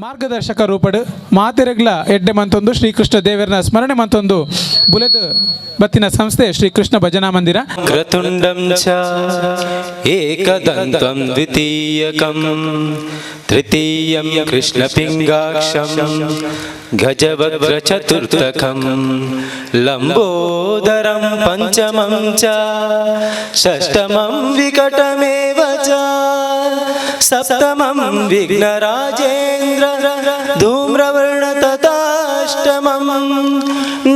ಮಾರ್ಗದರ್ಶಕ ರೂಪಡು ಮಾತೆರೆಗ್ಲ ಎಡ್ಡೆ ಮಂತೊಂದು ಶ್ರೀಕೃಷ್ಣ ದೇವರನ ಸ್ಮರಣೆ ಮಂತೊಂದು ಬುಲೆದು ಬತ್ತಿನ ಸಂಸ್ಥೆ ಶ್ರೀಕೃಷ್ಣ ಭಜನಾ ಮಂದಿರ. क्रतुण्डं च एकदन्तं द्वितीयकं तृतीयं कृष्णपिङ्गाक्षं गजवक्त्रचतुर्थकं लम्बोदरं पञ्चमं च षष्ठमं विकटमेव च सप्तमं विघ्नराजेन्द्र धूम्रवर्ण तथाष्टमं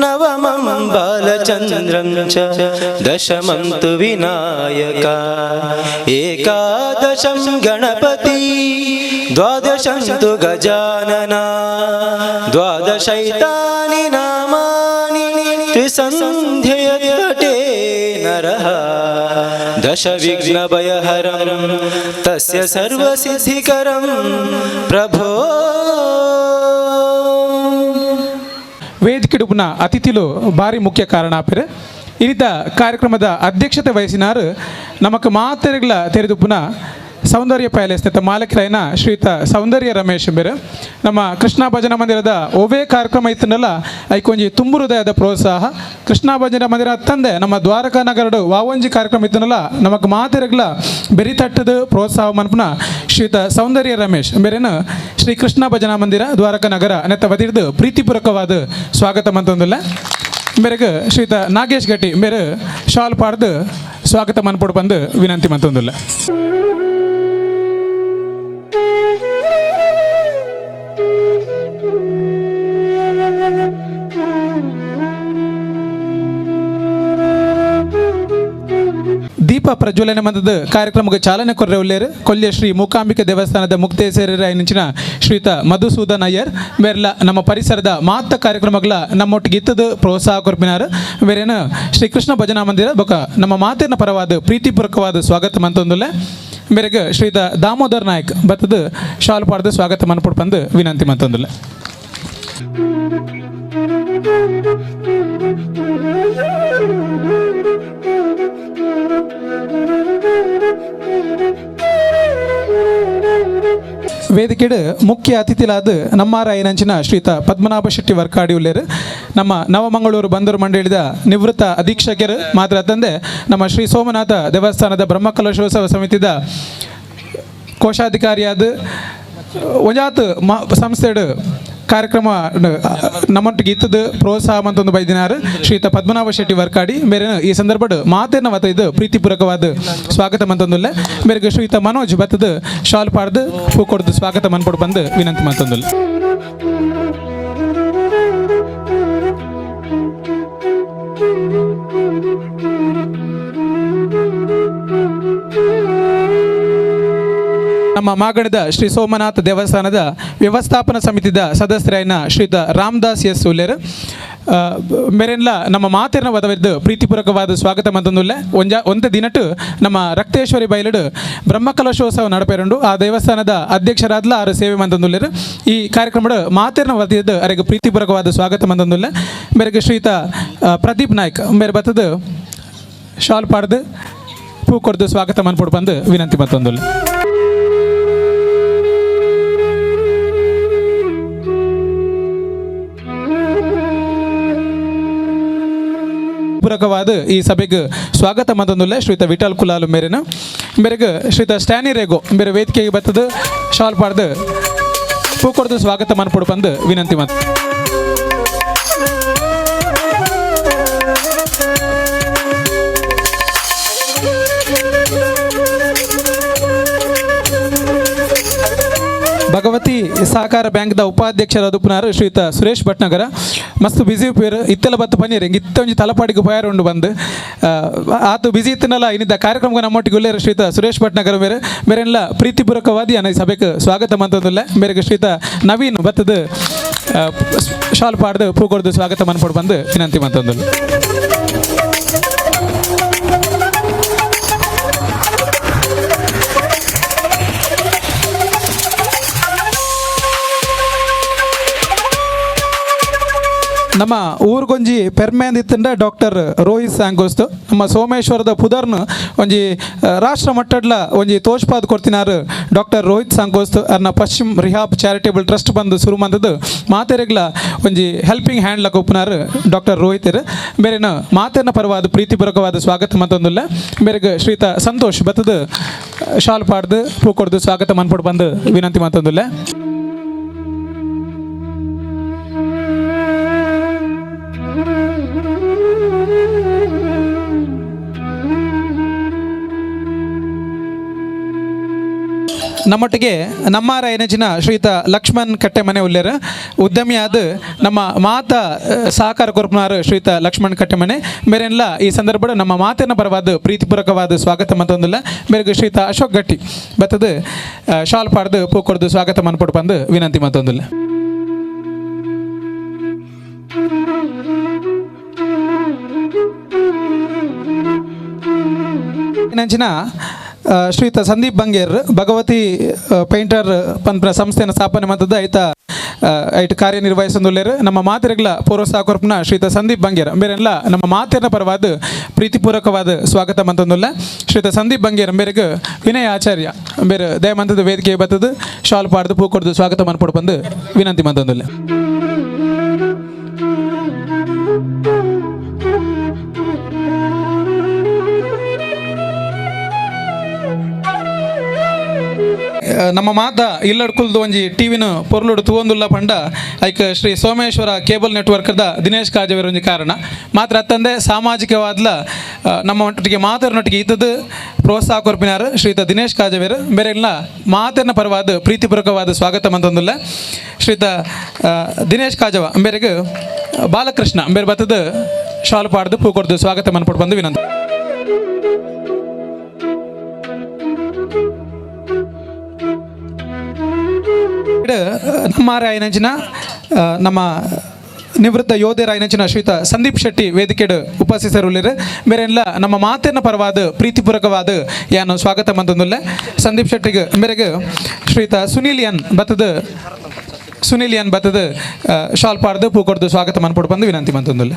नवमं बालचन्द्रं च दशमं तु विनायका एकादशं गणपति द्वादशं तु गजानना द्वादशैतानि नामानि त्रिसन्ध्ययत्पटे नरः दशविघ्नभयहरं तस्य सर्वसिद्धिकरं प्रभो. ವೇದಿಕೆಡುಪುನ ಅತಿಥಿಲು ಭಾರಿ ಮುಖ್ಯ ಕಾರಣ ಆಪೆರ್. ಇನಿತ ಕಾರ್ಯಕ್ರಮದ ಅಧ್ಯಕ್ಷತೆ ವಹಿಸಿನಾರು ನಮಕ್ ಮಾತೆರೆಗ್ಲ ತೆರೆದುಪುನ ಸೌಂದರ್ಯ ಪ್ಯಾಲೇಸ್ ನೆತ್ತ ಮಾಲಕರಾಯಿನ ಶ್ರೀಯುತ ಸೌಂದರ್ಯ ರಮೇಶ್ ಬೇರು. ನಮ್ಮ ಕೃಷ್ಣ ಭಜನಾ ಮಂದಿರದ ಒವೇ ಕಾರ್ಯಕ್ರಮ ಇತ್ತನಲ್ಲ ಐಕೊಂಜಿ ತುಂಬು ಹೃದಯದ ಪ್ರೋತ್ಸಾಹ. ಕೃಷ್ಣ ಭಜನಾ ಮಂದಿರ ತಂದೆ ನಮ್ಮ ದ್ವಾರಕಾ ನಗರಡು ವಾವಂಜಿ ಕಾರ್ಯಕ್ರಮ ಇತ್ತನಲ್ಲ ನಮಕ್ ಮಾತೆರೆಗ್ಲ ಬೆರಿತಟ್ಟದ ಪ್ರೋತ್ಸಾಹ ಮನ್ಪುನ ಶ್ರೀಯುತ ಸೌಂದರ್ಯ ರಮೇಶ್ ಬೇರೇನು ಶ್ರೀ ಕೃಷ್ಣ ಭಜನಾ ಮಂದಿರ ದ್ವಾರಕಾ ನಗರ ನೆತ್ತ ವತಿರ್ದು ಪ್ರೀತಿಪೂರ್ವಕವಾದ ಸ್ವಾಗತ ಮಂತೊಂದಿಲ್ಲ. ಮೇರೆಗೆ ಶ್ರೀಯುತ ನಾಗೇಶ್ ಗಟ್ಟಿ ಮೇರೆ ಶಾಲ್ ಪಾಡ್ದು ಸ್ವಾಗತ ಮನ್ಪೊಡು ಬಂದು ವಿನಂತಿ ಮಂತೊಂದಿಲ್ಲ. ದೀಪ ಪ್ರಜ್ವಲನೆ ಮಂದದ ಕಾರ್ಯಕ್ರಮಕ್ಕೆ ಚಾಲನೆ ಕೊರ್ರೆ ಉಲ್ಲೇರು ಕೊಲ್ಯ ಶ್ರೀ ಮೂಕಾಂಬಿಕೆ ದೇವಸ್ಥಾನದ ಮುಕ್ತೇಶ್ವರರ ಐನಂಚಿನ ಶ್ರೀಯುತ ಮಧುಸೂದನ್ ಅಯ್ಯರ್ ಬೇರೆಲ್ಲ ನಮ್ಮ ಪರಿಸರದ ಮಾತ ಕಾರ್ಯಕ್ರಮಗಳ ನಮ್ಮೊಟ್ಟಿಗೆ ಇತ್ತದ ಪ್ರೋತ್ಸಾಹ ಕೊರ್ಪಿನಾರು. ಬೇರೇನು ಶ್ರೀ ಕೃಷ್ಣ ಭಜನಾ ಮಂದಿರ ಬೊಕ ನಮ್ಮ ಮಾತಿನ ಪರವಾದ ಪ್ರೀತಿಪೂರ್ವಕವಾದ ಸ್ವಾಗತ ಮಂತೊಂದುಲ್ಲೆ. ಮೇರೆಗೆ ಶ್ರೀಯುತ ದಾಮೋದರ್ ನಾಯಕ್ ಬತ್ತದ ಶಾಲು ಪಾಡ್ದು ಸ್ವಾಗತ ಮನ್ಪೊಡು ಬಂದು ವಿನಂತಿ ಮಂತೊಂದುಲ್ಲೆ. ವೇದಿಕೆಡು ಮುಖ್ಯ ಅತಿಥಿಲಾದ ನಮ್ಮಾರಾಯನಂಚಿನ ಶ್ರೀಯುತ ಪದ್ಮನಾಭ ಶೆಟ್ಟಿ ವರ್ಕಾಡಿ ಉಲ್ಲೇರು, ನಮ್ಮ ನವಮಂಗಳೂರು ಬಂದರು ಮಂಡಳಿದ ನಿವೃತ್ತ ಅಧೀಕ್ಷಕರು ಮಾತ್ರ ತಂದೆ ನಮ್ಮ ಶ್ರೀ ಸೋಮನಾಥ ದೇವಸ್ಥಾನದ ಬ್ರಹ್ಮಕಲಶೋತ್ಸವ ಸಮಿತಿದ ಕೋಶಾಧಿಕಾರಿಯಾದ ಒಂಜಾತ್ ಮ ಸಂಸ್ಥೆಡು ಕಾರ್ಯಕ್ರಮ ನಮ್ಮೊಟ್ಟಿಗೆ ಇತ್ತದ ಪ್ರೋತ್ಸಾಹ ಮಂತೊಂದು ಬೈದಿನಾರು ಶ್ರೀಯುತ ಪದ್ಮನಾಭ ಶೆಟ್ಟಿ ವರ್ಕಾಡಿ ಮೇರೆ ಈ ಸಂದರ್ಭಡ್ ಮಾತೇನ ವತ ಇದು ಪ್ರೀತಿಪೂರ್ವಕವಾದ ಸ್ವಾಗತ ಮಂತೊಂದುಲ್ಲೆ. ಮೇರೆಗೆ ಶ್ರೀಯುತ ಮನೋಜ್ ಬತ್ತದ ಶಾಲ್ ಪಾಡ್ದು ಹೂ ಕೊಡ್ದು ಸ್ವಾಗತ ಮನ್ಪೊಡು ಬಂದು ವಿನಂತಿ ಮಂತೊಂದುಲ್ಲೆ. ನಮ್ಮ ಮಾಗಣದ ಶ್ರೀ ಸೋಮನಾಥ ದೇವಸ್ಥಾನದ ವ್ಯವಸ್ಥಾಪನಾ ಸಮಿತಿದ ಸದಸ್ಯರಾಯಿನ ಶ್ರೀಯುತ ರಾಮದಾಸ್ ಎಸ್ ಉಲ್ಲೇರು ಮೇರೆನ್ಲ ನಮ್ಮ ಮಾತೆರ್ನ ವದವಿದ್ದು ಪ್ರೀತಿಪೂರ್ವಕವಾದ ಸ್ವಾಗತ ಮಂತೊಂದುಲ್ಲೆ. ಒಂಜ ಒಂತೆ ದಿನಟು ನಮ್ಮ ರಕ್ತೇಶ್ವರಿ ಬಯಲುಡು ಬ್ರಹ್ಮಕಲಶೋತ್ಸವ ನಡಪೇರುಂಡು. ಆ ದೇವಸ್ಥಾನದ ಅಧ್ಯಕ್ಷರಾದ್ಲ ಆರು ಸೇವೆ ಮಂತೊಂದುಲ್ಲೇರು. ಈ ಕಾರ್ಯಕ್ರಮದ ಮಾತೆರ್ನ ವತಿಯದ್ದು ಅರೆಗೆ ಪ್ರೀತಿಪೂರ್ವಕವಾದ ಸ್ವಾಗತ ಮಂತೊಂದುಲ್ಲೆ. ಮೇರೆಗೆ ಶ್ರೀಯುತ ಪ್ರದೀಪ್ ನಾಯ್ಕ್ ಮೇರೆ ಬತ್ತದು ಶಾಲ್ ಪಾಡ್ದು ಪೂ ಕೊಡ್ದು ಸ್ವಾಗತ ಮನ್ಪೊಡು ಬಂದು ವಿನಂತಿ ಮತ್ತೊಂದುಲ್ಲೆ. ಪೂರಕವಾದ ಈ ಸಭೆಗೆ ಸ್ವಾಗತ ಮಂತೊಂದುಲ್ಲೆ ಶ್ರೀಯುತ ವಿಠಲ್ ಕುಲಾಲು ಮೇರೆನ. ಮೇರೆಗೆ ಶ್ರೀಯುತ ಸ್ಟ್ಯಾನಿ ರೇಗೋ ಮೇರೆ ವೇದಿಕೆಗೆ ಬತ್ತದು ಶಾಲ್ ಪಾಡ್ದು ಪೂ ಕೊಡ್ದು ಸ್ವಾಗತ ಮನ್ಪೊಡು ಬಂದು ವಿನಂತಿ ಮತ್. ಭಗವತಿ ಸಹಕಾರ ಬ್ಯಾಂಕ್ದ ಉಪಾಧ್ಯಕ್ಷರಾದ ಪುನಾರು ಶ್ರೀಯುತ ಸುರೇಶ್ ಭಟ್ನಗರ ಮಸ್ತ್ ಬಿಸಿ ಉಪ್ಪೇರು ಇತ್ತೆಲ್ಲ ಬತ್ತು ಪನ್ನೀರ್ ಇತ್ತ ಒಂಜಿ ತಲಪಾಡಿಗೆ ಪೋಯಾರ ಉಂಡು ಬಂದು ಆತು ಬಿಸಿ ಇತ್ತನಲ್ಲ ಇನ್ನಿದ್ದ ಕಾರ್ಯಕ್ರಮಕ್ಕೆ ನಮ್ಮೊಟ್ಟಿಗೆ ಉಲ್ಲೇರು ಶ್ರೀಯುತ ಸುರೇಶ್ ಭಟ್ನಗರ ಮೇರೆ ಮೇರೆಲ್ಲ ಪ್ರೀತಿಪೂರ್ವಕವಾದಿ ಅನ್ನ ಈ ಸಭೆಗೆ ಸ್ವಾಗತ ಮಂತದಿಲ್ಲ. ಮೇರೆಗೆ ಶ್ರೀಯುತ ನವೀನ್ ಬತ್ತದ ಶಾಲ್ ಪಾಡ್ದು ಪೂ ಕೊಡ್ದು ಸ್ವಾಗತ ಮನ್ಪೊಡು ಬಂದು ವಿನಂತಿ ಮಂತೊಂದುಲ್ಲ. ನಮ್ಮ ನಮ್ಮ ಊರುಗೊಂಜಿ ಪೆರ್ಮೆಂದಿತ್ತಂಡ ಡಾಕ್ಟರ್ ರೋಹಿತ್ ಸಾಂಗೋಸ್ತು ನಮ್ಮ ಸೋಮೇಶ್ವರದ ಪುದರ್ನು ಒಂಜಿ ರಾಷ್ಟ್ರ ಮಟ್ಟಡ್ಲ ಒಂಜಿ ತೋಜ್ಪಾದ್ ಕೊಡ್ತಿನಾರು ಡಾಕ್ಟರ್ ರೋಹಿತ್ ಸಾಂಗೋಸ್ತು ಅರ್ನ ಪಶ್ಚಿಮ್ rehab charitable trust ಬಂದು ಶುರು ಮಂದದ್ದು ಮಾತೆರೆಗ್ಲ ಒಂಜಿ ಹೆಲ್ಪಿಂಗ್ ಹ್ಯಾಂಡ್ ಲಕ ಉಪ್ಪುನಾರು ಡಾಕ್ಟರ್ ರೋಹಿತರು. ಬೇರೆನ ಮಾತೆರ್ನ ಪರವಾದ ಪ್ರೀತಿಪೂರ್ವಕವಾದ ಸ್ವಾಗತ ಮತ್ತೊಂದಿಲ್ಲ. ಬೇರೆಗ್ ಶ್ರೀತ ಸಂತೋಷ್ ಬತ್ತದ ಶಾಲ್ ಪಾಡ್ದು ಪೂ ಕೊಡ್ದು ಸ್ವಾಗತ ಮನ್ಪೊಡು ಬಂದು ವಿನಂತಿ ಮತ್ತೊಂದಿಲ್ಲ. ನಮ್ಮೊಟ್ಟಿಗೆ ನಮ್ಮ ರಾಯನಚಿನ ಶ್ರೀತ ಲಕ್ಷ್ಮಣ್ ಕಟ್ಟೆಮನೆ ಉಲ್ಲೇರ ಉದ್ಯಮಿಯಾದ ನಮ್ಮ ಮಾತ ಸಹಕಾರ ಕೊರ್ಪುನಾರು ಶ್ರೀತ ಲಕ್ಷ್ಮಣ್ ಕಟ್ಟೆಮನೆ ಬೇರೆಲ್ಲ ಈ ಸಂದರ್ಭದ ನಮ್ಮ ಮಾತಿನ ಪರವಾದ ಪ್ರೀತಿಪೂರ್ವಕವಾದ ಸ್ವಾಗತ ಮತ್ತೊಂದಿಲ್ಲ. ಬೇರೆಗೆ ಶ್ರೀತ ಅಶೋಕ್ ಗಟ್ಟಿ ಬತ್ತದ ಶಾಲ್ ಪಾಡ್ದು ಪೂ ಕೊಡ್ದು ಸ್ವಾಗತ ಮನ್ಪೊಡು ಬಂದು ವಿನಂತಿ ಮತ್ತೊಂದಿಲ್ಲ. ನಂಚಿನ ಶ್ರೀತ ಸಂದೀಪ್ ಬಂಗೇರ್ ಭಗವತಿ ಪೇಂಟರ್ ಪನ್ಪುನ ಸಂಸ್ಥೆಯನ್ನು ಸ್ಥಾಪನೆ ಮಂತದ್ದು ಐತ ಐಟ್ ಕಾರ್ಯನಿರ್ವಹಿಸೊಂದುಲ್ಲೆರ್. ನಮ್ಮ ಮಾತೆರೆಗ್ಲ ಪೂರ್ವ ಕೊರ್ಪುನ ಶ್ರೀತ ಸಂದೀಪ್ ಬಂಗೇರ್ ಬೇರೆಲ್ಲ ನಮ್ಮ ಮಾತೆರ್ನ ಪರವಾದ ಪ್ರೀತಿಪೂರ್ವಕವಾದ ಸ್ವಾಗತ ಮಂತೊಂದುಲ್ಲ. ಶ್ರೀತ ಸಂದೀಪ್ ಬಂಗೇರ್ ಮೇರೆಗ್ ವಿನಯ್ ಆಚಾರ್ಯ ಬೇರೆ ದಯಮಂತದ ವೇದಿಕೆ ಬತ್ತದು ಶಾಲ್ ಪಾಡ್ದು ಪೂ ಕೊಡ್ದು ಸ್ವಾಗತ ಮನ್ಪೊಡು ಬಂದು ವಿನಂತಿ ಮಂತೊಂದುಲ್ಲ. ನಮ್ಮ ಮಾತ ಇಲ್ಲಡ್ಕುಲ್ದು ಒಂಜಿ ಟಿವಿನ ಪೊರ್ಲುಡು ತೂವೊಂದುಲ್ಲ ಪಂಡ ಐಕ್ ಶ್ರೀ ಸೋಮೇಶ್ವರ ಕೇಬಲ್ ನೆಟ್ವರ್ಕ್ದ ದಿನೇಶ್ ಕಾಜವೇರ್ ಒಂಜಿ ಕಾರಣ ಮಾತ್ರ ಅತ್ತಂದೆ ಸಾಮಾಜಿಕವಾದ್ಲ ನಮ್ಮ ಒಟ್ಟಿಗೆ ಮಾತರ್ನೊಟ್ಟಿಗೆ ಇದ್ದದ್ದು ಪ್ರೋತ್ಸಾಹ ಕೊರ್ಪಿನಾರು ಶ್ರೀತ ದಿನೇಶ್ ಕಾಜವೇರ್ ಬೇರೆಲ್ಲ ಮಾತನ್ನ ಪರವಾದ ಪ್ರೀತಿಪೂರ್ವಕವಾದ ಸ್ವಾಗತ ಮಂತೊಂದುಲ್ಲ. ಶ್ರೀತ ದಿನೇಶ್ ಕಾಜವ ಬೇರೆಗ್ ಬಾಲಕೃಷ್ಣ ಬೇರೆ ಬತ್ತದ ಶಾಲು ಪಾಡ್ದು ಪೂ ಕೊಡ್ದು ಸ್ವಾಗತ ಮನ್ಪೊಡು ಬಂದು ವಿನಂತಿ. ನಮ್ಮ ರಾಯನಂಚಿನ ನಮ್ಮ ನಿವೃತ್ತ ಯೋಧರಾಯನಂಚಿನ ಶ್ರೀತ ಸಂದೀಪ್ ಶೆಟ್ಟಿ ವೇದಿಕೆಡು ಉಪಸ್ಥಿತರುಳ್ಳಿರು ಬೇರೆಲ್ಲ ನಮ್ಮ ಮಾತಿನ ಪರವಾದ ಪ್ರೀತಿಪೂರ್ವಕವಾದ ಯಾನು ಸ್ವಾಗತ ಮಂತೊಂದುಲ್ಲ. ಸಂದೀಪ್ ಶೆಟ್ಟಿಗೆ ಮೇರೆಗೆ ಶ್ರೀತ ಸುನೀಲ್ ಎನ್ ಬತ್ತದ ಸುನೀಲ್ ಎನ್ ಬತ್ತದ ಶಾಲ್ ಪಾಡ್ದು ಪೂ ಕೊಡ್ದು ಸ್ವಾಗತ ಮನ್ಪೊಡು ಬಂದು ವಿನಂತಿ ಮಂತೊಂದುಲ್ಲ.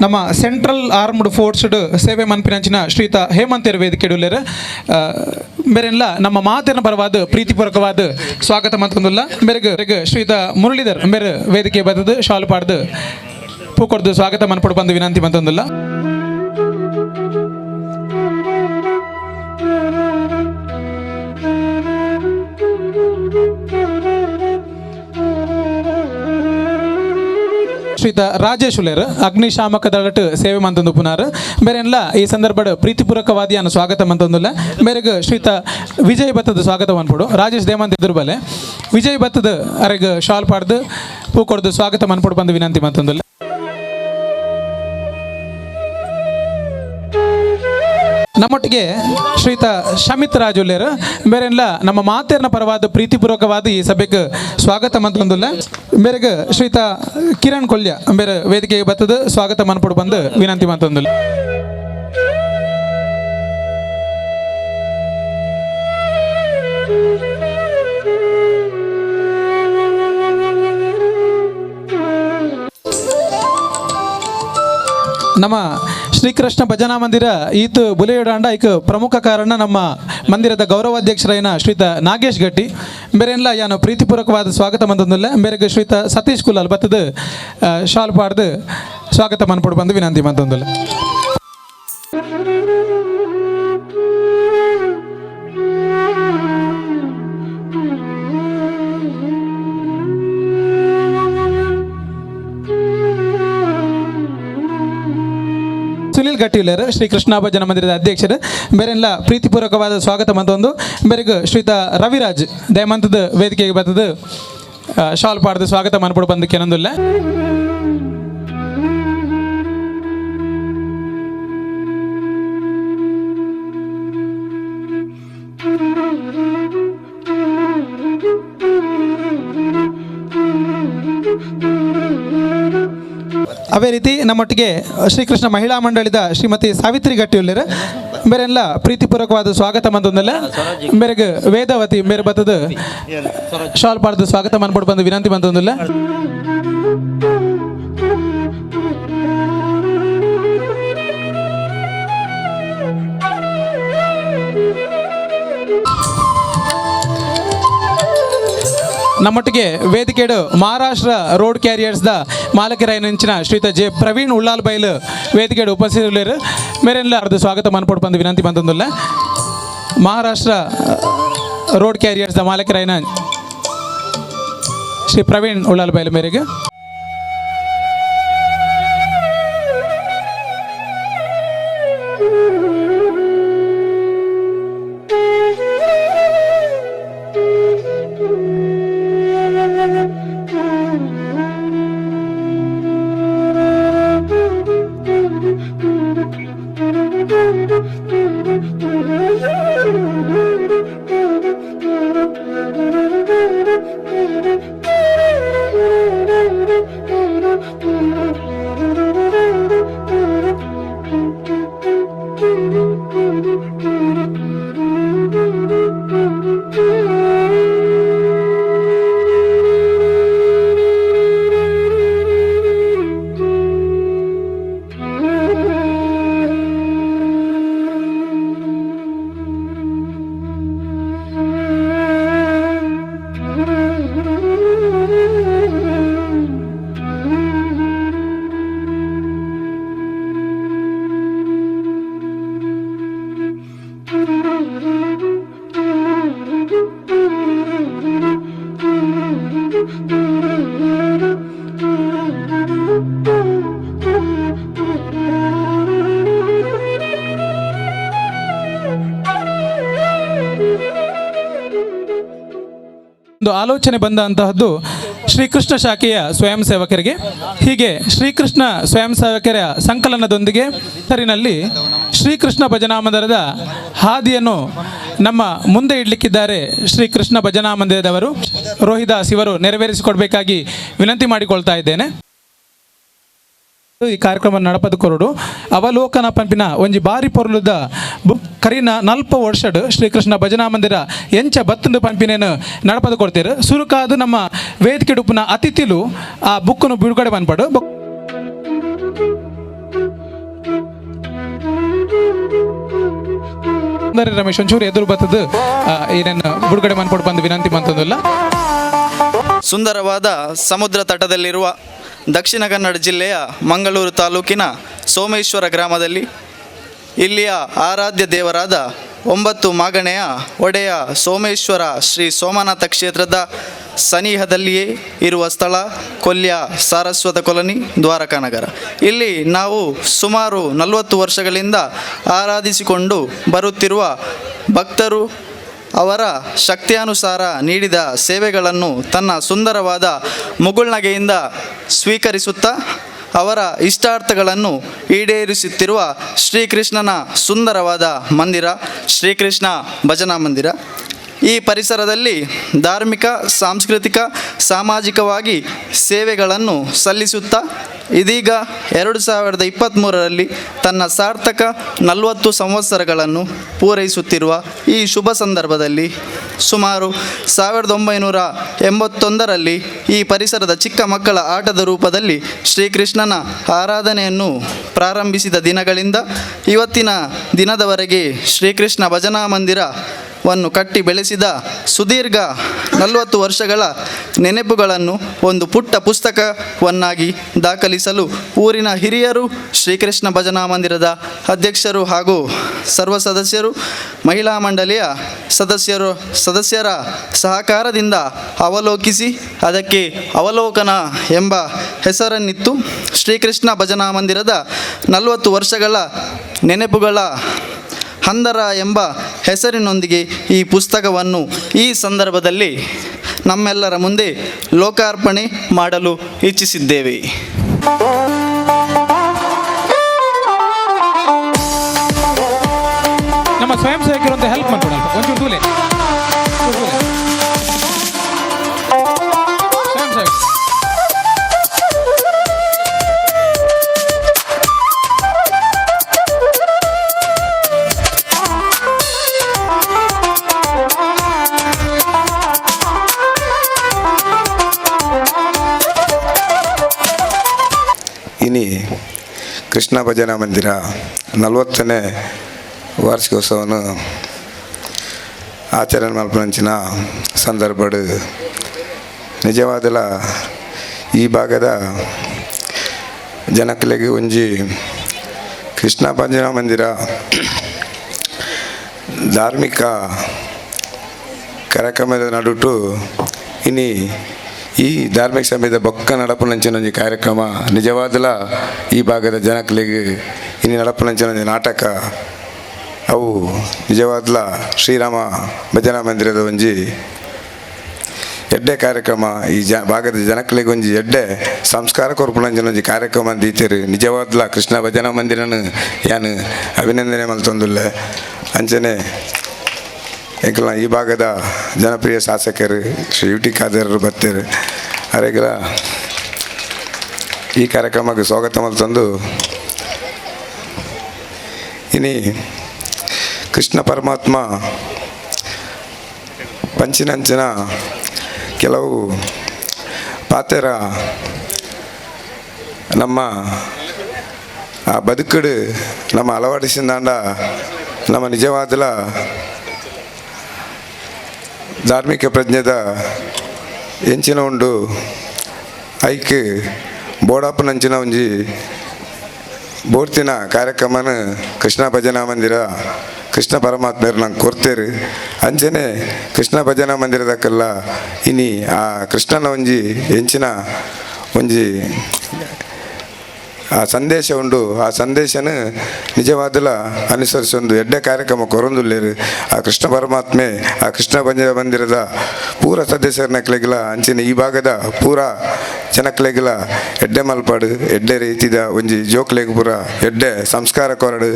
ನಮ್ಮ central armed force ಸೇವೆ ಮನ್ಪಿನಂಚಿನ ಶ್ರೀತ ಹೇಮಂತೇರ್ ವೇದಿಕೆಡುಲ್ಲೆರ್ ಬೇರೆಲ್ಲ ನಮ್ಮ ಮಾತಿನ ಪರವಾದ ಪ್ರೀತಿಪೂರ್ವಕವಾದ ಸ್ವಾಗತ ಮಂತೊಂದುಲ್ಲ. ಬೇರೆಗ್ ಶ್ರೀತ ಮುರಳೀಧರ್ ಬೇರೆ ವೇದಿಕೆ ಬತ್ತದು ಶಾಲು ಪಾಡ್ದು ಪೂ ಕೊಡ್ದು ಸ್ವಾಗತ ಮನ್ಪೊಡು ಬಂದು ವಿನಂತಿ ಮಂತೊಂದುಲ್ಲ. ಶ್ರೀತ ರಾಜೇಶ್ ಉಲ್ಲೇರ್ ಅಗ್ನಿಶಾಮಕ ದಳಟ್ ಸೇವೆ ಮಂತೊಂದು ಪುನಾರ್ ಬೇರೆಲ್ಲ ಈ ಸಂದರ್ಭದ ಪ್ರೀತಿಪೂರ್ವಕವಾದಿಯನ್ನು ಸ್ವಾಗತ ಮಂತೊಂದುಲ್ಲ. ಬೇರೆಗ್ ಶ್ರೀತ ವಿಜಯ್ ಭತ್ತದ ಸ್ವಾಗತ ಮನ್ಪೊಡು. ರಾಜೇಶ್ ದೇಮಂತ ಎದುರು ಬಲೆ ವಿಜಯ್ ಭತ್ತದ ಅರೆಗ್ ಶಾಲ್ ಪಾಡ್ದು ಪೂ ಕೊಡ್ದು ಸ್ವಾಗತ ಮನ್ಪೊಡು ಬಂದು ವಿನಂತಿ ಮಂತೊಂದುಲ್ಲ. ನಮ್ಮೊಟ್ಟಿಗೆ ಶ್ರೀತ ಶಮಿತ್ ರಾಜ್ ಉಲ್ಲೇರ್ ಬೇರೆಲ್ಲ ನಮ್ಮ ಮಾತೇರ್ನ ಪರವಾದ ಪ್ರೀತಿಪೂರ್ವಕವಾದ ಈ ಸಭೆಗೆ ಸ್ವಾಗತ ಮಂತೊಂದುಲ್ಲ. ಬೇರೆಗ್ ಶ್ರೀತ ಕಿರಣ್ ಕೊಲ್ಯ ಬೇರೆ ವೇದಿಕೆಗೆ ಬತ್ತದ ಸ್ವಾಗತ ಮನ್ಪೊಡು ಬಂದು ವಿನಂತಿ ಮಂತೊಂದುಲ್ಲ. ನಮ್ಮ ಶ್ರೀಕೃಷ್ಣ ಭಜನಾ ಮಂದಿರ ಈತ ಬುಲೆಯಡಾಂಡ ಐಕ್ ಪ್ರಮುಖ ಕಾರಣ ನಮ್ಮ ಮಂದಿರದ ಗೌರವಾಧ್ಯಕ್ಷರಾಯನ ಶ್ರೀತ ನಾಗೇಶ್ ಗಟ್ಟಿ ಬೇರೆಲ್ಲ ಯಾನು ಪ್ರೀತಿಪೂರ್ವಕವಾದ ಸ್ವಾಗತ ಮಂತೊಂದುಲ್ಲ. ಬೇರೆಗ್ ಶ್ರೀತ ಸತೀಶ್ ಕುಲಾಲ್ ಬತ್ತದ ಶಾಲ್ ಪಾಡ್ದು ಸ್ವಾಗತ ಮನ್ಪೊಡು ಬಂದು ವಿನಂತಿ ಮಂತೊಂದುಲ್ಲ. ಸುನಿಲ್ ಗಟ್ಟಿಯುಲ್ಲೇರ್ ಶ್ರೀ ಕೃಷ್ಣ ಭಜನ ಮಂದಿರದ ಅಧ್ಯಕ್ಷರು ಬೇರೆಲ್ಲ ಪ್ರೀತಿಪೂರ್ವಕವಾದ ಸ್ವಾಗತ ಮಂತೊಂದು. ಬೇರೆಗ್ ಶ್ರೀತ ರವಿರಾಜ್ ದಯಮಂತದ ವೇದಿಕೆಗೆ ಬತ್ತದ ಶಾಲ್ ಪಾಡ್ದು ಸ್ವಾಗತ ಮನ್ಪೊಡು ಬಂದು ಕೆನೊಂದುಲ್ಲ. ಅದೇ ರೀತಿ ನಮ್ಮೊಟ್ಟಿಗೆ ಶ್ರೀಕೃಷ್ಣ ಮಹಿಳಾ ಮಂಡಳಿದ ಶ್ರೀಮತಿ ಸಾವಿತ್ರಿ ಗಟ್ಟಿಯುಲ್ಲೇರ್ ಮೇರೆಲ್ಲ ಪ್ರೀತಿಪೂರ್ವಕವಾದ ಸ್ವಾಗತ ಮಂದೊಂದಲ್ಲ. ಮೇರೆಗೆ ವೇದಾವತಿ ಮೇರೆ ಬತ್ತದ ಶಾಲ್ ಪಾಡ್ದು ಸ್ವಾಗತ ಮನ್ಪೊಡು ಬಂದು ವಿನಂತಿ ಮಂತೊಂದಿಲ್ಲ. ನಮ್ಮೊಟ್ಟಿಗೆ ವೇದಿಕೆಡು ಮಹಾರಾಷ್ಟ್ರ ರೋಡ್ ಕ್ಯಾರಿಯರ್ಸ್ದ ಮಾಲಕರಾಯನಂಚಿನ ಶ್ರೀತ ಜೆ ಪ್ರವೀಣ್ ಉಳ್ಳಾಲ್ ಬೈಲ್ ವೇದಿಕೆಡು ಉಪಸ್ಥಿತರಿಲ್ಲೇರು. ಮೇರೆಲ್ಲ ಅರ್ಧ ಸ್ವಾಗತ ಮನ್ಪೊಡು ಬಂದು ವಿನಂತಿ ಬಂದೊಂದಿಲ್ಲ. ಮಹಾರಾಷ್ಟ್ರ ರೋಡ್ ಕ್ಯಾರಿಯರ್ಸ್ದ ಮಾಲಕರಾಯನ ಶ್ರೀ ಪ್ರವೀಣ್ ಉಳ್ಳಾಲ್ ಬೈಲ್ ಮೇರೆಗೆ. ಒಂದು ಆಲೋಚನೆ ಬಂದಂತಹದ್ದು ಶ್ರೀಕೃಷ್ಣ ಶಾಖೆಯ ಸ್ವಯಂ ಸೇವಕರಿಗೆ. ಹೀಗೆ ಶ್ರೀಕೃಷ್ಣ ಸ್ವಯಂ ಸೇವಕರ ಸಂಕಲನದೊಂದಿಗೆ ಹೆಸರಿನಲ್ಲಿ ಶ್ರೀಕೃಷ್ಣ ಭಜನಾ ಮಂದಿರದ ಹಾದಿಯನ್ನು ನಮ್ಮ ಮುಂದೆ ಇಡಲಿಕ್ಕಿದ್ದಾರೆ ಶ್ರೀಕೃಷ್ಣ ಭಜನಾ ಮಂದಿರದವರು ರೋಹಿದಾಸ್ ಇವರು ನೆರವೇರಿಸಿಕೊಡ್ಬೇಕಾಗಿ ವಿನಂತಿ ಮಾಡಿಕೊಳ್ತಾ ಇದ್ದೇನೆ. ಈ ಕಾರ್ಯಕ್ರಮ ನಡಪದ ಕೊರಡು ಅವಲೋಕನ ಪಂಪಿನ ಒಂಜಿ ಬಾರಿ ಪೊರ್ಲುದ ಬುಕ್ ಕರಿನ ನಲ್ಪ ವರ್ಷಡ್ ಶ್ರೀಕೃಷ್ಣ ಭಜನಾ ಮಂದಿರ ಎಂಚ ಬತ್ತಂದು ಪಂಪಿನೇನು ನಡಪದ ಕೊಡ್ತೀರು. ಸುರುಕಾದು ನಮ್ಮ ವೇದಿಕೆ ಡುಪ್ಪುನ ಅತಿಥಿಲು ಆ ಬುಕ್ಕನ್ನು ಬಿಡುಗಡೆ ಮನ್ಪಡು. ರಮೇಶ್ ಒಂಚೂರು ಎದುರು ಬತ್ತದು ಏನೇನು ಬಿಡುಗಡೆ ಮನ್ಪಡು ಬಂದು ವಿನಂತಿ ಮಂತಂದಿಲ್ಲ. ಸುಂದರವಾದ ಸಮುದ್ರ ತಟದಲ್ಲಿರುವ ದಕ್ಷಿಣ ಕನ್ನಡ ಜಿಲ್ಲೆಯ ಮಂಗಳೂರು ತಾಲೂಕಿನ ಸೋಮೇಶ್ವರ ಗ್ರಾಮದಲ್ಲಿ ಇಲ್ಲಿಯ ಆರಾಧ್ಯ ದೇವರಾದ 9 ಮಾಗಣೆಯ ಒಡೆಯ ಸೋಮೇಶ್ವರ ಶ್ರೀ ಸೋಮನಾಥ ಕ್ಷೇತ್ರದ ಸನಿಹದಲ್ಲಿಯೇ ಇರುವ ಸ್ಥಳ ಕೊಲ್ಯ ಸಾರಸ್ವತ ಕಾಲೋನಿ, ದ್ವಾರಕಾನಗರ. ಇಲ್ಲಿ ನಾವು ಸುಮಾರು 40 ವರ್ಷಗಳಿಂದ ಆರಾಧಿಸಿಕೊಂಡು ಬರುತ್ತಿರುವ ಭಕ್ತರು ಅವರ ಶಕ್ತಿಯಾನುಸಾರ ನೀಡಿದ ಸೇವೆಗಳನ್ನು ತನ್ನ ಸುಂದರವಾದ ಮುಗುಳ್ನಗೆಯಿಂದ ಸ್ವೀಕರಿಸುತ್ತಾ ಅವರ ಇಷ್ಟಾರ್ಥಗಳನ್ನು ಈಡೇರಿಸುತ್ತಿರುವ ಶ್ರೀಕೃಷ್ಣನ ಸುಂದರವಾದ ಮಂದಿರ ಶ್ರೀಕೃಷ್ಣ ಭಜನಾ ಮಂದಿರ. ಈ ಪರಿಸರದಲ್ಲಿ ಧಾರ್ಮಿಕ, ಸಾಂಸ್ಕೃತಿಕ, ಸಾಮಾಜಿಕವಾಗಿ ಸೇವೆಗಳನ್ನು ಸಲ್ಲಿಸುತ್ತಾ ಇದೀಗ 2023ರಲ್ಲಿ ತನ್ನ ಸಾರ್ಥಕ 40 ಸಂವತ್ಸರಗಳನ್ನು ಪೂರೈಸುತ್ತಿರುವ ಈ ಶುಭ ಸಂದರ್ಭದಲ್ಲಿ ಸುಮಾರು 1981ರಲ್ಲಿ ಈ ಪರಿಸರದ ಚಿಕ್ಕ ಮಕ್ಕಳ ಆಟದ ರೂಪದಲ್ಲಿ ಶ್ರೀಕೃಷ್ಣನ ಆರಾಧನೆಯನ್ನು ಪ್ರಾರಂಭಿಸಿದ ದಿನಗಳಿಂದ ಇವತ್ತಿನ ದಿನದವರೆಗೆ ಶ್ರೀಕೃಷ್ಣ ಭಜನಾ ಮಂದಿರವನ್ನು ಕಟ್ಟಿ ಬೆಳೆಸಿದ ಸುದೀರ್ಘ 40 ವರ್ಷಗಳ ನೆನಪುಗಳನ್ನು ಒಂದು ಪುಟ್ಟ ಪುಸ್ತಕವನ್ನಾಗಿ ದಾಖಲಿಸಲು ಊರಿನ ಹಿರಿಯರು, ಶ್ರೀಕೃಷ್ಣ ಭಜನಾ ಮಂದಿರದ ಅಧ್ಯಕ್ಷರು ಹಾಗೂ ಸರ್ವ ಸದಸ್ಯರು, ಮಹಿಳಾ ಮಂಡಳಿಯ ಸದಸ್ಯರ ಸಹಕಾರದಿಂದ ಅವಲೋಕಿಸಿ ಅದಕ್ಕೆ ಅವಲೋಕನ ಎಂಬ ಹೆಸರನ್ನಿತ್ತು ಶ್ರೀಕೃಷ್ಣ ಭಜನಾ ಮಂದಿರದ 40 ವರ್ಷಗಳ ನೆನಪುಗಳ ಹಂದರ ಎಂಬ ಹೆಸರಿನೊಂದಿಗೆ ಈ ಪುಸ್ತಕವನ್ನು ಈ ಸಂದರ್ಭದಲ್ಲಿ ನಮ್ಮೆಲ್ಲರ ಮುಂದೆ ಲೋಕಾರ್ಪಣೆ ಮಾಡಲು ಇಚ್ಛಿಸಿದ್ದೇವೆ. ನಮ್ಮ ಸ್ವಯಂ ಸೇವಕರು ಅಂತ ಹೆಲ್ಪ್ ಮಾಡ್ಕೊಡಲ್ಲ ಒಂಚೂರು ತೂಲೆ ಸ್ವಯಂ ಸೇವಕ. ಇನಿ ಕೃಷ್ಣ ಭಜನಾ ಮಂದಿರ 40ನೇ ವಾರ್ಷಿಕೋತ್ಸವವನ್ನು ಆಚರಣೆ ಮಲ್ಪುನಂಚಿನ ಸಂದರ್ಭಡ್ ನಿಜವಾದಲ ಈ ಭಾಗದ ಜನಕ್ಲೆಗ್ ಒಂಜಿ ಕೃಷ್ಣ ಭಜನಾ ಮಂದಿರ ಧಾರ್ಮಿಕ ಕಾರ್ಯಕ್ರಮದ ನಡುಟು ಇನಿ ಈ ಧಾರ್ಮಿಕ ಸಭೆದ ಬೊಕ್ಕ ನಡಪುನಂಚಿನ ಒಂಜಿ ಕಾರ್ಯಕ್ರಮ ನಿಜವಾದಲ ಈ ಭಾಗದ ಜನಕ್ಲೆಗ್ ಇನಿ ನಡಪುನಂಚಿನ ಒಂಜಿ ನಾಟಕ ಅವು ನಿಜವಾದಲ ಶ್ರೀರಾಮ ಭಜನಾ ಮಂದಿರದ ಒಂಜಿ ಎಡ್ಡೆ ಕಾರ್ಯಕ್ರಮ. ಈ ಭಾಗದ ಜನಕ್ಲೆಗ್ ಒಂಜಿ ಎಡ್ಡೆ ಸಂಸ್ಕಾರ ಕೊರ್ಪುನಂಚಿನ ಒಂಜಿ ಕಾರ್ಯಕ್ರಮ ದೀತೆರ್. ನಿಜವಾದ್ಲ ಕೃಷ್ಣ ಭಜನಾ ಮಂದಿರನ್ ಯಾನ್ ಅಭಿನಂದನೆ ಮಲ್ತೊಂದುಲ್ಲೆ. ಅಂಚನೆ ಎಂಕಲ್ನ ಈ ಭಾಗದ ಜನಪ್ರಿಯ ಶಾಸಕರು ಶ್ರೀ ಯು ಟಿ ಖಾದರ್ ಬತ್ತೆರ್, ಅರೆಗ್ಲ ಈ ಕಾರ್ಯಕ್ರಮಕ್ಕೆ ಸ್ವಾಗತ ಮಲ್ತೊಂದು ಇನಿ ಕೃಷ್ಣ ಪರಮಾತ್ಮ ಪಂಚಿನಂಚಿನ ಕೆಲವು ಪಾತೆರ ನಮ್ಮ ಆ ಬದುಕುಡು ನಮ್ಮ ಅಳವಡಿಸಿದಾಂಡ ನಮ್ಮ ನಿಜವಾದಲ ಧಾರ್ಮಿಕ ಪ್ರಜ್ಞೆದ ಎಂಚಿನ ಉಂಡು ಐಕ್ ಬೋಡಾಪುನಂಚಿನ ಒಂಜಿ ಬೋರ್ತಿನ ಕಾರ್ಯಕ್ರಮನ ಕೃಷ್ಣ ಭಜನಾ ಮಂದಿರ ಕೃಷ್ಣ ಪರಮಾತ್ಮರು ನಂಗೆ ಕೊರ್ತೇರು. ಅಂಚನೆ ಕೃಷ್ಣ ಭಜನಾ ಮಂದಿರದಕ್ಕೆಲ್ಲ ಇನಿ ಆ ಕೃಷ್ಣನ ಒಂಜಿ ಎಂಚಿನ ಒಂಜಿ ಆ ಸಂದೇಶ ಉಂಡು, ಆ ಸಂದೇಶನ ನಿಜವಾದಲ ಅನುಸರಿಸೊಂದು ಎಡ್ಡೆ ಕಾರ್ಯಕ್ರಮ ಕೊರೊಂದುಲ್ಲೆರ್. ಆ ಕೃಷ್ಣ ಪರಮಾತ್ಮೆ ಆ ಕೃಷ್ಣ ಭಜನಾ ಮಂದಿರದ ಪೂರ ಸದಸ್ಯರನಕ್ಲೆಗ್ಲ ಅಂಚನೆ ಈ ಭಾಗದ ಪೂರ ಜನಕ್ಲೆಗ್ಲ ಎಡ್ಡೆ ಮಲ್ಪಾಡು, ಎಡ್ಡೆ ರೀತಿದ ಒಂಜಿ ಜೋಕ್ಲೆಗ್ ಪೂರ ಎಡ್ಡೆ ಸಂಸ್ಕಾರ ಕೊರಡು,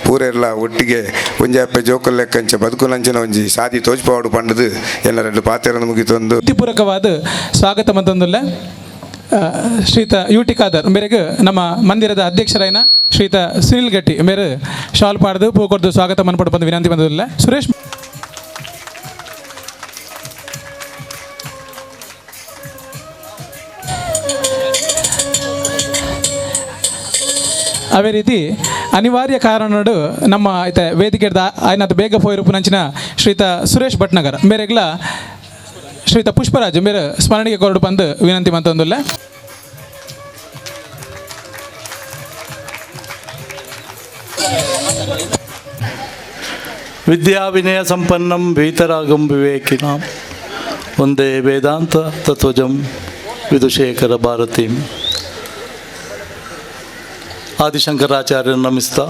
ಪೂರೆರ್ಲ ಒಟ್ಟಿಗೆ ಒಂಜಿ ಅಪ್ಪೆ ಜೋಕುಲ್ ಲೆಕ್ಕಂಚ ಬದುಕುನಂಚಿನ ಒಂಜಿ ಸಾದಿ ತೋಜ್ಪಾಡು ಪಂಡುದು ಎಲ್ಲ ಎರಡು ಪಾತೆರನ್ನು ಮುಗಿತೊಂದು ಪೂರಕವಾದ ಸ್ವಾಗತ ಮತ್ತೊಂದುಲ್ಲ ಶ್ರೀತ ಯು ಟಿ ಖಾದರ್ ಮೇರೆಗೆ ನಮ್ಮ ಮಂದಿರದ ಅಧ್ಯಕ್ಷರಾಯನ ಶ್ರೀತ ಸುನಿಲ್ ಗಟ್ಟಿ ಮೇರೆ ಶಾಲ್ ಪಾಡ್ದು ಪೂ ಕೊಡ್ದು ಸ್ವಾಗತ ಮನ್ಪಡು ಬಂದು ವಿನಂತಿ ಬಂದಿಲ್ಲ. ಸುರೇಶ್ ಅದೇ ರೀತಿ ಅನಿವಾರ್ಯ ಕಾರಣಡು ನಮ್ಮ ಐತೆ ವೇದಿಕೆ ಆಯ್ನಾಥ ಬೇಗ ಪೋಯಿರುಪುನಂಚಿನ ಶ್ರೀತ ಸುರೇಶ್ ಭಟ್ನಗರ್ ಮೇರೆಗ್ಲ ಶ್ರೀತ ಪುಷ್ಪರಾಜ್ ಮೇರೆ ಸ್ಮರಣಿಗೆ ಕೊರಡು ಬಂದು ವಿನಂತಿ ಮಂತೊಂದುಲ್ಲ. ವಿದ್ಯಾ ವಿನಯ ಸಂಪನ್ನಂ ವೀತರಾಗಂ ವಿವೇಕಿನಾಂ ಒಂದೇ ವೇದಾಂತ ತತ್ವಜಂ ವಿಧುಶೇಖರ ಭಾರತೀಂ. ಆದಿಶಂಕರಾಚಾರ್ಯರನ್ನು ನಮಿಸ್ತಾ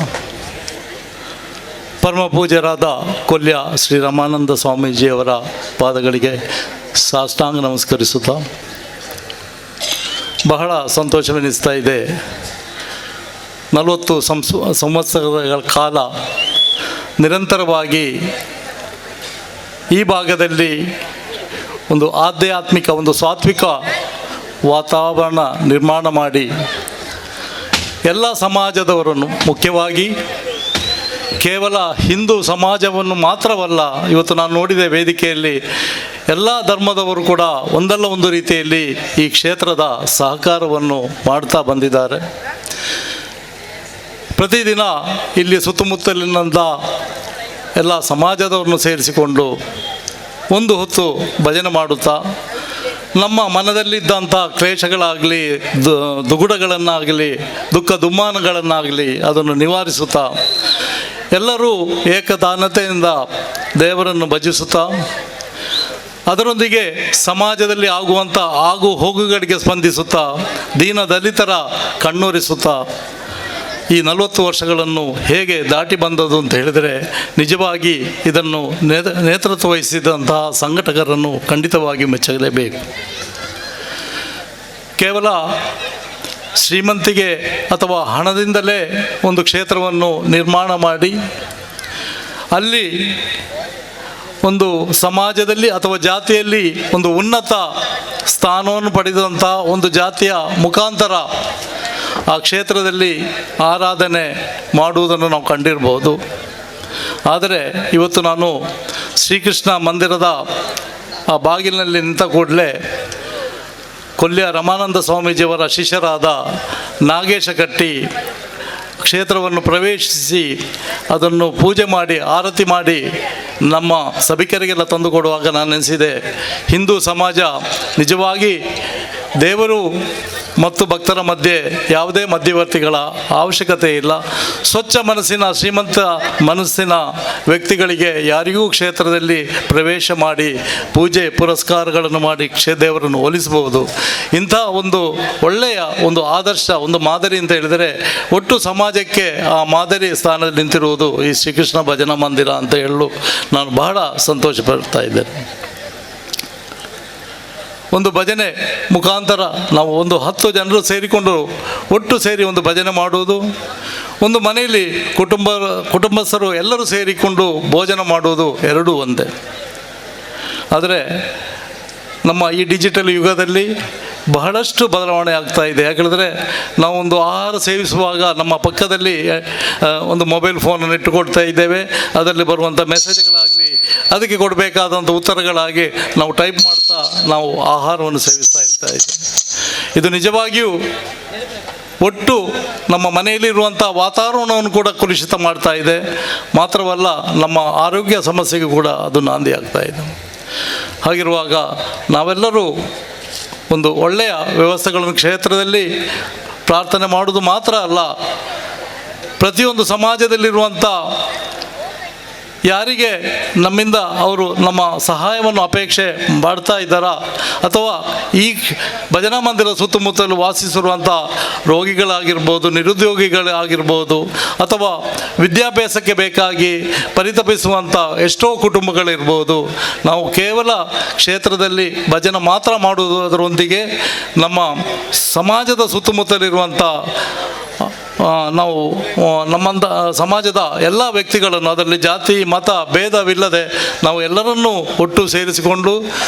ಪರಮ ಪೂಜ್ಯರಾದ ಕೊಲ್ಯ ಶ್ರೀ ರಮಾನಂದ ಸ್ವಾಮೀಜಿಯವರ ಪಾದಗಳಿಗೆ ಸಾಷ್ಟಾಂಗ ನಮಸ್ಕರಿಸುತ್ತಾ ಬಹಳ ಸಂತೋಷವೆನಿಸ್ತಾ ಇದೆ. 40 ಸಂವತ್ಸರಗಳ ಕಾಲ ನಿರಂತರವಾಗಿ ಈ ಭಾಗದಲ್ಲಿ ಒಂದು ಆಧ್ಯಾತ್ಮಿಕ, ಒಂದು ಸಾತ್ವಿಕ ವಾತಾವರಣ ನಿರ್ಮಾಣ ಮಾಡಿ ಎಲ್ಲ ಸಮಾಜದವರನ್ನು, ಮುಖ್ಯವಾಗಿ ಕೇವಲ ಹಿಂದೂ ಸಮಾಜವನ್ನು ಮಾತ್ರವಲ್ಲ, ಇವತ್ತು ನಾನು ನೋಡಿದೆ ವೇದಿಕೆಯಲ್ಲಿ ಎಲ್ಲ ಧರ್ಮದವರು ಕೂಡ ಒಂದಲ್ಲ ಒಂದು ರೀತಿಯಲ್ಲಿ ಈ ಕ್ಷೇತ್ರದ ಸಹಕಾರವನ್ನು ಮಾಡ್ತಾ ಬಂದಿದ್ದಾರೆ. ಪ್ರತಿದಿನ ಇಲ್ಲಿ ಸುತ್ತಮುತ್ತಲಿನಂಥ ಎಲ್ಲ ಸಮಾಜದವರನ್ನು ಸೇರಿಸಿಕೊಂಡು ಒಂದು ಹೊತ್ತು ಭಜನೆ ಮಾಡುತ್ತಾ ನಮ್ಮ ಮನದಲ್ಲಿದ್ದಂಥ ಕ್ಲೇಶಗಳಾಗಲಿ, ದುಗುಡಗಳನ್ನಾಗಲಿ, ದುಃಖ ದುಮ್ಮಾನಗಳನ್ನಾಗಲಿ ಅದನ್ನು ನಿವಾರಿಸುತ್ತಾ ಎಲ್ಲರೂ ಏಕತಾನತೆಯಿಂದ ದೇವರನ್ನು ಭಜಿಸುತ್ತಾ ಅದರೊಂದಿಗೆ ಸಮಾಜದಲ್ಲಿ ಆಗುವಂಥ ಆಗು ಹೋಗುಗಳಿಗೆ ಸ್ಪಂದಿಸುತ್ತಾ ದೀನ ದಲಿತರ ಕಣ್ಣೊರೆಸುತ್ತಾ ಈ 40 ವರ್ಷಗಳನ್ನು ಹೇಗೆ ದಾಟಿ ಬಂದದ್ದು ಅಂತ ಹೇಳಿದರೆ ನಿಜವಾಗಿ ಇದನ್ನು ನೇತೃತ್ವ ವಹಿಸಿದಂತಹ ಸಂಘಟಕರನ್ನು ಖಂಡಿತವಾಗಿ ಮೆಚ್ಚಲೇಬೇಕು. ಕೇವಲ ಶ್ರೀಮಂತಿಗೆ ಅಥವಾ ಹಣದಿಂದಲೇ ಒಂದು ಕ್ಷೇತ್ರವನ್ನು ನಿರ್ಮಾಣ ಮಾಡಿ ಅಲ್ಲಿ ಒಂದು ಸಮಾಜದಲ್ಲಿ ಅಥವಾ ಜಾತಿಯಲ್ಲಿ ಒಂದು ಉನ್ನತ ಸ್ಥಾನವನ್ನು ಪಡೆದಂಥ ಒಂದು ಜಾತಿಯ ಮುಖಾಂತರ ಆ ಕ್ಷೇತ್ರದಲ್ಲಿ ಆರಾಧನೆ ಮಾಡುವುದನ್ನು ನಾವು ಕಂಡಿರ್ಬೋದು. ಆದರೆ ಇವತ್ತು ನಾನು ಶ್ರೀಕೃಷ್ಣ ಮಂದಿರದ ಆ ಬಾಗಿಲಿನಲ್ಲಿ ನಿಂತ ಕೂಡಲೇ Kolya Ramananda ಸ್ವಾಮೀಜಿಯವರ ಶಿಷ್ಯರಾದ ನಾಗೇಶ ಕಟ್ಟಿ ಕ್ಷೇತ್ರವನ್ನು ಪ್ರವೇಶಿಸಿ ಅದನ್ನು ಪೂಜೆ ಮಾಡಿ ಆರತಿ ಮಾಡಿ ನಮ್ಮ ಸಭಿಕರಿಗೆಲ್ಲ ತಂದುಕೊಡುವಾಗ ನಾನು ನೆನೆಸಿದೆ, ಹಿಂದೂ ಸಮಾಜ ನಿಜವಾಗಿ ದೇವರು ಮತ್ತು ಭಕ್ತರ ಮಧ್ಯೆ ಯಾವುದೇ ಮಧ್ಯವರ್ತಿಗಳ ಅವಶ್ಯಕತೆ ಇಲ್ಲ. ಸ್ವಚ್ಛ ಮನಸ್ಸಿನ, ಶ್ರೀಮಂತ ಮನಸ್ಸಿನ ವ್ಯಕ್ತಿಗಳಿಗೆ ಯಾರಿಗೂ ಕ್ಷೇತ್ರದಲ್ಲಿ ಪ್ರವೇಶ ಮಾಡಿ ಪೂಜೆ ಪುರಸ್ಕಾರಗಳನ್ನು ಮಾಡಿ ದೇವರನ್ನು ಒಲಿಸಬಹುದು. ಇಂಥ ಒಂದು ಒಳ್ಳೆಯ ಒಂದು ಆದರ್ಶ, ಒಂದು ಮಾದರಿ ಅಂತ ಹೇಳಿದರೆ ಒಟ್ಟು ಸಮಾಜಕ್ಕೆ ಆ ಮಾದರಿ ಸ್ಥಾನದಲ್ಲಿ ನಿಂತಿರುವುದು ಈ ಶ್ರೀಕೃಷ್ಣ ಭಜನಾ ಮಂದಿರ ಅಂತ ಹೇಳಲು ನಾನು ಬಹಳ ಸಂತೋಷ ಪಡ್ತಾ ಇದ್ದೇನೆ. ಒಂದು ಭಜನೆ ಮುಖಾಂತರ ನಾವು ಒಂದು 10 ಜನರು ಸೇರಿಕೊಂಡು ಒಟ್ಟು ಸೇರಿ ಒಂದು ಭಜನೆ ಮಾಡುವುದು, ಒಂದು ಮನೆಯಲ್ಲಿ ಕುಟುಂಬಸ್ಥರು ಎಲ್ಲರೂ ಸೇರಿಕೊಂಡು ಭೋಜನ ಮಾಡುವುದು ಎರಡೂ ಒಂದೇ. ಆದರೆ ನಮ್ಮ ಈ ಡಿಜಿಟಲ್ ಯುಗದಲ್ಲಿ ಬಹಳಷ್ಟು ಬದಲಾವಣೆ ಆಗ್ತಾ ಇದೆ. ಯಾಕೆಂದರೆ ನಾವೊಂದು ಆಹಾರ ಸೇವಿಸುವಾಗ ನಮ್ಮ ಪಕ್ಕದಲ್ಲಿ ಒಂದು ಮೊಬೈಲ್ ಫೋನನ್ನು ಇಟ್ಟುಕೊಳ್ತಾ ಇದ್ದೇವೆ. ಅದರಲ್ಲಿ ಬರುವಂಥ ಮೆಸೇಜ್ಗಳಾಗಲಿ, ಅದಕ್ಕೆ ಕೊಡಬೇಕಾದಂಥ ಉತ್ತರಗಳಾಗಿ ನಾವು ಟೈಪ್ ಮಾಡ್ತಾ ನಾವು ಆಹಾರವನ್ನು ಸೇವಿಸ್ತಾ ಇರ್ತಾ ಇದ್ದೇವೆ. ಇದು ನಿಜವಾಗಿಯೂ ಒಟ್ಟು ನಮ್ಮ ಮನೆಯಲ್ಲಿರುವಂಥ ವಾತಾವರಣವನ್ನು ಕೂಡ ಕಲುಷಿತ ಮಾಡ್ತಾ ಇದೆ. ಮಾತ್ರವಲ್ಲ, ನಮ್ಮ ಆರೋಗ್ಯ ಸಮಸ್ಯೆಗೂ ಕೂಡ ಅದು ನಾಂದಿ ಆಗ್ತಾ ಇದೆ. ಹಾಗಿರುವಾಗ ನಾವೆಲ್ಲರೂ ಒಂದು ಒಳ್ಳೆಯ ವ್ಯವಸ್ಥೆಗಳನ್ನು ಕ್ಷೇತ್ರದಲ್ಲಿ ಪ್ರಾರ್ಥನೆ ಮಾಡೋದು ಮಾತ್ರ ಅಲ್ಲ, ಪ್ರತಿಯೊಂದು ಸಮಾಜದಲ್ಲಿರುವಂಥ ಯಾರಿಗೆ ನಮ್ಮಿಂದ ಅವರು ನಮ್ಮ ಸಹಾಯವನ್ನು ಅಪೇಕ್ಷೆ ಮಾಡ್ತಾ ಇದ್ದಾರಾ ಅಥವಾ ಈ ಭಜನಾ ಮಂದಿರ ಸುತ್ತಮುತ್ತಲು ವಾಸಿಸಿರುವಂಥ ರೋಗಿಗಳಾಗಿರ್ಬೋದು, ನಿರುದ್ಯೋಗಿಗಳಾಗಿರ್ಬೋದು, ಅಥವಾ ವಿದ್ಯಾಭ್ಯಾಸಕ್ಕೆ ಬೇಕಾಗಿ ಪರಿತಪಿಸುವಂಥ ಎಷ್ಟೋ ಕುಟುಂಬಗಳಿರ್ಬೋದು, ನಾವು ಕೇವಲ ಕ್ಷೇತ್ರದಲ್ಲಿ ಭಜನೆ ಮಾತ್ರ ಮಾಡುವುದು, ಅದರೊಂದಿಗೆ ನಮ್ಮ ಸಮಾಜದ ಸುತ್ತಮುತ್ತಲಿರುವಂಥ ನಾವು ನಮ್ಮಂಥ ಸಮಾಜದ ಎಲ್ಲ ವ್ಯಕ್ತಿಗಳನ್ನು, ಅದರಲ್ಲಿ ಜಾತಿ ಮತ ಭೇದವಿಲ್ಲದೆ ನಾವು ಎಲ್ಲರನ್ನೂ ಒಟ್ಟು ಸೇರಿಸಿಕೊಂಡು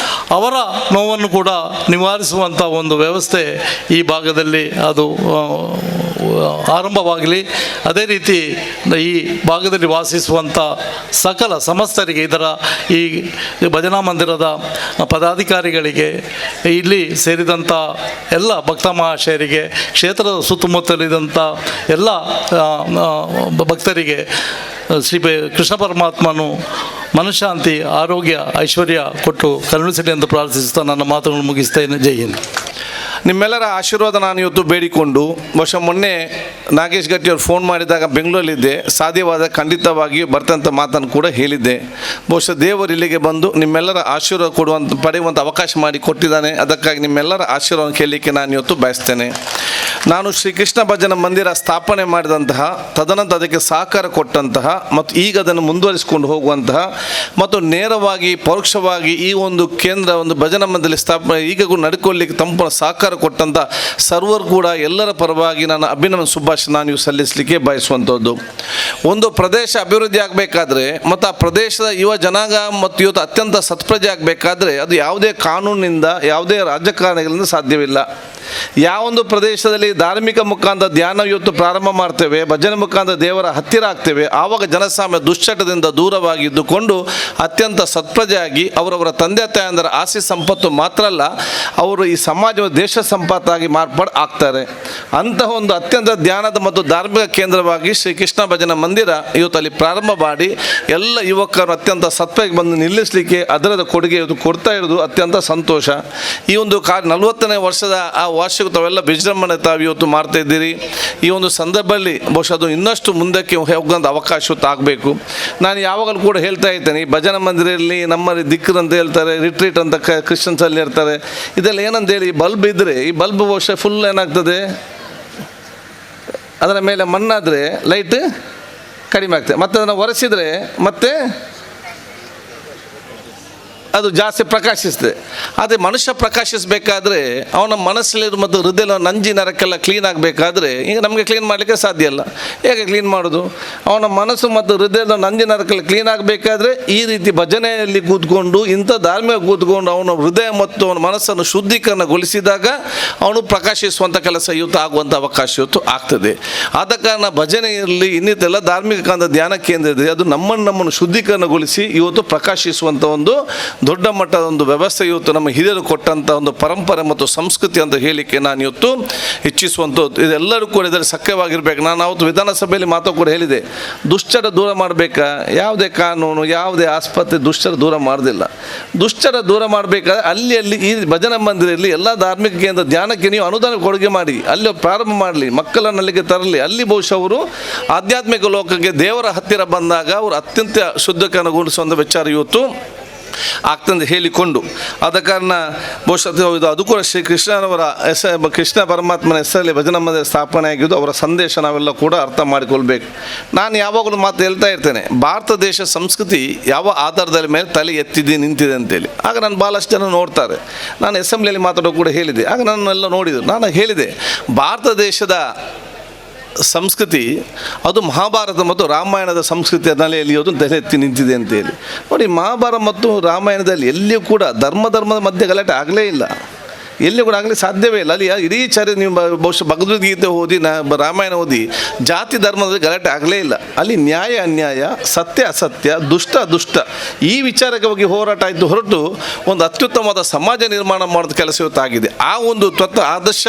ಅವರ ನೋವನ್ನು ಕೂಡ ನಿವಾರಿಸುವಂಥ ಒಂದು ವ್ಯವಸ್ಥೆ ಈ ಭಾಗದಲ್ಲಿ ಅದು ಆರಂಭವಾಗಲಿ. ಅದೇ ರೀತಿ ಈ ಭಾಗದಲ್ಲಿ ವಾಸಿಸುವಂಥ ಸಕಲ ಸಮಸ್ತರಿಗೆ, ಇದರ ಈ ಭಜನಾ ಮಂದಿರದ ಪದಾಧಿಕಾರಿಗಳಿಗೆ, ಇಲ್ಲಿ ಸೇರಿದಂಥ ಎಲ್ಲ ಭಕ್ತ ಮಹಾಶಯರಿಗೆ, ಕ್ಷೇತ್ರದ ಸುತ್ತಮುತ್ತಲಿದ್ದಂಥ ಎಲ್ಲ ಭಕ್ತರಿಗೆ ಶ್ರೀ ಕೃಷ್ಣ ಪರಮಾತ್ಮನು ಮನಃಶಾಂತಿ, ಆರೋಗ್ಯ, ಐಶ್ವರ್ಯ ಕೊಟ್ಟು ಕರುಣಿಸಲಿ ಎಂದು ಪ್ರಾರ್ಥಿಸುತ್ತಾ ನನ್ನ ಮಾತುಗಳನ್ನು ಮುಗಿಸ್ತೇನೆ. ಜೈ ಹಿಂದ್. ನಿಮ್ಮೆಲ್ಲರ ಆಶೀರ್ವಾದ ನಾನು ಇವತ್ತು ಬೇಡಿಕೊಂಡು, ಬಹುಶಃ ಮೊನ್ನೆ ನಾಗೇಶ್ ಗಟ್ಟಿಯವರು ಫೋನ್ ಮಾಡಿದಾಗ ಬೆಂಗಳೂರಲ್ಲಿದ್ದೆ, ಸಾಧ್ಯವಾದ ಖಂಡಿತವಾಗಿಯೂ ಬರ್ತಂಥ ಮಾತನ್ನು ಕೂಡ ಹೇಳಿದ್ದೆ. ಬಹುಶಃ ದೇವರು ಇಲ್ಲಿಗೆ ಬಂದು ನಿಮ್ಮೆಲ್ಲರ ಆಶೀರ್ವಾದ ಕೊಡುವಂಥ ಪಡೆಯುವಂಥ ಅವಕಾಶ ಮಾಡಿ ಕೊಟ್ಟಿದ್ದಾನೆ. ಅದಕ್ಕಾಗಿ ನಿಮ್ಮೆಲ್ಲರ ಆಶೀರ್ವಾದ ಕೇಳಲಿಕ್ಕೆ ನಾನು ಇವತ್ತು ಬಯಸ್ತೇನೆ. ನಾನು ಶ್ರೀಕೃಷ್ಣ ಭಜನಾ ಮಂದಿರ ಸ್ಥಾಪನೆ ಮಾಡಿದಂತಹ, ತದನಂತರ ಅದಕ್ಕೆ ಸಹಕಾರ ಕೊಟ್ಟಂತಹ ಮತ್ತು ಈಗ ಅದನ್ನು ಮುಂದುವರಿಸಿಕೊಂಡು ಹೋಗುವಂತಹ ಮತ್ತು ನೇರವಾಗಿ ಪರೋಕ್ಷವಾಗಿ ಈ ಒಂದು ಕೇಂದ್ರ ಒಂದು ಭಜನಾ ಮಂದಿರ ಸ್ಥಾಪನೆ ಈಗೂ ನಡ್ಕೊಳ್ಳಿಕ್ಕೆ ತಮ್ಮ ಸಹಕಾರ ಕೊಟ್ಟಂಥ ಸರ್ವರು ಕೂಡ ಎಲ್ಲರ ಪರವಾಗಿ ನಾನು ಅಭಿನಂದನೆ ಶುಭಾಶಯ ನಾನು ಸಲ್ಲಿಸಲಿಕ್ಕೆ ಬಯಸುವಂಥದ್ದು. ಒಂದು ಪ್ರದೇಶ ಅಭಿವೃದ್ಧಿ ಆಗಬೇಕಾದ್ರೆ ಮತ್ತು ಆ ಪ್ರದೇಶದ ಯುವ ಜನಾಂಗ ಮತ್ತು ಇವತ್ತು ಅತ್ಯಂತ ಸತ್ಪ್ರಜೆ ಆಗಬೇಕಾದ್ರೆ ಅದು ಯಾವುದೇ ಕಾನೂನಿನಿಂದ ಯಾವುದೇ ರಾಜಕಾರಣಿಗಳಿಂದ ಸಾಧ್ಯವಿಲ್ಲ. ಯಾವೊಂದು ಪ್ರದೇಶದಲ್ಲಿ ಧಾರ್ಮಿಕ ಮುಖಾಂತರ ಧ್ಯಾನ ಇವತ್ತು ಪ್ರಾರಂಭ ಮಾಡ್ತೇವೆ, ಭಜನೆ ಮುಖಾಂತರ ದೇವರ ಹತ್ತಿರ ಆಗ್ತೇವೆ, ಆವಾಗ ಜನಸಾಮಾನ್ಯ ದುಶ್ಚಟದಿಂದ ದೂರವಾಗಿದ್ದುಕೊಂಡು ಅತ್ಯಂತ ಸತ್ಪ್ರಜೆಯಾಗಿ ಅವರವರ ತಂದೆ ತಾಯಂದರ ಆಸ್ತಿ ಸಂಪತ್ತು ಮಾತ್ರ ಅಲ್ಲ, ಅವರು ಈ ಸಮಾಜ ದೇಶ ಸಂಪತ್ತಾಗಿ ಮಾರ್ಪಾಡು ಆಗ್ತಾರೆ. ಅಂತಹ ಒಂದು ಅತ್ಯಂತ ಧ್ಯಾನದ ಮತ್ತು ಧಾರ್ಮಿಕ ಕೇಂದ್ರವಾಗಿ ಶ್ರೀ ಕೃಷ್ಣ ಭಜನಾ ಮಂದಿರ ಇವತ್ತು ಅಲ್ಲಿ ಪ್ರಾರಂಭ ಮಾಡಿ ಎಲ್ಲ ಯುವಕರು ಅತ್ಯಂತ ಸತ್ವಕ್ಕೆ ಬಂದು ನಿಲ್ಲಿಸಲಿಕ್ಕೆ ಅದರದ ಕೊಡುಗೆ ಇವತ್ತು ಕೊಡ್ತಾ ಇರೋದು ಅತ್ಯಂತ ಸಂತೋಷ. ಈ ಒಂದು 40ನೇ ವರ್ಷದ ಆ ವಾರ್ಷಿಕ ತಾವೆಲ್ಲ ವಿಜೃಂಭಣೆ ತಾವು ಇವತ್ತು ಮಾಡ್ತಾ ಇದ್ದೀರಿ. ಈ ಒಂದು ಸಂದರ್ಭದಲ್ಲಿ ಬಹುಶಃ ಅದು ಇನ್ನಷ್ಟು ಮುಂದಕ್ಕೆ ಹೋಗುವಂಥ ಅವಕಾಶ ಆಗಬೇಕು. ನಾನು ಯಾವಾಗಲೂ ಕೂಡ ಹೇಳ್ತಾ ಇದ್ದೇನೆ, ಈ ಭಜನಾ ಮಂದಿರಲ್ಲಿ ನಮ್ಮಲ್ಲಿ ದಿಕ್ಕರು ಅಂತ ಹೇಳ್ತಾರೆ, ರಿಟ್ರೀಟ್ ಅಂತ ಕ್ರಿಶ್ಚಿಯನ್ಸಲ್ಲಿ ಇರ್ತಾರೆ. ಇದೆಲ್ಲ ಏನಂತೇಳಿ, ಬಲ್ಬ್ ಇದ್ದರೆ ಈ ಬಲ್ಬ್ ಬಹುಶಃ ಫುಲ್ ಏನಾಗ್ತದೆ, ಅದರ ಮೇಲೆ ಮಣ್ಣಾದರೆ ಲೈಟ್ ಕಡಿಮೆ ಆಗ್ತದೆ, ಮತ್ತು ಅದನ್ನು ಒರೆಸಿದರೆ ಮತ್ತೆ ಅದು ಜಾಸ್ತಿ ಪ್ರಕಾಶಿಸ್ತದೆ. ಆದರೆ ಮನುಷ್ಯ ಪ್ರಕಾಶಿಸಬೇಕಾದ್ರೆ ಅವನ ಮನಸ್ಸಲ್ಲಿರುವ ಮತ್ತು ಹೃದಯ ನಂಜಿ ನರಕ್ಕೆಲ್ಲ ಕ್ಲೀನ್ ಆಗಬೇಕಾದ್ರೆ, ಈಗ ನಮಗೆ ಕ್ಲೀನ್ ಮಾಡಲಿಕ್ಕೆ ಸಾಧ್ಯ ಇಲ್ಲ. ಹೇಗೆ ಕ್ಲೀನ್ ಮಾಡೋದು? ಅವನ ಮನಸ್ಸು ಮತ್ತು ಹೃದಯದ ನಂಜಿ ನರಕ್ಕೆಲ್ಲ ಕ್ಲೀನ್ ಆಗಬೇಕಾದ್ರೆ ಈ ರೀತಿ ಭಜನೆಯಲ್ಲಿ ಕೂತ್ಕೊಂಡು, ಇಂಥ ಧಾರ್ಮಿಕ ಕೂತ್ಕೊಂಡು ಅವನ ಹೃದಯ ಮತ್ತು ಅವನ ಮನಸ್ಸನ್ನು ಶುದ್ಧೀಕರಣಗೊಳಿಸಿದಾಗ ಅವನು ಪ್ರಕಾಶಿಸುವಂಥ ಕೆಲಸ ಇವತ್ತು ಆಗುವಂಥ ಅವಕಾಶ ಇವತ್ತು ಆಗ್ತದೆ. ಆದ ಕಾರಣ ಭಜನೆ ಇರಲಿ, ಇನ್ನಿತೆಲ್ಲ ಧಾರ್ಮಿಕ ಕಾಂದ ಧ್ಯಾನ ಕೇಂದ್ರ ಇದೆ, ಅದು ನಮ್ಮನ್ನು ಶುದ್ಧೀಕರಣಗೊಳಿಸಿ ಇವತ್ತು ಪ್ರಕಾಶಿಸುವಂಥ ಒಂದು ದೊಡ್ಡ ಮಟ್ಟದ ಒಂದು ವ್ಯವಸ್ಥೆ ಇವತ್ತು ನಮ್ಮ ಹಿರಿಯರು ಕೊಟ್ಟಂಥ ಒಂದು ಪರಂಪರೆ ಮತ್ತು ಸಂಸ್ಕೃತಿ ಅಂತ ಹೇಳಲಿಕ್ಕೆ ನಾನು ಇವತ್ತು ಇಚ್ಛಿಸುವಂಥದ್ದು. ಇದೆಲ್ಲರೂ ಕೂಡ ಇದರಲ್ಲಿ ಸಕ್ರಿಯವಾಗಿರಬೇಕು. ನಾನು ಅವತ್ತು ವಿಧಾನಸಭೆಯಲ್ಲಿ ಮಾತು ಕೂಡ ಹೇಳಿದೆ, ದುಶ್ಚಟ ದೂರ ಮಾಡಬೇಕಾ, ಯಾವುದೇ ಕಾನೂನು ಯಾವುದೇ ಆಸ್ಪತ್ರೆ ದುಶ್ಚಟ ದೂರ ಮಾಡೋದಿಲ್ಲ. ದುಶ್ಚಟ ದೂರ ಮಾಡಬೇಕಾದ್ರೆ ಅಲ್ಲಿ ಅಲ್ಲಿ ಈ ಭಜನಾ ಮಂದಿರದಲ್ಲಿ ಎಲ್ಲ ಧಾರ್ಮಿಕ ಕೇಂದ್ರ ಧ್ಯಾನಕ್ಕೆ ನೀವು ಅನುದಾನ ಕೊಡುಗೆ ಮಾಡಿ, ಅಲ್ಲಿ ಪ್ರಾರಂಭ ಮಾಡಲಿ, ಮಕ್ಕಳನ್ನು ಅಲ್ಲಿಗೆ ತರಲಿ. ಅಲ್ಲಿ ಬಹುಶಃ ಅವರು ಆಧ್ಯಾತ್ಮಿಕ ಲೋಕಕ್ಕೆ ದೇವರ ಹತ್ತಿರ ಬಂದಾಗ ಅವರು ಅತ್ಯಂತ ಶುದ್ಧಕರಣಗೊಳಿಸುವಂಥ ವಿಚಾರ ಇವತ್ತು ಆಗ್ತಂದು ಹೇಳಿಕೊಂಡು, ಆದ ಕಾರಣ ಬಹುಶಃ ಇದು ಅದು ಕೂಡ ಶ್ರೀ ಕೃಷ್ಣನವರ ಕೃಷ್ಣ ಪರಮಾತ್ಮನ ಹೆಸರಲ್ಲಿ ಭಜನಾ ಮಂದಿರ ಸ್ಥಾಪನೆ ಆಗಿದ್ದು ಅವರ ಸಂದೇಶ ನಾವೆಲ್ಲ ಕೂಡ ಅರ್ಥ ಮಾಡಿಕೊಳ್ಬೇಕು. ನಾನು ಯಾವಾಗಲೂ ಮಾತು ಹೇಳ್ತಾ ಇರ್ತೇನೆ, ಭಾರತ ದೇಶ ಸಂಸ್ಕೃತಿ ಯಾವ ಆಧಾರದ ಮೇಲೆ ತಲೆ ಎತ್ತಿದೆ ನಿಂತಿದೆ ಅಂತೇಳಿ. ಆಗ ನಾನು ಭಾಳಷ್ಟು ಜನ ನೋಡ್ತಾರೆ, ನಾನು ಅಸೆಂಬ್ಲಿಯಲ್ಲಿ ಮಾತಾಡೋ ಕೂಡ ಹೇಳಿದೆ, ಆಗ ನನ್ನೆಲ್ಲ ನೋಡಿದರು. ನಾನು ಹೇಳಿದೆ, ಭಾರತ ದೇಶದ ಸಂಸ್ಕೃತಿ ಅದು ಮಹಾಭಾರತ ಮತ್ತು ರಾಮಾಯಣದ ಸಂಸ್ಕೃತಿಯ ನೆಲೆಯಲ್ಲಿ ಅದು ತಲೆ ಎತ್ತಿ ನಿಂತಿದೆ ಅಂತೇಳಿ. ನೋಡಿ, ಮಹಾಭಾರತ ಮತ್ತು ರಾಮಾಯಣದಲ್ಲಿ ಎಲ್ಲಿಯೂ ಕೂಡ ಧರ್ಮದ ಮಧ್ಯೆ ಗಲಾಟೆ ಆಗಲೇ ಇಲ್ಲ, ಎಲ್ಲಿ ಕೂಡ ಆಗಲಿ ಸಾಧ್ಯವೇ ಇಲ್ಲ. ಅಲ್ಲಿ ಇಡೀ ಚರಿ ನೀವು ಬಹುಶಃ ಭಗವದ್ಗೀತೆ ಓದಿ, ರಾಮಾಯಣ ಓದಿ, ಜಾತಿ ಧರ್ಮದಲ್ಲಿ ಗಲಾಟೆ ಆಗಲೇ ಇಲ್ಲ. ಅಲ್ಲಿ ನ್ಯಾಯ ಅನ್ಯಾಯ, ಸತ್ಯ ಅಸತ್ಯ, ದುಷ್ಟ ದುಷ್ಟ ಈ ವಿಚಾರಕ್ಕೆ ಹೋರಾಟ ಆಯಿತು ಹೊರಟು ಒಂದು ಅತ್ಯುತ್ತಮವಾದ ಸಮಾಜ ನಿರ್ಮಾಣ ಮಾಡೋದು ಕೆಲಸ ಇವತ್ತು ಆಗಿದೆ. ಆ ಒಂದು ತತ್ವ ಆದರ್ಶ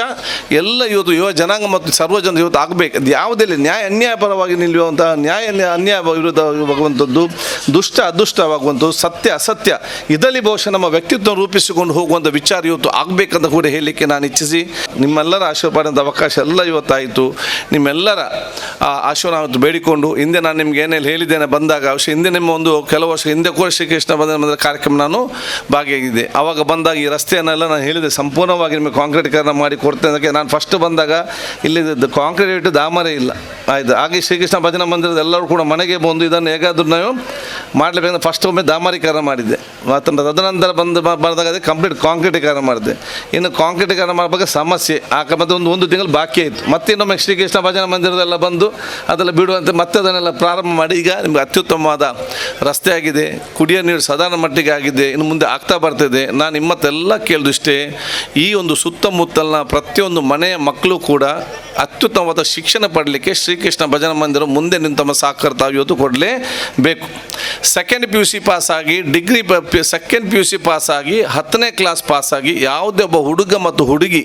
ಎಲ್ಲ ಇವತ್ತು ಯುವ ಜನಾಂಗ ಮತ್ತು ಸರ್ವಜನ ಇವತ್ತು ಆಗಬೇಕು. ಅದು ಯಾವುದೇ ನ್ಯಾಯ ಅನ್ಯಾಯ ಪರವಾಗಿ ನಿಲ್ಲುವಂಥ ನ್ಯಾಯ ಅನ್ಯಾಯ ವಿರುದ್ಧವಾಗುವಂಥದ್ದು, ದುಷ್ಟ ಅದುಷ್ಟವಾಗುವಂಥದ್ದು, ಸತ್ಯ ಅಸತ್ಯ ಇದರಲ್ಲಿ ಬಹುಶಃ ನಮ್ಮ ವ್ಯಕ್ತಿತ್ವ ರೂಪಿಸಿಕೊಂಡು ಹೋಗುವಂಥ ವಿಚಾರ ಇವತ್ತು ಆಗಬೇಕಂತ ಕೂಡ ಹೇಳಲಿಕ್ಕೆ ನಾನು ಇಚ್ಛಿಸಿ, ನಿಮ್ಮೆಲ್ಲರ ಆಶೀರ್ವಾದದ ಅವಕಾಶ ಎಲ್ಲ ಇವತ್ತಾಯಿತು. ನಿಮ್ಮೆಲ್ಲರ ಆಶೀರ್ವಾದ ಬೇಡಿಕೊಂಡು, ಹಿಂದೆ ನಾನು ನಿಮ್ಗೆ ಏನೇನು ಹೇಳಿದ್ದೇನೆ ಬಂದಾಗ, ಅವಶ್ಯ ಹಿಂದೆ ನಿಮ್ಮ ಒಂದು ಕೆಲವು ವರ್ಷ ಹಿಂದೆ ಕೂಡ ಶ್ರೀಕೃಷ್ಣ ಬಂದ ಕಾರ್ಯಕ್ರಮ ನಾನು ಭಾಗಿಯಾಗಿದ್ದೆ. ಆವಾಗ ಬಂದಾಗ ಈ ರಸ್ತೆಯನ್ನೆಲ್ಲ ನಾನು ಹೇಳಿದೆ ಸಂಪೂರ್ಣವಾಗಿ ನಿಮಗೆ ಕಾಂಕ್ರೀಟೀಕರಣ ಮಾಡಿ ಕೊಡ್ತೇನೆ. ಅದಕ್ಕೆ ನಾನು ಫಸ್ಟ್ ಬಂದಾಗ ಇಲ್ಲಿ ಕಾಂಕ್ರೀಟ್ ದಾಮರೇ ಇಲ್ಲ ಆಯಿತು. ಹಾಗೆ ಶ್ರೀಕೃಷ್ಣ ಭಜನಾ ಮಂದಿರದ ಎಲ್ಲರೂ ಕೂಡ ಮನೆಗೆ ಬಂದು ಇದನ್ನು ಹೇಗಾದರೂ ನಾವು ಮಾಡಲೇಬೇಕಂದ್ರೆ ಫಸ್ಟ್ ಒಮ್ಮೆ ದಾಮರೀಕರಣ ಮಾಡಿದ್ದೆ. ಮತ್ತು ತದನಂತರ ಬಂದಾಗ ಅದೇ ಕಂಪ್ಲೀಟ್ ಕಾಂಕ್ರೀಟೀಕರಣ ಮಾಡಿದ್ದೆ. ಇನ್ನು ಕಾಂಕ್ರೀಟೀಕರಣ ಮಾಡುವಾಗ ಸಮಸ್ಯೆ ಆಕ ಮತ್ತು ಒಂದು ತಿಂಗಳು ಬಾಕಿ ಆಯಿತು. ಮತ್ತೆ ಇನ್ನೊಮ್ಮೆ ಶ್ರೀಕೃಷ್ಣ ಭಜನಾ ಮಂದಿರದೆಲ್ಲ ಬಂದು ಅದೆಲ್ಲ ಬಿಡುವಂತೆ ಮತ್ತೆ ಅದನ್ನೆಲ್ಲ ಪ್ರಾರಂಭ ಮಾಡಿ ಈಗ ನಿಮ್ಗೆ ಅತ್ಯುತ್ತಮವಾದ ರಸ್ತೆ ಆಗಿದೆ, ಕುಡಿಯೋ ನೀರು ಸಾಧಾರಣ ಮಟ್ಟಿಗೆ ಆಗಿದೆ, ಇನ್ನು ಮುಂದೆ ಆಗ್ತಾ ಬರ್ತಿದೆ. ನಾನು ನಿಮ್ಮತ್ತೆಲ್ಲ ಕೇಳಿದಷ್ಟೇ, ಈ ಒಂದು ಸುತ್ತಮುತ್ತಲಿನ ಪ್ರತಿಯೊಂದು ಮನೆಯ ಮಕ್ಕಳು ಕೂಡ ಅತ್ಯುತ್ತಮವಾದ ಶಿಕ್ಷಣ ಪಡಲಿಕ್ಕೆ ಶ್ರೀಕೃಷ್ಣ ಭಜನಾ ಮಂದಿರ ಮುಂದೆ ನಿಂತು ತಮ್ಮ ಸಹಕಾರ ತಾವು ಇವತ್ತು ಕೊಡಲೇಬೇಕು. ಸೆಕೆಂಡ್ PUC ಪಾಸಾಗಿ, ಡಿಗ್ರಿ ಸೆಕೆಂಡ್ PUC ಪಾಸಾಗಿ, 10ನೇ ಕ್ಲಾಸ್ ಪಾಸಾಗಿ ಯಾವುದೇ ಒಬ್ಬ ಹುಡುಗ ಮತ್ತು ಹುಡುಗಿ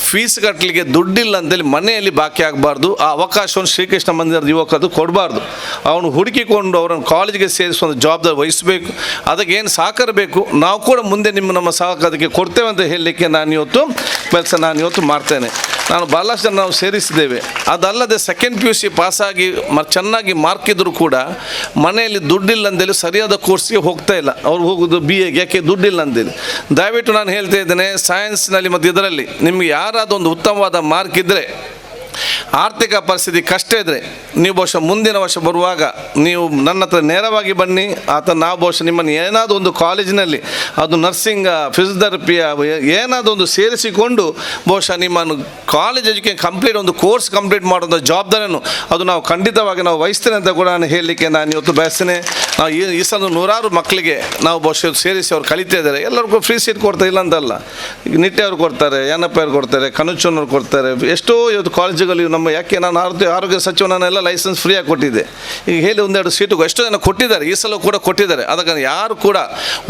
ಫೀಸ್ ಕಟ್ಟಲಿಕ್ಕೆ ದುಡ್ಡಿಲ್ಲ ಅಂತೇಳಿ ಮನೆಯಲ್ಲಿ ಬಾಕಿ ಆಗಬಾರ್ದು. ಆ ಅವಕಾಶವನ್ನು ಶ್ರೀಕೃಷ್ಣ ಮಂದಿರದ ಯುವಕರು ಕೊಡಬಾರ್ದು. ಅವನು ಹುಡುಕಿಕೊಂಡು ಅವರನ್ನು ಕಾಲೇಜಿಗೆ ಸೇರಿಸುವ ಜವಾಬ್ದಾರಿ ವಹಿಸಬೇಕು. ಅದಕ್ಕೆ ಏನು ಸಹಕಾರ ಬೇಕು ನಾವು ಕೂಡ ಮುಂದೆ ನಮ್ಮ ಸಹಕಾರಕ್ಕೆ ಕೊಡ್ತೇವೆ ಅಂತ ಹೇಳಲಿಕ್ಕೆ ನಾನು ಇವತ್ತು ಕೆಲಸ ಮಾಡ್ತೇನೆ. ನಾನು ಭಾಳಷ್ಟು ಜನ ನಾವು ಸೇರಿಸಿದ್ದೇವೆ. ಅದಲ್ಲದೆ ಸೆಕೆಂಡ್ PUC ಪಾಸಾಗಿ ಚೆನ್ನಾಗಿ ಮಾರ್ಕ್ ಇದ್ದರೂ ಕೂಡ ಮನೆಯಲ್ಲಿ ದುಡ್ಡಿಲ್ಲ ಅಂತೇಳಿ ಸರಿಯಾದ ಕೋರ್ಸ್ಗೆ ಹೋಗ್ತಾ ಇಲ್ಲ. ಅವ್ರು ಹೋಗೋದು BAಗೆ, ಯಾಕೆ ದುಡ್ಡಿಲ್ಲ ಅಂತೇಳಿ. ದಯವಿಟ್ಟು ನಾನು ಹೇಳ್ತಾ ಇದ್ದೇನೆ, ಸೈನ್ಸ್ನಲ್ಲಿ ಮತ್ತು ಇದರಲ್ಲಿ ನಿಮಗೆ ಯಾರಾದರೂ ಒಂದು ಉತ್ತಮವಾದ ಮಾರ್ಕ್ ಇದ್ದರೆ, ಆರ್ಥಿಕ ಪರಿಸ್ಥಿತಿ ಕಷ್ಟ ಇದ್ದರೆ, ನೀವು ಬಹುಶಃ ಮುಂದಿನ ವರ್ಷ ಬರುವಾಗ ನೀವು ನನ್ನ ಹತ್ರ ನೇರವಾಗಿ ಬನ್ನಿ. ಆತ ನಾವು ಬಹುಶಃ ನಿಮ್ಮನ್ನು ಏನಾದರೂ ಒಂದು ಕಾಲೇಜಿನಲ್ಲಿ, ಅದು ನರ್ಸಿಂಗ್, ಫಿಸಿಯೋಥೆರಪಿಯ ಏನಾದರೂ ಒಂದು ಸೇರಿಸಿಕೊಂಡು ಬಹುಶಃ ನಿಮ್ಮನ್ನು ಕಾಲೇಜ್ ಎಜುಕೇಷನ್ ಕಂಪ್ಲೀಟ್ ಒಂದು ಕೋರ್ಸ್ ಕಂಪ್ಲೀಟ್ ಮಾಡುವಂಥ ಜವಾಬ್ದಾರಿಯನ್ನು ಅದು ನಾವು ಖಂಡಿತವಾಗಿ ನಾವು ವಹಿಸ್ತೇನೆ ಅಂತ ಕೂಡ ನಾನು ಹೇಳಲಿಕ್ಕೆ ನಾನು ಇವತ್ತು ಬಯಸ್ತೇನೆ. ನಾವು ಈ ಸಲ ನೂರಾರು ಮಕ್ಕಳಿಗೆ ನಾವು ಬಹುಶಃ ಸೇರಿಸಿ ಅವ್ರು ಕಲಿತಾ ಇದ್ದಾರೆ. ಎಲ್ಲರಿಗೂ ಫ್ರೀ ಸೀಟ್ ಕೊಡ್ತಾ ಇಲ್ಲ ಅಂತಲ್ಲ, ಈಗ ನಿಟ್ಟೆ ಅವ್ರು ಕೊಡ್ತಾರೆ, ಯಾನಪ್ಪ ಅವ್ರು ಕೊಡ್ತಾರೆ, ಕನುಚೂನವ್ರು ಕೊಡ್ತಾರೆ, ಎಷ್ಟೋ ಇವತ್ತು ಕಾಲೇಜುಗಳು ನಮ್ಮ ಯಾಕೆ ನಾನು ಆರೋಗ್ಯ ಸಚಿವನನ್ನೆಲ್ಲ ಲೈಸೆನ್ಸ್ ಫ್ರೀಯಾಗಿ ಕೊಟ್ಟಿದ್ದೆ. ಈಗ ಹೇಳಿ ಒಂದೆರಡು ಸೀಟುಗೂ ಎಷ್ಟೋ ಜನ ಕೊಟ್ಟಿದ್ದಾರೆ, ಈ ಸಲ ಕೂಡ ಕೊಟ್ಟಿದ್ದಾರೆ. ಅದಕ್ಕೆ ಯಾರು ಕೂಡ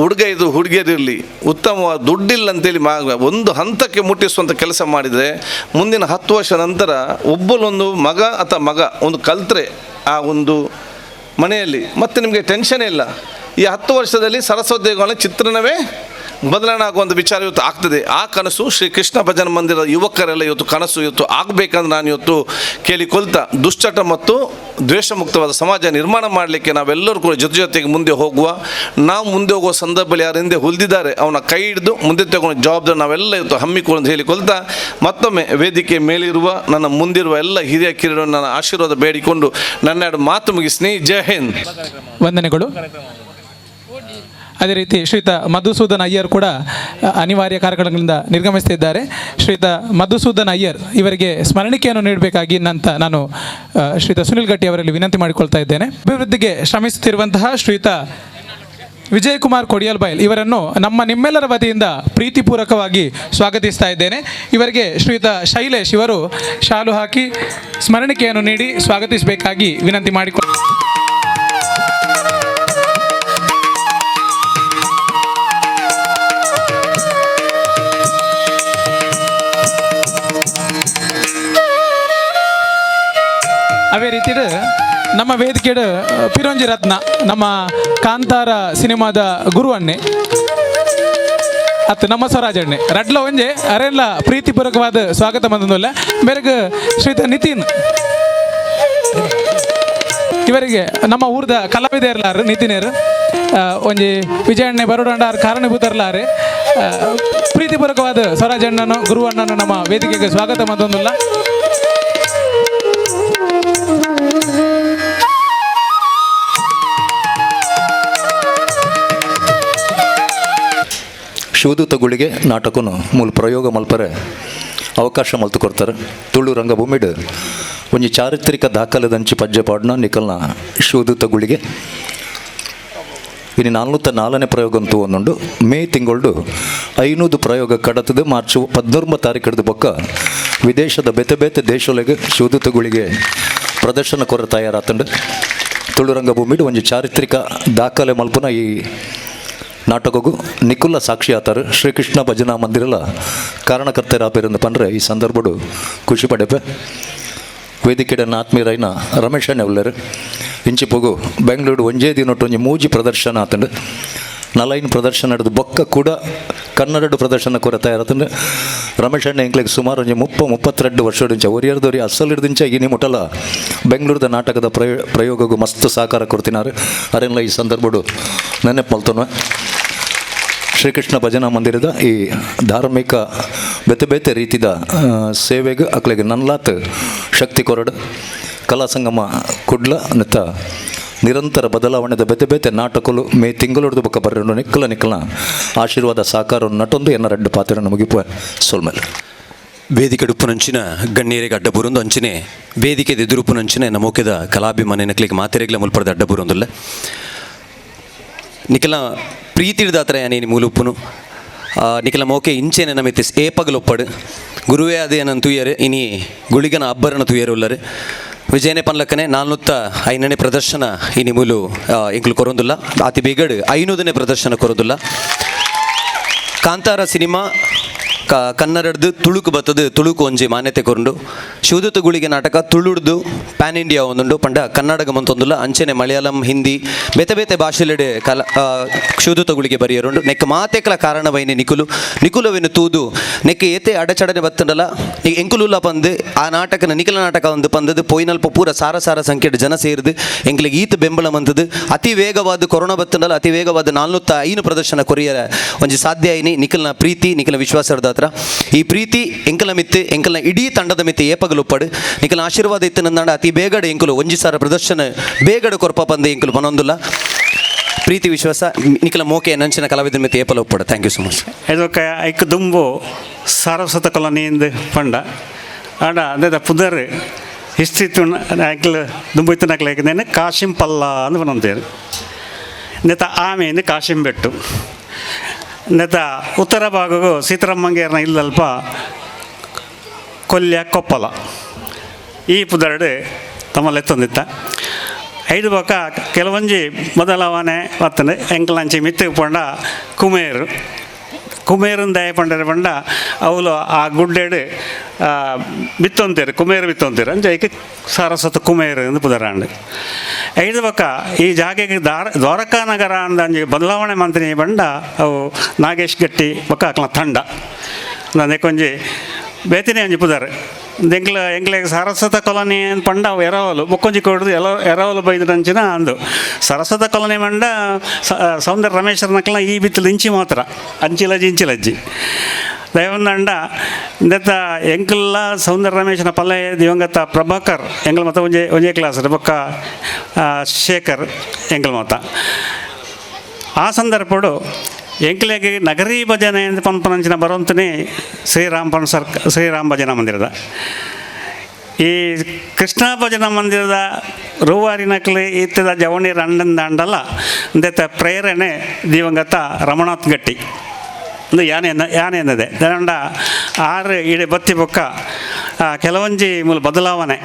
ಹುಡುಗ ಇದು ಹುಡುಗಿಯರಿರಲಿ ಉತ್ತಮವಾದ ದುಡ್ಡಿಲ್ಲ ಅಂತೇಳಿ ಒಂದು ಹಂತಕ್ಕೆ ಮುಟ್ಟಿಸುವಂಥ ಕೆಲಸ ಮಾಡಿದರೆ ಮುಂದಿನ 10 ವರ್ಷ ನಂತರ ಒಬ್ಬಲೊಂದು ಮಗ ಅಥವಾ ಮಗ ಒಂದು ಕಲ್ತ್ರೆ ಆ ಒಂದು ಮನೆಯಲ್ಲಿ ಮತ್ತೆ ನಿಮಗೆ ಟೆನ್ಷನ್ ಇಲ್ಲ. ಈ 10 ವರ್ಷದಲ್ಲಿ ಸರಸ್ವತಿ ಚಿತ್ರಣವೇ ಬದಲಾವಣೆ ಆಗುವಂಥ ವಿಚಾರ ಇವತ್ತು ಆಗ್ತದೆ. ಆ ಕನಸು ಶ್ರೀ ಕೃಷ್ಣ ಭಜನಾ ಮಂದಿರದ ಯುವಕರೆಲ್ಲ ಇವತ್ತು ಕನಸು ಇವತ್ತು ಆಗಬೇಕಂದ್ರೆ ನಾನು ಇವತ್ತು ಕೇಳಿಕೊಳ್ತಾ, ದುಶ್ಚಟ ಮತ್ತು ದ್ವೇಷಮುಕ್ತವಾದ ಸಮಾಜ ನಿರ್ಮಾಣ ಮಾಡಲಿಕ್ಕೆ ನಾವೆಲ್ಲರೂ ಕೂಡ ಜೊತೆ ಜೊತೆಗೆ ಮುಂದೆ ಹೋಗುವ. ನಾವು ಮುಂದೆ ಹೋಗುವ ಸಂದರ್ಭದಲ್ಲಿ ಯಾರು ಹಿಂದೆ ಉಳಿದಿದ್ದಾರೆ ಅವನ ಕೈ ಹಿಡಿದು ಮುಂದೆ ತಗೊಂಡು ಜವಾಬ್ದಾರಿ ನಾವೆಲ್ಲ ಇವತ್ತು ಹಮ್ಮಿಕೊಂಡು ಹೇಳಿಕೊಳ್ತಾ, ಮತ್ತೊಮ್ಮೆ ವೇದಿಕೆ ಮೇಲಿರುವ ನನ್ನ ಮುಂದಿರುವ ಎಲ್ಲ ಹಿರಿಯ ಕಿರಿಯರು ನನ್ನ ಆಶೀರ್ವಾದ ಬೇಡಿಕೊಂಡು ನನ್ನ ಎರಡು ಮಾತು ಮುಗಿಸ್ನಿ. ಜೈ ಹಿಂದ್. ವಂದನೆಗಳು. ಅದೇ ರೀತಿ ಶ್ರೀಯುತ ಮಧುಸೂದನ್ ಅಯ್ಯರ್ ಕೂಡ ಅನಿವಾರ್ಯ ಕಾರಣಗಳಿಂದ ನಿರ್ಗಮಿಸುತ್ತಿದ್ದಾರೆ. ಶ್ರೀಯುತ ಮಧುಸೂದನ್ ಅಯ್ಯರ್ ಇವರಿಗೆ ಸ್ಮರಣಿಕೆಯನ್ನು ನೀಡಬೇಕಾಗಿ ನಾನು ಶ್ರೀಯುತ ಸುನಿಲ್ ಗಟ್ಟಿ ಅವರಲ್ಲಿ ವಿನಂತಿ ಮಾಡಿಕೊಳ್ತಾ ಇದ್ದೇನೆ. ಅಭಿವೃದ್ಧಿಗೆ ಶ್ರಮಿಸುತ್ತಿರುವಂತಹ ಶ್ರೀಯುತ ವಿಜಯಕುಮಾರ್ ಕೊಡಿಯಲ್ಬೈಲ್ ಇವರನ್ನು ನಮ್ಮ ನಿಮ್ಮೆಲ್ಲರ ವತಿಯಿಂದ ಪ್ರೀತಿಪೂರ್ವಕವಾಗಿ ಸ್ವಾಗತಿಸ್ತಾ ಇದ್ದೇನೆ. ಇವರಿಗೆ ಶ್ರೀಯುತ ಶೈಲೇಶ್ ಇವರು ಶಾಲು ಹಾಕಿ ಸ್ಮರಣಿಕೆಯನ್ನು ನೀಡಿ ಸ್ವಾಗತಿಸಬೇಕಾಗಿ ವಿನಂತಿ ಮಾಡಿಕೊಳ್ಳ ಅವೇ ರೀತಿಡ್ ನಮ್ಮ ವೇದಿಕೆಡ್ ಪಿರೋಂಜಿ ರತ್ನ ನಮ್ಮ ಕಾಂತಾರ ಸಿನಿಮಾದ ಗುರು ಅಣ್ಣೆ ಅತ್ತು ನಮ್ಮ ಸ್ವರಾಜಣ್ಣೆ ರಡ್ಲ ಒಂಜೆ ಅರೆಲ್ಲ ಪ್ರೀತಿಪೂರ್ವಕವಾದ ಸ್ವಾಗತ ಬಂದಲ್ಲ. ಬೆರಗ ಶ್ರೀತ ನಿತಿನ್ ಇವರಿಗೆ ನಮ್ಮ ಊರದ ಕಲಾವಿದರ್ಲಾರು ನಿತಿನೇರು ಒಂಜಿ ವಿಜಯಣ್ಣೆ ಬರೋಡಂಡಾರ್ ಕಾರಣಭೂತರ್ಲಾರೆ ಪ್ರೀತಿಪೂರ್ವಕವಾದ ಸ್ವರಾಜಣ್ಣನು ಗುರುವಣ್ಣನು ನಮ್ಮ ವೇದಿಕೆಗೆ ಸ್ವಾಗತ ಮಂದೊಂದುಲ್ಲ. ಶಿವದೂತಗಳಿಗೆ ನಾಟಕನು ಮೂಲ ಪ್ರಯೋಗ ಮಲ್ಪರೆ ಅವಕಾಶ ಮಲ್ತು ಕೊಡ್ತಾರೆ. ತುಳು ರಂಗಭೂಮಿಡು ಒಂಜಿ ಚಾರಿತ್ರಿಕ ದಾಖಲೆದಂಚಿ ಪಜ್ಜೆ ಪಾಡ್ನ ನಿಕಲ್ನ ಶಿವದೂತಗಳಿಗೆ ಇನ್ನು 404ನೇ ಪ್ರಯೋಗ ಅಂತೂ ಒಂದುಂಡು. ಮೇ ತಿಂಗಳು 500 ಪ್ರಯೋಗ ಕಡತದ ಮಾರ್ಚ್ 19 ತಾರೀಕು ಬೊಕ್ಕ ವಿದೇಶದ ಬೇತೆ ಬೇತೆ ದೇಶಗಳಿಗೆ ಶಿವದೂತಗಳಿಗೆ ಪ್ರದರ್ಶನ ಕೊರ ತಯಾರಾತಂಡು. ತುಳು ರಂಗಭೂಮಿಡು ಒಂಜಿ ಚಾರಿತ್ರಿಕ ದಾಖಲೆ ಮಲ್ಪುನ ಈ ನಾಟಕಗೂ ನಿಕುಲ ಸಾಕ್ಷಿ ಆತಾರೆ. ಶ್ರೀಕೃಷ್ಣ ಭಜನಾ ಮಂದಿರಲ ಕಾರಣಕರ್ತರಾಪಿರಂದು ಪಂಡ್ರೆ ಈ ಸಂದರ್ಭಡು ಖುಷಿ ಪಡೆಪೆ. ವೇದಿಕೆಡನ್ನ ಆತ್ಮೀಯರೈನ ರಮೇಶ್ ಉಳ್ಳರು ಇಂಚಿಪೋಗು ಬೆಂಗಳೂರು ಒಂಜೇ ದಿನೊಟ್ಟು ಒಂಜಿ ಮೂಜಿ ಪ್ರದರ್ಶನ ಆತಂಡು. 4 ಪ್ರದರ್ಶನ ನಡೆದು ಬೊಕ್ಕ ಕೂಡ ಕನ್ನಡ ಪ್ರದರ್ಶನ ಕೊರ ತಯಾರತಂಡು. ರಮೇಶ್ ಅಣ್ಣ ಎಂಕ್ಲೆಗ್ ಸುಮಾರು ಒಂಜಿ 30-32 ವರ್ಷದಿಂಚ ಒರಿಯರ್ದೊರಿ ಅಸಲಿಡ್ದಿಂಚ ಇನಿ ಮುಟಲ ಬೆಂಗಳೂರದ ನಾಟಕದ ಪ್ರಯೋಗಗೂ ಮಸ್ತ್ ಸಹಕಾರ ಕೊಡ್ತಿನಾರು. ಅರೆಲ್ಲ ಈ ಸಂದರ್ಭಡು ನೆನಪು ಮಲ್ತೊನ್ವೆ. ಶ್ರೀಕೃಷ್ಣ ಭಜನಾ ಮಂದಿರದ ಈ ಧಾರ್ಮಿಕ ಬೇತೆ ಬೇತೆ ರೀತಿದ ಸೇವೆಗೆ ಅಕ್ಲೆಗೆ ನನ್ಲಾತ್ ಶಕ್ತಿ ಕೊರಡು ಕಲಾ ಸಂಗಮ ಕುಡ್ಲ ನೆತ್ತ ನಿರಂತರ ಬದಲಾವಣೆದ ಬೇತೆ ಬೇತೆ ನಾಟಕಲು ಮೇ ತಿಂಗಳೊಡ್ದು ಬೊಕ್ಕ ಬರ್ರಂಡು ನಿಕ್ಕಲ ನಿಕ್ಕಲ ಆಶೀರ್ವಾದ ಸಾಕಾರ ನಟೊಂದು ಎನ್ನ ರೆಡ್ಡು ಪಾತ್ರ ಮುಗಿಪುವ ಸೊಲ್ಮೇಲೆ. ವೇದಿಕೆ ಡುಪ್ಪುನಂಚಿನ ಗಣ್ಯರಿಗೆ ಅಡ್ಡಬೂರೊಂದು ಅಂಚಿನೆ ವೇದಿಕೆ ಎದುರುಪುನಂಚಿನ ನಮೋಕೆದ ಕಲಾಭಿಮಾನಿ ನಕ್ಲಿಗೆ ಮಾತೆರೆಗ್ಲ ಮುಲ್ಪರದ ಅಡ್ಡಬೂರೊಂದುಲ್ಲ. ನಿಖಲ ಪ್ರೀತಿಡ್ದಾತ್ರ ಯಾನೇನಿ ಮೂಲುಪ್ಪುನು ನಿಖಲ ಮೋಕೆ ಇಂಚೆನೆ ನಮಿತ್ತೆ ಏಪಗಲೊಪ್ಪಡು ಗುರುವೇ ಅದೇ ನನ್ನ ತುಯ್ಯರು ಇನಿ ಗುಳಿಗನ ಅಬ್ಬರನ ತುಯ್ಯರು ಉಲ್ಲರು. ವಿಜಯನೆ ಪನ್ಲಕ್ಕನೆ 405ನೇ ಪ್ರದರ್ಶನ ಇನಿ ಮೂಲು ಎಂಕ್ಲು ಕೊರೊಂದುಲ್ಲ. ಅತಿ ಬೇಗಡು 500ನೇ ಪ್ರದರ್ಶನ ಕೊರೊಂದುಲ್ಲ. ಕಾಂತಾರ ಸಿನಿಮಾ ಕನ್ನಡದ್ದು ತುಳುಕು ಬತ್ತದು ತುಳುಕು ಒಂಜಿ ಮಾನ್ಯತೆ ಕೊರಂಡು. ಶಿವದೂತ ಗುಳಿಗೆ ನಾಟಕ ತುಳುಡ್ದು ಪ್ಯಾನ್ ಇಂಡಿಯಾ ಒಂದುಂಡು ಪಂಡ ಕನ್ನಡಗ ಮಂತೊಂದುಲ್ಲ. ಅಂಚೆನೆ ಮಲಯಾಳಂ ಹಿಂದಿ ಬೇತೆ ಬೇತೆ ಭಾಷೆಲೆಡೆ ಕಲ ಶಿವದೂತ ಗುಳಿಗೆ ಬರೆಯರುಂಡು. ನೆಕ್ ಮಾತೆಕಲ ಕಾರಣವೈನೆ ನಿಕುಲು ನಿಕುಲವೆನು ತೂದು ನೆಕ್ ಏತೆ ಅಡಚಡನೆ ಬತ್ತಂಡಲ ಎಂಕುಲುಲ್ಲ ಪಂದು ಆ ನಾಟಕನ ನಿಖಲ ನಾಟಕ ಒಂದು ಪಂದದು ಪೋಯಿನಲ್ಪ ಪೂರ ಸಾರ ಸಾರ ಸಂಖ್ಯೆ ಜನ ಸೇರಿದು ಎಂಕ್ಲಿಗೆ ಈತ ಬೆಂಬಲ ಮಂತದು ಅತಿ ವೇಗವಾದ ಕೊರೋನಾ ಬತ್ತಂಡಲ ಅತಿ ವೇಗವಾದ 405 ಪ್ರದರ್ಶನ ಕೊರಿಯರ ಒಂಜಿ ಸಾಧ್ಯ ಐನಿ ನಿಖಲ್ನ ಪ್ರೀತಿ ನಿಖಲ ವಿಶ್ವಾಸದ ಈ ಪ್ರೀತಿ ಎಂಕಲ ಮಿತ್ತು ಎಂಕಲ್ನ ಇಡೀ ತಂಡದ ಮಿತ್ತು ಏಪಗಲುಪ್ಪಡು ನಿಖಲ ಆಶೀರ್ವಾದ ಇತ್ತು ನಂದಾಂಡ ಅತಿ ಬೇಗಡೆ ಎಂಕುಲು ಒಂಜಿ ಸಾರ ಪ್ರದರ್ಶನ ಬೇಗಡೆ ಕೊರ್ಪ ಪಂದ ಎಂಕುಲು ಪನೊಂದುಲ್ಲ. ಪ್ರೀತಿ ವಿಶ್ವಾಸ ನಿಖಲ ಮೋಕೆ ನಂಚಿನ ಕಲಾವಿದನ ಮಿತ್ತು ಏಪಲ ಉಪ್ಪಡು. Thank you so much. ಇದಕ್ಕೆ ಐಕ್ ದುಂಬು ಸಾರಸ್ವತ ಕಾಲೋನಿಯಿಂದ ಪಂಡ ಆಡ ಅದೇ ಪುದರ್ ಹಿಸ್ಟ್ರಿ ಐಕ್ಲ ದುಂಬು ಇತ್ತು ನಕ್ಲೇನೆ ಕಾಶಿಂ ಪಲ್ಲ ಅಂದ್ ಪನೊಂತೇರು. ನೆತ ಆಮೇಲೆ ಕಾಶಿಂ ಬೆಟ್ಟು ನೆತ ಉತ್ತರ ಭಾಗಗೂ ಸೀತಾರಾಮಂಗೇರ್ನ ಇಲ್ಲಲ್ಪ ಕೊಲ್ಯ ಕೊಪ್ಪಲ ಈ ಪುದರ್ಡು ತಮ್ಮಲ್ಲಿ ಎತ್ತೊಂದಿತ್ತ. ಐದು ಬೊಕ್ಕ ಕೆಲವೊಂಜಿ ಬದಲಾವಣೆ ಬರ್ತದೆ. ಎಂಕಲಂಚಿ ಮಿತ್ತು ಪಂಡ ಕುಮೇರು ಕುಮೇರನ್ ದಯ ಪಂಡರೆ ಪಂಡ ಅವಳು ಆ ಗುಡ್ಡೆಡು ಬಿತ್ತೊಂತೀರು ಕುಮೇರು ಬಿತ್ತೊಂತೀರು ಅಂಚ ಐಕೆ ಸಾರಸ್ವತ ಕುಮೇರು ಎಂದು ಪುದರಾಂಡು. ಐದು ಬೊಕ್ಕ ಈ ಜಾಗೆಗೆ ದ್ವಾರಕಾ ನಗರ ಅಂದ ಅಂಜಿ ಬದಲಾವಣೆ ಮಂತ್ರಿ ಬಂಡ ಅವು ನಾಗೇಶ್ ಗಟ್ಟಿ ಬೊಕ್ಕ ಅಕ್ಲ ತಂಡ ಒಂಜಿ ಬೇತಿನೇ ಒಂಜಿ ಪುದರ್ ಎಂಕ್ಲ ಎಂಕ್ಲೆಗ್ ಸಾರಸ್ವತ ಕಾಲೋನಿ ಅಂತ ಪಂಡ ಅವು ಎರವಲು ಬೊಕ್ಕೊಂಜಿ ಕೊಡ್ದು ಎಲ್ಲ ಎರವಲು ಬೈದ್ರಂಚಿನ ಅಂದು ಸರಸ್ವತ ಕಾಲೋನಿ ಮಂಡ ಸೌಂದರ್ಯ ರಮೇಶ್ವರನಕ್ಲ ಈ ಬಿತ್ತಲು ಇಂಚಿ ಮಾತ್ರ ಅಂಚಿಲಜ್ಜಿ ಇಂಚಿಲಜ್ಜಿ ದಯವಂದಂಡ ಇಂದತ್ತ ಎಂಕಲ್ಲ ಸೌಂದರ್ಯ ರಮೇಶನ ಪಲ್ಲೆ ದಿವಂಗತ ಪ್ರಭಾಕರ್ ಎಂಕಲ್ ಮತ ಒಂಜೆ ಒಂಜೇ ಕ್ಲಾಸ್ ಬೊಕ್ಕ ಶೇಖರ್ ಎಂಕಲ್ ಮತ ಆ ಸಂದರ್ಭಡು ಎಂಕ್ಲೆಗ್ ನಗರಿ ಭಜನೆ ಅಂತ ಪನ್ಪನಂಚಿನ ಬರೋಂತನೇ ಶ್ರೀರಾಮ್ ಪನ್ ಸರ್ಕ ಶ್ರೀರಾಮ್ ಭಜನಾ ಮಂದಿರದ ಈ ಕೃಷ್ಣ ಭಜನಾ ಮಂದಿರದ ರೂವಾರಿನಕ್ಲೆ ಇತ್ತದ ಜವಣಿ ರಂಡನ್ ದಾಂಡಲ ಅಂದೆತ್ತ ಪ್ರೇರಣೆ ದಿವಂಗತ ರಮಣಾಥ್ ಗಟ್ಟಿ ಒಂದು ಯಾನೆ ಯಾನೆ ಎನ್ನದೆ ದಂಡ ಆರು ಇಡೆ ಬತ್ತಿ ಬೊಕ್ಕ ಕೆಲವೊಂಜಿ ಮೂಲ ಬದಲಾವಣೆ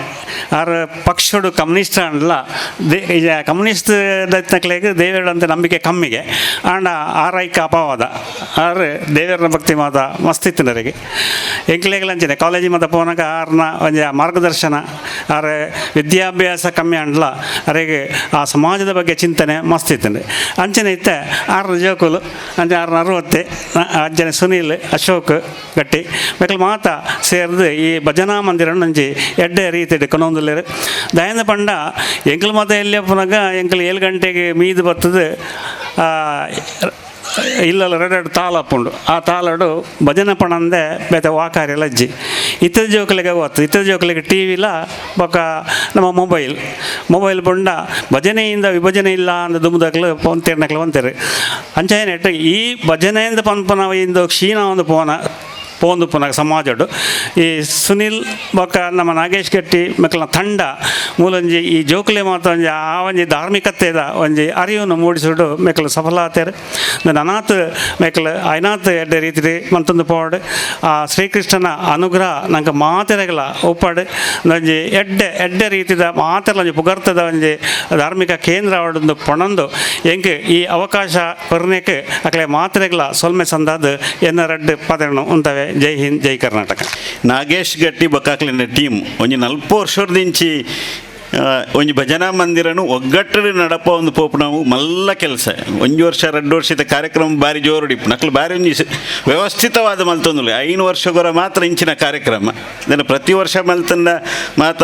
ಆರು ಪಕ್ಷಡು ಕಮ್ಯುನಿಸ್ಟ್ ಅಂಡ್ಲ they communist ದತ್ನಕ್ಲೆಗ್ ದೇವೇರು ಅಂತ ನಂಬಿಕೆ ಕಮ್ಮಿಗೆ ಆಂಡ ಆರೈಕ ಅಪವಾದ ಆರು ದೇವೇರನ ಭಕ್ತಿ ಮಾತ ಮಸ್ತ್ ಇತ್ತಿನರಿಗೆ ಎಂಕ್ಲೆಗ್ಲಂಚಿನೆ ಕಾಲೇಜಿ ಮಾತ ಪೋನಾಗ ಆರ್ನ ಒಂಜಿ ಮಾರ್ಗದರ್ಶನ ಆರೆ ವಿದ್ಯಾಭ್ಯಾಸ ಕಮ್ಮಿ ಅಂಡ್ಲ ಅರೆಗೆ ಆ ಸಮಾಜದ ಬಗ್ಗೆ ಚಿಂತನೆ ಮಸ್ತ್ ಇತ್ತಂಡೆ. ಅಂಚನೆ ಇತ್ತೆ 6 ಜೋಕುಲು ಅಂಚೆ 660 ಅಂಚನೆ ಸುನೀಲ್ ಅಶೋಕ್ ಗಟ್ಟಿ ಮೆಕ್ಲು ಮಾತ ಸೇರ್ದು ಈ ಭಜನಾ ಮಂದಿರ ಒಂಜಿ ಎಡ್ಡೆ ರೀತಿಡ್ ಕೊನೊಂದುಲ್ಲೆರ್. ದಯಂದ ಪಂಡ ಎಂಕಲ್ ಮಾತ ಎಲ್ಲಿ ಪುನಗ ಎಂಕಲ್ 7 ಗಂಟೆಗೆ ಮೀದು ಬರ್ತದೆ ಇಲ್ಲಲ್ಲ ಎರಡು ತಾಳ ಉಂಡು. ಆ ತಾಳಡು ಭಜನೆ ಪಣಂದೆ ಬೇತೆ ವಾಕಾರಿ ಲಜ್ಜಿ ಇತರ ಜೋಕುಲಿಗೆ ಗೊತ್ತು. ಇತರ ಜೋಕುಲಿಗೆ ಟಿ ವಿಲ ಬೊಕ್ಕ ನಮ್ಮ ಮೊಬೈಲ್ ಮೊಬೈಲ್ ಪಂಡ ಭಜನೆಯಿಂದ ವಿಭಜನೆ ಇಲ್ಲ ಅಂದ ದುಂಬುದಕ್ಲು ಪೊಂತೇರ್ನಕ್ಲು ಒಂತೇರು. ಅಂಚನೆ ಈ ಭಜನೆಯಿಂದ ಪನ್ಪನ ಇಂದು ಕ್ಷೀಣ ಒಂದು ಪೋನ ಪೋಂದು ಪುನಃ ಸಮಾಜಡು ಈ ಸುನಿಲ್ ಬೊಕ್ಕ ನಮ್ಮ ನಾಗೇಶ್ ಗಟ್ಟಿ ಮಕ್ಕಳ ತಂಡ ಮೂಲೊಂಜಿ ಈ ಜೋಕುಲೆ ಮಾತ ಒಂಜಿ ಆ ಒಂಜಿ ಧಾರ್ಮಿಕತೆದ ಒಂಜಿ ಅರಿವನ್ನು ಮೂಡಿಸುಡು ಮೆಕ್ಕಲು ಸಫಲಾತೇರು. ಅನಾಥ ಮೆಕ್ಕಲು ಐನಾತ್ ಎಡ್ಡೆ ರೀತಿ ಮಂತೊಂದು ಪೋಡು ಆ ಶ್ರೀಕೃಷ್ಣನ ಅನುಗ್ರಹ ನಂಗೆ ಮಾತೆರೆಗಳ ಒಪ್ಪಾಡು ಒಂಜಿ ಎಡ್ಡೆ ಎಡ್ಡೆ ರೀತಿದ ಮಾತೆಲ್ಲ ಒಂಜಿ ಪುಗರ್ತದ ಒಂಜಿ ಧಾರ್ಮಿಕ ಕೇಂದ್ರ ಅವಡೊಂದು ಪಣೊಂದು ಎಂಕ್ ಈ ಅವಕಾಶ ಕೊರ್ನೆಕ್ ಅಕಲೆ ಮಾತೆರೆಗಳ ಸೊಲ್ಮೆ ಸಂದಾದ ಎನ್ನ ರಡ್ಡು ಪದರನು ಉಂತವೆ. ಜೈ ಹಿಂದ್, ಜೈ ಕರ್ನಾಟಕ. ನಾಗೇಶ್ ಗಟ್ಟಿ ಬೊಕ್ಕಾಕ್ಲಿನ ಟೀಮ್ ಒಂಜಿ 40 ವರ್ಷದಿಂಚಿ ಒಂಜಿ ಭಜನಾ ಮಂದಿರನು ಒಗ್ಗಟ್ಟಡೆ ನಡಪ ಒಂದು ಪೋಪುನವು ಮಲ್ಲ ಕೆಲಸ. ಒಂಜಿ ವರ್ಷ 2 ವರ್ಷದ ಕಾರ್ಯಕ್ರಮ ಬಾರಿ ಜೋರುಡಿಪ್ಪು ನಕ್ಲು ಬಾರಿ ಒಂಜಿ ವ್ಯವಸ್ಥಿತವಾದ ಮಲ್ತೊಂದುಲ್ಲ. 5 ವರ್ಷಗೊರ ಮಾತ್ರ ಇಂಚಿನ ಕಾರ್ಯಕ್ರಮ ಇದನ್ನು ಪ್ರತಿ ವರ್ಷ ಮಲ್ತಂದ ಮಾತ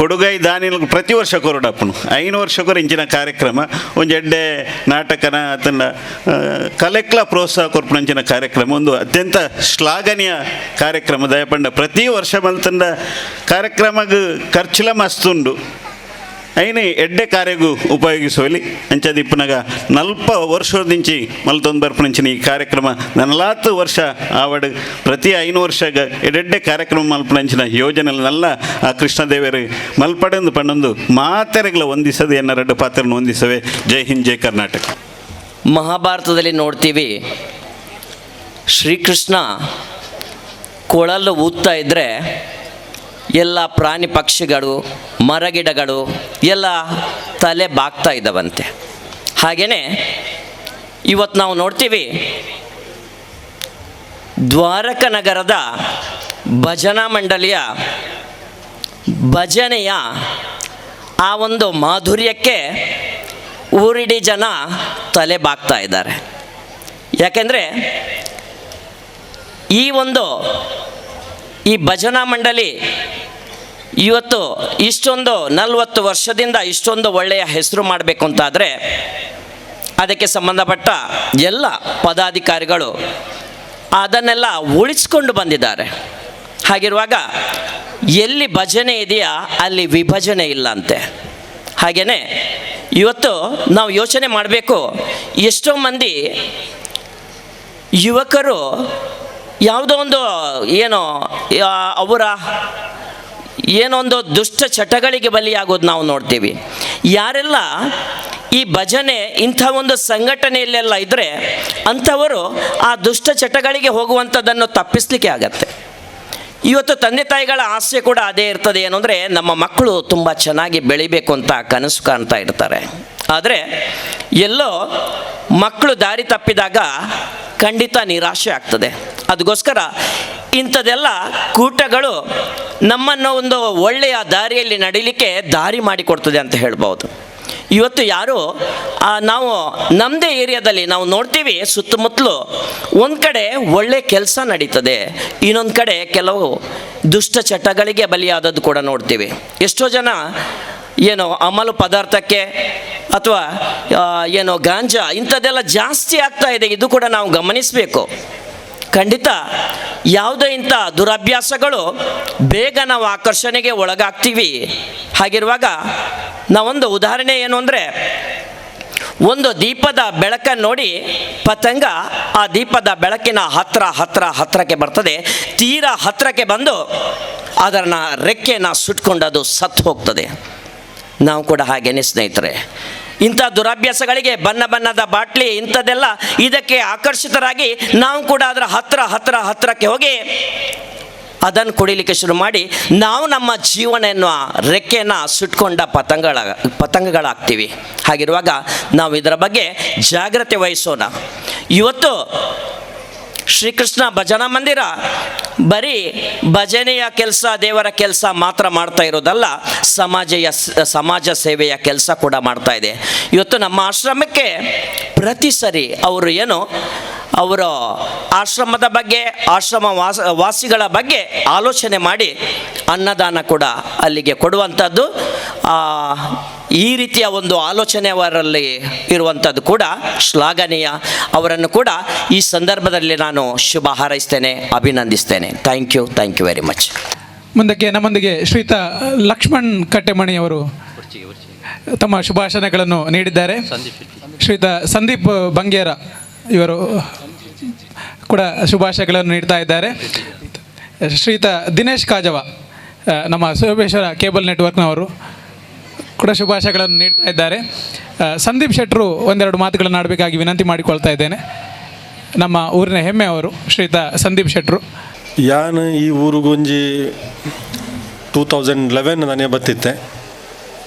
ಕೊಡುಗೈ ದಾನಿಲು ಪ್ರತಿ ವರ್ಷ ಕೊರಡಪ್ಪನು 5 ವರ್ಷಗೊರ ಇಂಚಿನ ಕಾರ್ಯಕ್ರಮ ಒಂಜಿ ಎಡ್ಡೆ ನಾಟಕನ ತನ್ನ ಕಲೆಕ್ಲ ಪ್ರೋತ್ಸಾಹ ಕೊರ್ಪುನಂಚಿನ ಕಾರ್ಯಕ್ರಮ ಒಂದು ಅತ್ಯಂತ ಶ್ಲಾಘನೀಯ ಕಾರ್ಯಕ್ರಮ. ದಯಪಂಡ ಪ್ರತಿ ವರ್ಷ ಮಲ್ತಂದ ಕಾರ್ಯಕ್ರಮಗ್ ಖರ್ಚುಲ ಮಸ್ತ್ ಉಂಡು ಐನೆ ಎಡ್ಡೆ ಕಾರ್ಯಗೂ ಉಪಯೋಗಿಸುವಲ್ಲಿ ಅಂಚದಿಪ್ಪನಾಗ 40 ವರ್ಷದಿಂಚಿ ಮಲ್ತೊಂದು ಬರ್ಪುನಂಚಿನ ಈ ಕಾರ್ಯಕ್ರಮ 40 ವರ್ಷ ಆವಡು ಪ್ರತಿ 5 ವರ್ಷಗ ಎಡೆಡ್ಡೆ ಕಾರ್ಯಕ್ರಮ ಮಲ್ಪನಂಚಿನ ಯೋಜನೆ ನಲ್ಲ ಆ ಕೃಷ್ಣದೇವರು ಮಲ್ಪಡೆಂದು ಪಣ್ಣೊಂದು ಮಾತೆರೆಗಳ ವಂದಿಸದೆ ಎನ್ನ ರಡ್ಡು ಪಾತ್ರನ ವಂದಿಸವೆ. ಜೈ ಹಿಂದ್, ಜೈ ಕರ್ನಾಟಕ. ಮಹಾಭಾರತದಲ್ಲಿ ನೋಡ್ತೀವಿ, ಶ್ರೀಕೃಷ್ಣ ಕೊಳಲು ಊದ್ತಾ ಇದ್ದರೆ ಎಲ್ಲ ಪ್ರಾಣಿ ಪಕ್ಷಿಗಳು ಮರಗಿಡಗಳು ಎಲ್ಲ ತಲೆ ಬಾಗ್ತಾ ಇದ್ದವಂತೆ. ಹಾಗೆಯೇ ಇವತ್ತು ನಾವು ನೋಡ್ತೀವಿ, ದ್ವಾರಕ ನಗರದ ಭಜನಾ ಮಂಡಳಿಯ ಭಜನೆಯ ಆ ಒಂದು ಮಾಧುರ್ಯಕ್ಕೆ ಊರಿಡೀ ಜನ ತಲೆ ಬಾಗ್ತಾ ಇದ್ದಾರೆ. ಯಾಕೆಂದರೆ ಈ ಭಜನಾ ಮಂಡಳಿ ಇವತ್ತು ಇಷ್ಟೊಂದು 40 ವರ್ಷದಿಂದ ಇಷ್ಟೊಂದು ಒಳ್ಳೆಯ ಹೆಸರು ಮಾಡಬೇಕು ಅಂತಾದರೆ ಅದಕ್ಕೆ ಸಂಬಂಧಪಟ್ಟ ಎಲ್ಲ ಪದಾಧಿಕಾರಿಗಳು ಅದನ್ನೆಲ್ಲ ಉಳಿಸ್ಕೊಂಡು ಬಂದಿದ್ದಾರೆ. ಹಾಗಿರುವಾಗ ಎಲ್ಲಿ ಭಜನೆ ಇದೆಯಾ ಅಲ್ಲಿ ವಿಭಜನೆ ಇಲ್ಲ ಅಂತೆ. ಹಾಗೆಯೇ ಇವತ್ತು ನಾವು ಯೋಚನೆ ಮಾಡಬೇಕು, ಎಷ್ಟೋ ಮಂದಿ ಯುವಕರು ಯಾವುದೋ ಒಂದು ಏನೋ ಅವರ ಏನೊಂದು ದುಷ್ಟ ಚಟಗಳಿಗೆ ಬಲಿಯಾಗೋದು ನಾವು ನೋಡ್ತೀವಿ. ಯಾರೆಲ್ಲ ಈ ಭಜನೆ ಇಂಥ ಒಂದು ಸಂಘಟನೆಯಲ್ಲೆಲ್ಲ ಇದ್ದರೆ ಅಂಥವರು ಆ ದುಷ್ಟ ಚಟಗಳಿಗೆ ಹೋಗುವಂಥದ್ದನ್ನು ತಪ್ಪಿಸಲಿಕ್ಕೆ ಆಗತ್ತೆ. ಇವತ್ತು ತಂದೆ ತಾಯಿಗಳ ಆಸೆ ಕೂಡ ಅದೇ ಇರ್ತದೆ, ಏನು ಅಂದರೆ ನಮ್ಮ ಮಕ್ಕಳು ತುಂಬ ಚೆನ್ನಾಗಿ ಬೆಳಿಬೇಕು ಅಂತ ಕನಸು ಕಾಣ್ತಾ ಇರ್ತಾರೆ. ಆದರೆ ಎಲ್ಲೋ ಮಕ್ಕಳು ದಾರಿ ತಪ್ಪಿದಾಗ ಖಂಡಿತ ನಿರಾಶೆ ಆಗ್ತದೆ. ಅದಕ್ಕೋಸ್ಕರ ಇಂಥದ್ದೆಲ್ಲ ಕೂಟಗಳು ನಮ್ಮನ್ನು ಒಂದು ಒಳ್ಳೆಯ ದಾರಿಯಲ್ಲಿ ನಡೀಲಿಕ್ಕೆ ದಾರಿ ಮಾಡಿಕೊಡ್ತದೆ ಅಂತ ಹೇಳ್ಬೋದು. ಇವತ್ತು ಯಾರು ನಾವು ನಮ್ಮದೇ ಏರಿಯಾದಲ್ಲಿ ನಾವು ನೋಡ್ತೀವಿ, ಸುತ್ತಮುತ್ತಲು ಒಂದು ಕಡೆ ಒಳ್ಳೆ ಕೆಲಸ ನಡೀತದೆ, ಇನ್ನೊಂದು ಕಡೆ ಕೆಲವು ದುಷ್ಟ ಚಟಗಳಿಗೆ ಬಲಿಯಾದದ್ದು ಕೂಡ ನೋಡ್ತೀವಿ. ಎಷ್ಟೋ ಜನ ಏನೋ ಅಮಲು ಪದಾರ್ಥಕ್ಕೆ ಅಥವಾ ಏನೋ ಗಾಂಜಾ ಇಂಥದ್ದೆಲ್ಲ ಜಾಸ್ತಿ ಆಗ್ತಾ ಇದೆ. ಇದು ಕೂಡ ನಾವು ಗಮನಿಸಬೇಕು. ಖಂಡಿತ ಯಾವುದೇ ಇಂಥ ದುರಭ್ಯಾಸಗಳು ಬೇಗ ನಾವು ಆಕರ್ಷಣೆಗೆ ಒಳಗಾಗ್ತೀವಿ. ಹಾಗಿರುವಾಗ ನಾವೊಂದು ಉದಾಹರಣೆ ಏನು ಅಂದರೆ, ಒಂದು ದೀಪದ ಬೆಳಕನ್ನು ನೋಡಿ ಪತಂಗ ಆ ದೀಪದ ಬೆಳಕಿನ ಹತ್ರ ಹತ್ರ ಹತ್ರಕ್ಕೆ ಬರ್ತದೆ. ತೀರಾ ಹತ್ರಕ್ಕೆ ಬಂದು ಅದರ ರೆಕ್ಕೆನ ಸುಟ್ಕೊಂಡು ಅದು ಸತ್ತು ಹೋಗ್ತದೆ. ನಾವು ಕೂಡ ಹಾಗೇನೆ ಸ್ನೇಹಿತರೆ, ಇಂಥ ದುರಭ್ಯಾಸಗಳಿಗೆ ಬಣ್ಣ ಬಣ್ಣದ ಬಾಟ್ಲಿ ಇಂಥದ್ದೆಲ್ಲ ಇದಕ್ಕೆ ಆಕರ್ಷಿತರಾಗಿ ನಾವು ಕೂಡ ಅದರ ಹತ್ರ ಹತ್ರ ಹತ್ರಕ್ಕೆ ಹೋಗಿ ಅದನ್ನು ಕುಡಿಲಿಕ್ಕೆ ಶುರು ಮಾಡಿ ನಾವು ನಮ್ಮ ಜೀವನ ಎನ್ನುವ ರೆಕ್ಕೆಯನ್ನು ಸುಟ್ಕೊಂಡ ಪತಂಗಗಳಾಗ್ತೀವಿ. ಹಾಗಿರುವಾಗ ನಾವು ಇದರ ಬಗ್ಗೆ ಜಾಗ್ರತೆ ವಹಿಸೋಣ. ಇವತ್ತು Shrikrishna ಭಜನಾ ಮಂದಿರ ಬರೀ ಭಜನೆಯ ಕೆಲಸ, ದೇವರ ಕೆಲಸ ಮಾತ್ರ ಮಾಡ್ತಾ ಇರೋದಲ್ಲ, ಸಮಾಜ ಸೇವೆಯ ಕೆಲಸ ಕೂಡ ಮಾಡ್ತಾ ಇದೆ. ಇವತ್ತು ನಮ್ಮ ಆಶ್ರಮಕ್ಕೆ ಪ್ರತಿ ಸರಿ ಅವರು ಏನು ಅವರ ಆಶ್ರಮದ ಬಗ್ಗೆ, ಆಶ್ರಮ ವಾಸಿಗಳ ಬಗ್ಗೆ ಆಲೋಚನೆ ಮಾಡಿ ಅನ್ನದಾನ ಕೂಡ ಅಲ್ಲಿಗೆ ಕೊಡುವಂಥದ್ದು, ಈ ರೀತಿಯ ಒಂದು ಆಲೋಚನೆ ಅವರಲ್ಲಿ ಇರುವಂಥದ್ದು ಕೂಡ ಶ್ಲಾಘನೀಯ. ಅವರನ್ನು ಕೂಡ ಈ ಸಂದರ್ಭದಲ್ಲಿ ನಾನು ಶುಭ ಹಾರೈಸ್ತೇನೆ, ಅಭಿನಂದಿಸ್ತೇನೆ. Thank you, thank you very much. ಮುಂದಕ್ಕೆ ನಮ್ಮೊಂದಿಗೆ ಶ್ರೀಯುತ ಲಕ್ಷ್ಮಣ್ ಕಟ್ಟೆಮಣಿಯವರು ತಮ್ಮ ಶುಭಾಶಯಗಳನ್ನು ನೀಡಿದ್ದಾರೆ. ಶ್ರೀಯುತ ಸಂದೀಪ್ ಬಂಗೇರ ಇವರು ಕೂಡ ಶುಭಾಶಯಗಳನ್ನು ನೀಡ್ತಾ ಇದ್ದಾರೆ. ಶ್ರೀಯುತ ದಿನೇಶ್ ಕಾಜವ ನಮ್ಮ ಸೋಮೇಶ್ವರ ಕೇಬಲ್ ನೆಟ್ವರ್ಕ್ನವರು ಕೂಡ ಶುಭಾಶಯಗಳನ್ನು ನೀಡ್ತಾ ಇದ್ದಾರೆ. ಸಂದೀಪ್ ಶೆಟ್ಟರು ಒಂದೆರಡು ಮಾತುಗಳನ್ನು ಆಡಬೇಕಾಗಿ ವಿನಂತಿ ಮಾಡಿಕೊಳ್ತಾ ಇದ್ದೇನೆ. ನಮ್ಮ ಊರಿನ ಹೆಮ್ಮೆ ಅವರು ಶ್ರೀಯುತ ಸಂದೀಪ್ ಶೆಟ್ಟರು. ಯಾನ್ ಈ ಊರಿಗೊಂಜಿ 2011 ನಾನೇ ಬತ್ತಿತ್ತೆ.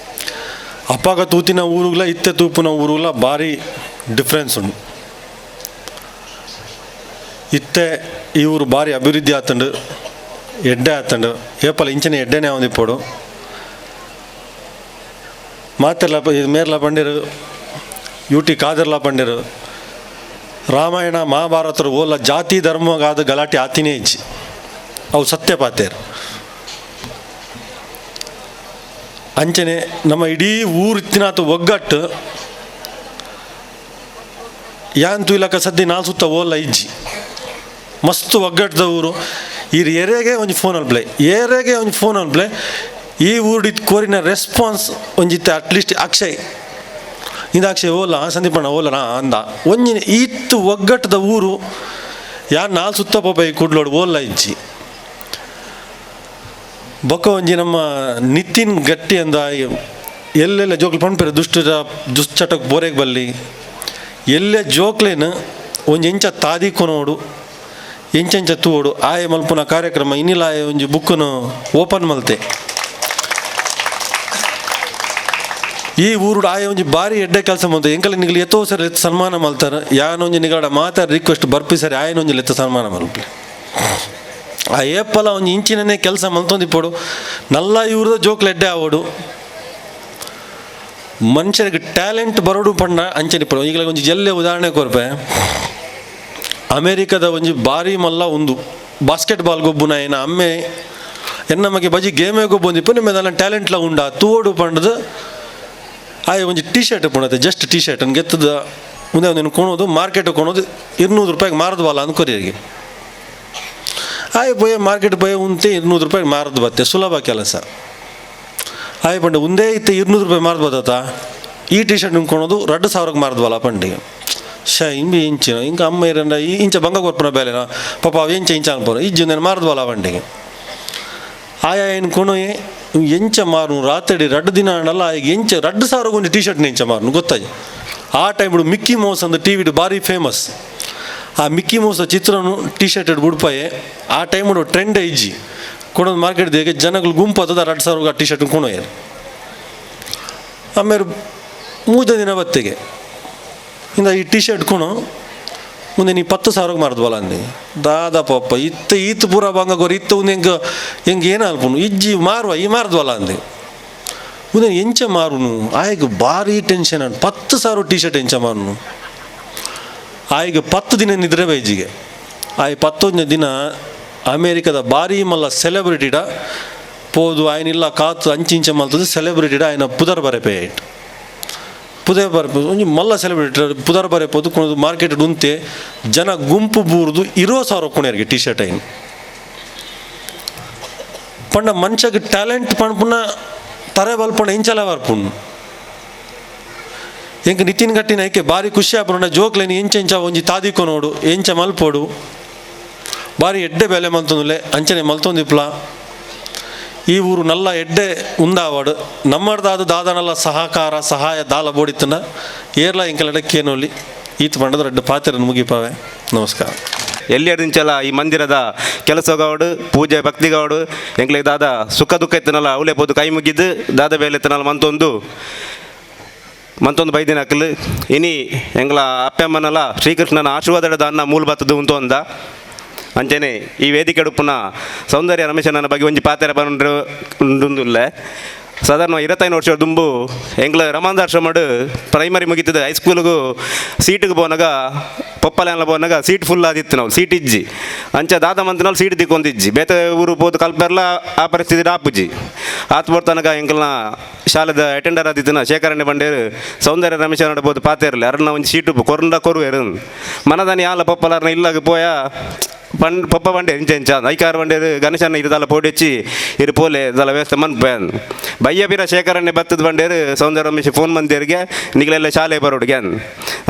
ಅಪ್ಪಾಗ ತೂತಿನ ಊರುಗಳ ಇತ್ತೆ ತೂಪಿನ ಊರುಗಳ ಭಾರಿ ಡಿಫ್ರೆನ್ಸ್ ಉಂಟು. ಇತ್ತೆ ಈ ಊರು ಭಾರಿ ಅಭಿವೃದ್ಧಿ ಆತಂಡು, ಎಡ್ಡೆ ಆತಂಡು, ಏಪಲ ಇಂಚಿನ ಎಡ್ಡೆನೇ ಅವನಿಪ್ಪೋಡು ಮಾತೆಲ್ಲ ಮೇರ್ಲ ಪಂಡಿರು, ಯೂಟಿ ಕಾದರ್ಲ ಪಂಡಿರು, ರಾಮಾಯಣ ಮಹಾಭಾರತರು ಓಲ ಜಾತಿ ಧರ್ಮಗಾದ ಗಲಾಟೆ ಆತಿನೇ ಇಜ್ಜಿ, ಅವು ಸತ್ಯ ಪಾತೇರು. ಅಂಚನೆ ನಮ್ಮ ಇಡೀ ಊರು ಇತ್ತಿನಾತು ಒಗ್ಗಟ್ಟು ಯಾನ್ ತುಯ್ಲಕ್ಕ ಸದ್ದಿ ನಾಲ್ ಸುತ್ತ ಓಲ್ಲ ಇಜ್ಜಿ, ಮಸ್ತ್ ಒಗ್ಗಟ್ಟದ ಊರು. ಈ ಏರಿಯಾಗೆ ಒಂಜಿ ಫೋನ್ ಅಲ್ಪ್ಲೆ, ಏರಿಯಾಗೆ ಒಂಜಿ ಫೋನ್ ಅಲ್ಪ್ಲೆ, ಈ ಊರು ಕೋರಿನ ರೆಸ್ಪಾನ್ಸ್ ಒಂಜಿತ್ತೆ ಅಟ್ಲೀಸ್ಟ್ ಅಕ್ಷಯ್ ಇಂದ ಅಕ್ಷಯ್ ಓಲ್ಲ ಸಂದೀಪಣ್ಣ ಓಲ್ಲ ನಾ ಅಂದ ಒಂಜಿನ ಈತ್ತು ಒಗ್ಗಟ್ಟದ ಊರು ಯಾರು ನಾಲ್ ಸುತ್ತ ಪೋಪ ಈ ಕುಡ್ಲೋಡು ಓಲ್ಲ ಇಜ್ಜಿ. ಬೊಕ್ಕ ಒಂಜಿ ನಮ್ಮ ನಿತಿನ್ ಗಟ್ಟಿ ಅಂದ ಎಲ್ಲೆಲ್ಲ ಜೋಕ್ಲು ಪಂಪೆರು ದುಶ್ಚಟಕ್ಕೆ ಬೋರೆಗೆ ಬಲ್ಲಿ ಎಲ್ಲೆ ಜೋಕ್ಲೇನು ಒಂಜಿ ಎಂಚ ತಾದಿ ಕೊನೋಡು ಎಂಚೆಂಚ ತೂಡು ಆಯೆ ಮಲ್ಪುನ ಕಾರ್ಯಕ್ರಮ ಇನ್ನಿಲ್ಲ. ಆಯೆ ಒಂಜಿ ಬುಕ್ಕನು ಓಪನ್ ಮಲ್ತೆ ಈ ಊರು ಆಯೆ ಒಂಜಿ ಭಾರಿ ಎಡ್ಡೆ ಕೆಲಸ ಮಲ್ತೆ. ಎಂಕಲ್ ನಿಗಲು ಎತ್ತೋ ಸರಿ ಎತ್ತು ಸನ್ಮಾನ ಮಲ್ತಾರೆ, ಯಾನೊಂಜಿ ನಿಗಡ ಮಾತಾಡ ರಿಕ್ವೆಸ್ಟ್ ಬರ್ಪಿ ಸರಿ ಆಯನೊಂಜಿ ಲೆತ್ತ ಸನ್ಮಾನ ಮಲ್ಪಿ. ಆ ಏಪಲ ಒಂಜಿ ಇಂಚಿನನೇ ಕೆಲಸ ಮಲ್ತೊಂದಿಪ್ಪೋಡು ನಲ್ಲ ಇವ್ರದ ಜೋಕ್ಲು ಎಡ್ಡೆ ಆವೋಡು. ಮನುಷ್ಯರಿಗೆ ಟ್ಯಾಲೆಂಟ್ ಬರೋಡು ಪಂಡ ಅಂಚನಿಪ್ಪಡು. ಈಗಲೇ ಒಂಜಿ ಜಲ್ಲೆ ಉದಾಹರಣೆ ಕೊರ್ಪೆ, ಅಮೇರಿಕದ ಒಂಜಿ ಭಾರಿ ಮಲ್ಲ ಒಂದು ಬಾಸ್ಕೆಟ್ ಬಾಲ್ ಗೊಬ್ಬುನ ಏನ ಅಮ್ಮೆ ಎನ್ನ ಮಗೆ ಬಜಿ ಗೇಮೇ ಗೊಬ್ಬೊಂದಿಪ್ಪು ನಿಮ್ಮ ಅದೆಲ್ಲ ಟ್ಯಾಲೆಂಟ್ಲ ಉಂಡ ತೂವೋಡು ಪಂಡದು ಆಯ್ ಒಂಜಿ ಟೀ ಶರ್ಟ್ ಪುಣತೆ, just T shirt ಗೆತ್ತದ ಮುಂದೆ ಒಂದಿನ ಕೊಣೋದು ಮಾರ್ಕೆಟ್ ಕೊಣೋದು 200 ರೂಪಾಯಿಗೆ ಮಾರದ್ವಲ್ಲ ಅಂದ್ಕೊರಿಗೆ. ಆಯ್ ಪೋಯ್ ಮಾರ್ಕೆಟ್ ಪೋಯ್ ಉಂತೆ 200 ರೂಪಾಯಿಗೆ ಮಾರದು ಬತ್ತೆ, ಸುಲಭ ಕೆಲಸ. ಆಯ್ ಪಂಡ ಒಂದೇ ಇತ್ತೆ 200 ರೂಪಾಯಿ ಮಾರದು ಬತ್ತ, ಈ ಟೀ ಶರ್ಟ್ ಕೊಣೋದು 2000ಕ್ಕೆ ಮಾರದ್ವಲ್ಲ ಪಂಡಿಗೆ. ಶ ಇಂಬಿ ಇಂಚಿನ ಇಂಕ ಅಮ್ಮ ಇರಂಡ ಈ ಇಂಚ ಬಂಗ ಕೊರ್ಪುನ ಬೇಲೆನ ಪಾಪ ಅವು ಎಂಚ ಇಂಚ ಅನ್ಪೋರು ಇಜ್ಜಿ ಒಂದೇನು ಮಾರದ್ವಲ್ಲ ಬಂಡಿಗೆ. ಆಯಾ ಏನು ಕೊಣೋಯೆ ಎಂಚ ಮಾರು ರಾತ್ರಿ 2 ದಿನ ಆಂಡಲ್ಲ ಈಗ ಎಂಚ 2000 ಒಂದು ಟೀ ಶರ್ಟ್ನ ಎಂಚ ಮಾರು ಗೊತ್ತಾಯಿ. ಆ time Mickey mouse ಅಂದ ಟಿ ವಿಡು ಭಾರಿ ಫೇಮಸ್. ಆ ಮಿಕ್ಕಿ ಮೌಸ್ ಚಿತ್ರನು ಟೀ ಶರ್ಟ್ ಬುಡ್ಪಾಯೆ ಆ ಟೈಮ್ ಟ್ರೆಂಡ್ ಇಜ್ಜಿ ಕೊಡೋದು ಮಾರ್ಕೆಟ್ ಹೇಗೆ ಜನಗಳು ಗುಂಪು ಹತ್ತದ 2000 ಆ ಟೀ ಶರ್ಟ್ ಕೊಣೋಯರು. ಆಮೇಲೆ 3 ದಿನ ಬತ್ತಿಗೆ ಇಂದ ಈ ಟೀ ಶರ್ಟ್ ಕೊಣು ಮುಂದೆ ನೀ 10,000 ಮಾರದ್ವಲ್ಲ ಅಂದೆ. ದಾದ ಪಾಪ ಇತ್ತ ಈತ ಪೂರ ಬಂಗ ಗೊರಿ ಇತ್ತ ಒಂದು ಹೆಂಗೆ ಹೆಂಗೆ ಏನು ಅಲ್ಪನು ಇಜ್ಜಿ ಮಾರುವ ಈ ಮಾರದ್ವಲ್ಲ ಅಂದೆ. ಮುಂದೆ ಎಂಚ ಮಾರುನು ಆಯ್ಗ ಭಾರಿ ಟೆನ್ಷನ್ ಅನ್ 10,000 ಟೀ ಶರ್ಟ್ ಎಂಚ ಮಾರುನು. ಆಯ್ಗ 10 ದಿನ ನಿದ್ರೆ ಬೈಜಿಗೆ ಆಯ್ 10 ದಿನ ಅಮೇರಿಕದ ಭಾರಿ ಮಲ್ಲ ಸೆಲೆಬ್ರಿಟಿಡ ಪೋದು ಆಯ್ನಿಲ್ಲ ಕಾತು ಅಂಚಿಂಚ ಮಲ್ತದ ಸೆಲೆಬ್ರಿಟಿಡ ಆಯ್ನ ಪುದರ್ ಬರೆಪೆ ಆಯ್ತು ಪುದೇ ಬರಪೋದು ಒಂಜಿ ಮಲ್ಲ ಸೆಲೆಬ್ರಿಟಿ ಪುದರ್ ಬರೆಪೋದು ಕೊಣದು ಮಾರ್ಕೆಟ್ ಉಂತೆ ಜನ ಗುಂಪು ಬೂರ್ದು 20,000 ಕೊಣೆಯರಿಗೆ ಟೀ ಶರ್ಟ್ ಐನು. ಪಂಡ ಮನುಷ್ಯಗೆ ಟ್ಯಾಲೆಂಟ್ ಪಣಪುನ ತರೆ ಬಲ್ಪಣ ಇಂಚಲ ಬರ್ಪುಣ್ಣು. ಎಂಕ್ ನಿತಿನ್ ಗಟ್ಟಿನ ಐಕೆ ಭಾರಿ ಖುಷಿ ಆಪುಂಡ ಜೋಕ್ಲೇನಿ ಎಂಚ ಎಂಚ ಒಂಜಿ ತಾದಿಕೊ ನೋಡು ಎಂಚ ಮಲ್ಪೋಡು ಭಾರಿ ಎಡ್ಡೆ ಬೆಲೆ ಮಲ್ತೊಂದುಲೆ ಅಂಚನೆ ಮಲ್ತೊಂದಿಪ್ಲ. ಈ ಊರು ನಲ್ಲ ಎಡ್ಡೆ ಉಂದಾವಾಡು ನಮ್ಮರ್ದಾದ ದಾದನಲ್ಲ ಸಹಕಾರ ಸಹಾಯ ದಾಲ ಬೋಡಿತ್ತನ ಏರ್ಲ ಎಂಕಲಡ ಕೇನೋಲಿ ಈತ ಪಂಡದ ರಡ್ಡು ಪಾತ್ರನ ಮುಗಿಪಾವೆ. ನಮಸ್ಕಾರ. ಎಲ್ಲಿಯದಿಂಚಲ ಈ ಮಂದಿರದ ಕೆಲಸಗೌಡು ಪೂಜೆ ಭಕ್ತಿಗೌಡು ಎಂಕ್ಲೆ ದಾದ ಸುಖ ದುಃಖ ಇತ್ತನಲ್ಲ ಅವಲೇ ಪೋದು ಕೈ ಮುಗಿದ್ದು ದಾದ ಬೇಲೆ ಇತ್ತನಲ್ಲ ಮಂತೊಂದು ಮಂತೊಂದು ಬೈದಿನ ಅಕ್ಲು ಇನಿ ಎಂಗ್ಲ ಅಪ್ಪಮ್ಮನಲ ಶ್ರೀಕೃಷ್ಣನ ಆಶೀರ್ವಾದದ ಅನ್ನ ಮೂಲ ಬತ್ತದು ಉಂತು ಅಂದ ಅಂಚನೆ ಈ ವೇದಿಕೆ ಉಪ್ಪುನ ಸೌಂದರ್ಯ ರಮೇಶನ ಬಗ್ಗೆ ಒಂಜಿ ಪಾತೆರ ಬಂದುಲ್ಲ ಸಾಧಾರಣ 25 ವರ್ಷ ದುಂಬು ಎಂಗ್ಲ ರಮಾಂದಾಶ್ರಮಡು ಪ್ರೈಮರಿ ಮುಗಿತದೆ ಹೈಸ್ಕೂಲ್ಗೂ ಸೀಟಿಗೆ ಪೋನಾಗ ಪೊಪ್ಪಲೆಲ್ಲ ಪೋನಾಗ ಸೀಟ್ ಫುಲ್ ಆದಿತ್ತು ನಾವು ಸೀಟ್ ಇಜ್ಜಿ ಅಂಚ ದಾದ ಮಂತ್ನಲ್ಲಿ ಸೀಟ್ ದಿಕ್ಕೊಂದಿಜ್ಜಿ ಬೇತೆ ಊರು ಪೋದು ಕಲ್ಪೆರ್ಲ ಆ ಪರಿಸ್ಥಿತಿ ಆಪುಜಿ ಆತ್ ಬರ್ತನಕ ಎಂಕಲ್ನ ಶಾಲೆದ ಅಟೆಂಡರ್ ಆದಿತ್ತಿನ ಶೇಖರಣೆ ಬಂಡೇರು ಸೌಂದರ್ಯ ರಮೇಶ ಬೋದು ಪಾತೆರ್ಲಿ ಅರನ್ನ ಒಂದು ಸೀಟು ಕೊರಂಡ ಕೊರುವೆರು ಮನದಾನಿ ಯಾಲ ಪೊಪ್ಪಲಾರನ ಇಲ್ಲಾಗ ಪೋಯ ಪಂಡ್ ಪೊಪ್ಪ ಬಂಡೆ ಇಂಚ ಇಂಚ ಐಕಾರು ಬಂಡೇರು ಗಣೇಶನ ಇರುದಲ್ಲ ಪೋಡಿ ಹಚ್ಚಿ ಇರು ಪೋಲೆ ಇದೆಲ್ಲ ವ್ಯವಸ್ಥೆ ಮನ್ಪೇನ್ ಬಯ್ಯ ಬೀರ ಶೇಖರಣೆ ಬತ್ತದ ಬಂಡೇರು ಸೌಂದರ್ಯ ರಮೇಶ್ ಫೋನ್ ಮಂದಿರಿಗೆ ನಿಗಲೆಲ್ಲ ಶಾಲೆ ಬರೋಡು ಗ್ಯಾನ್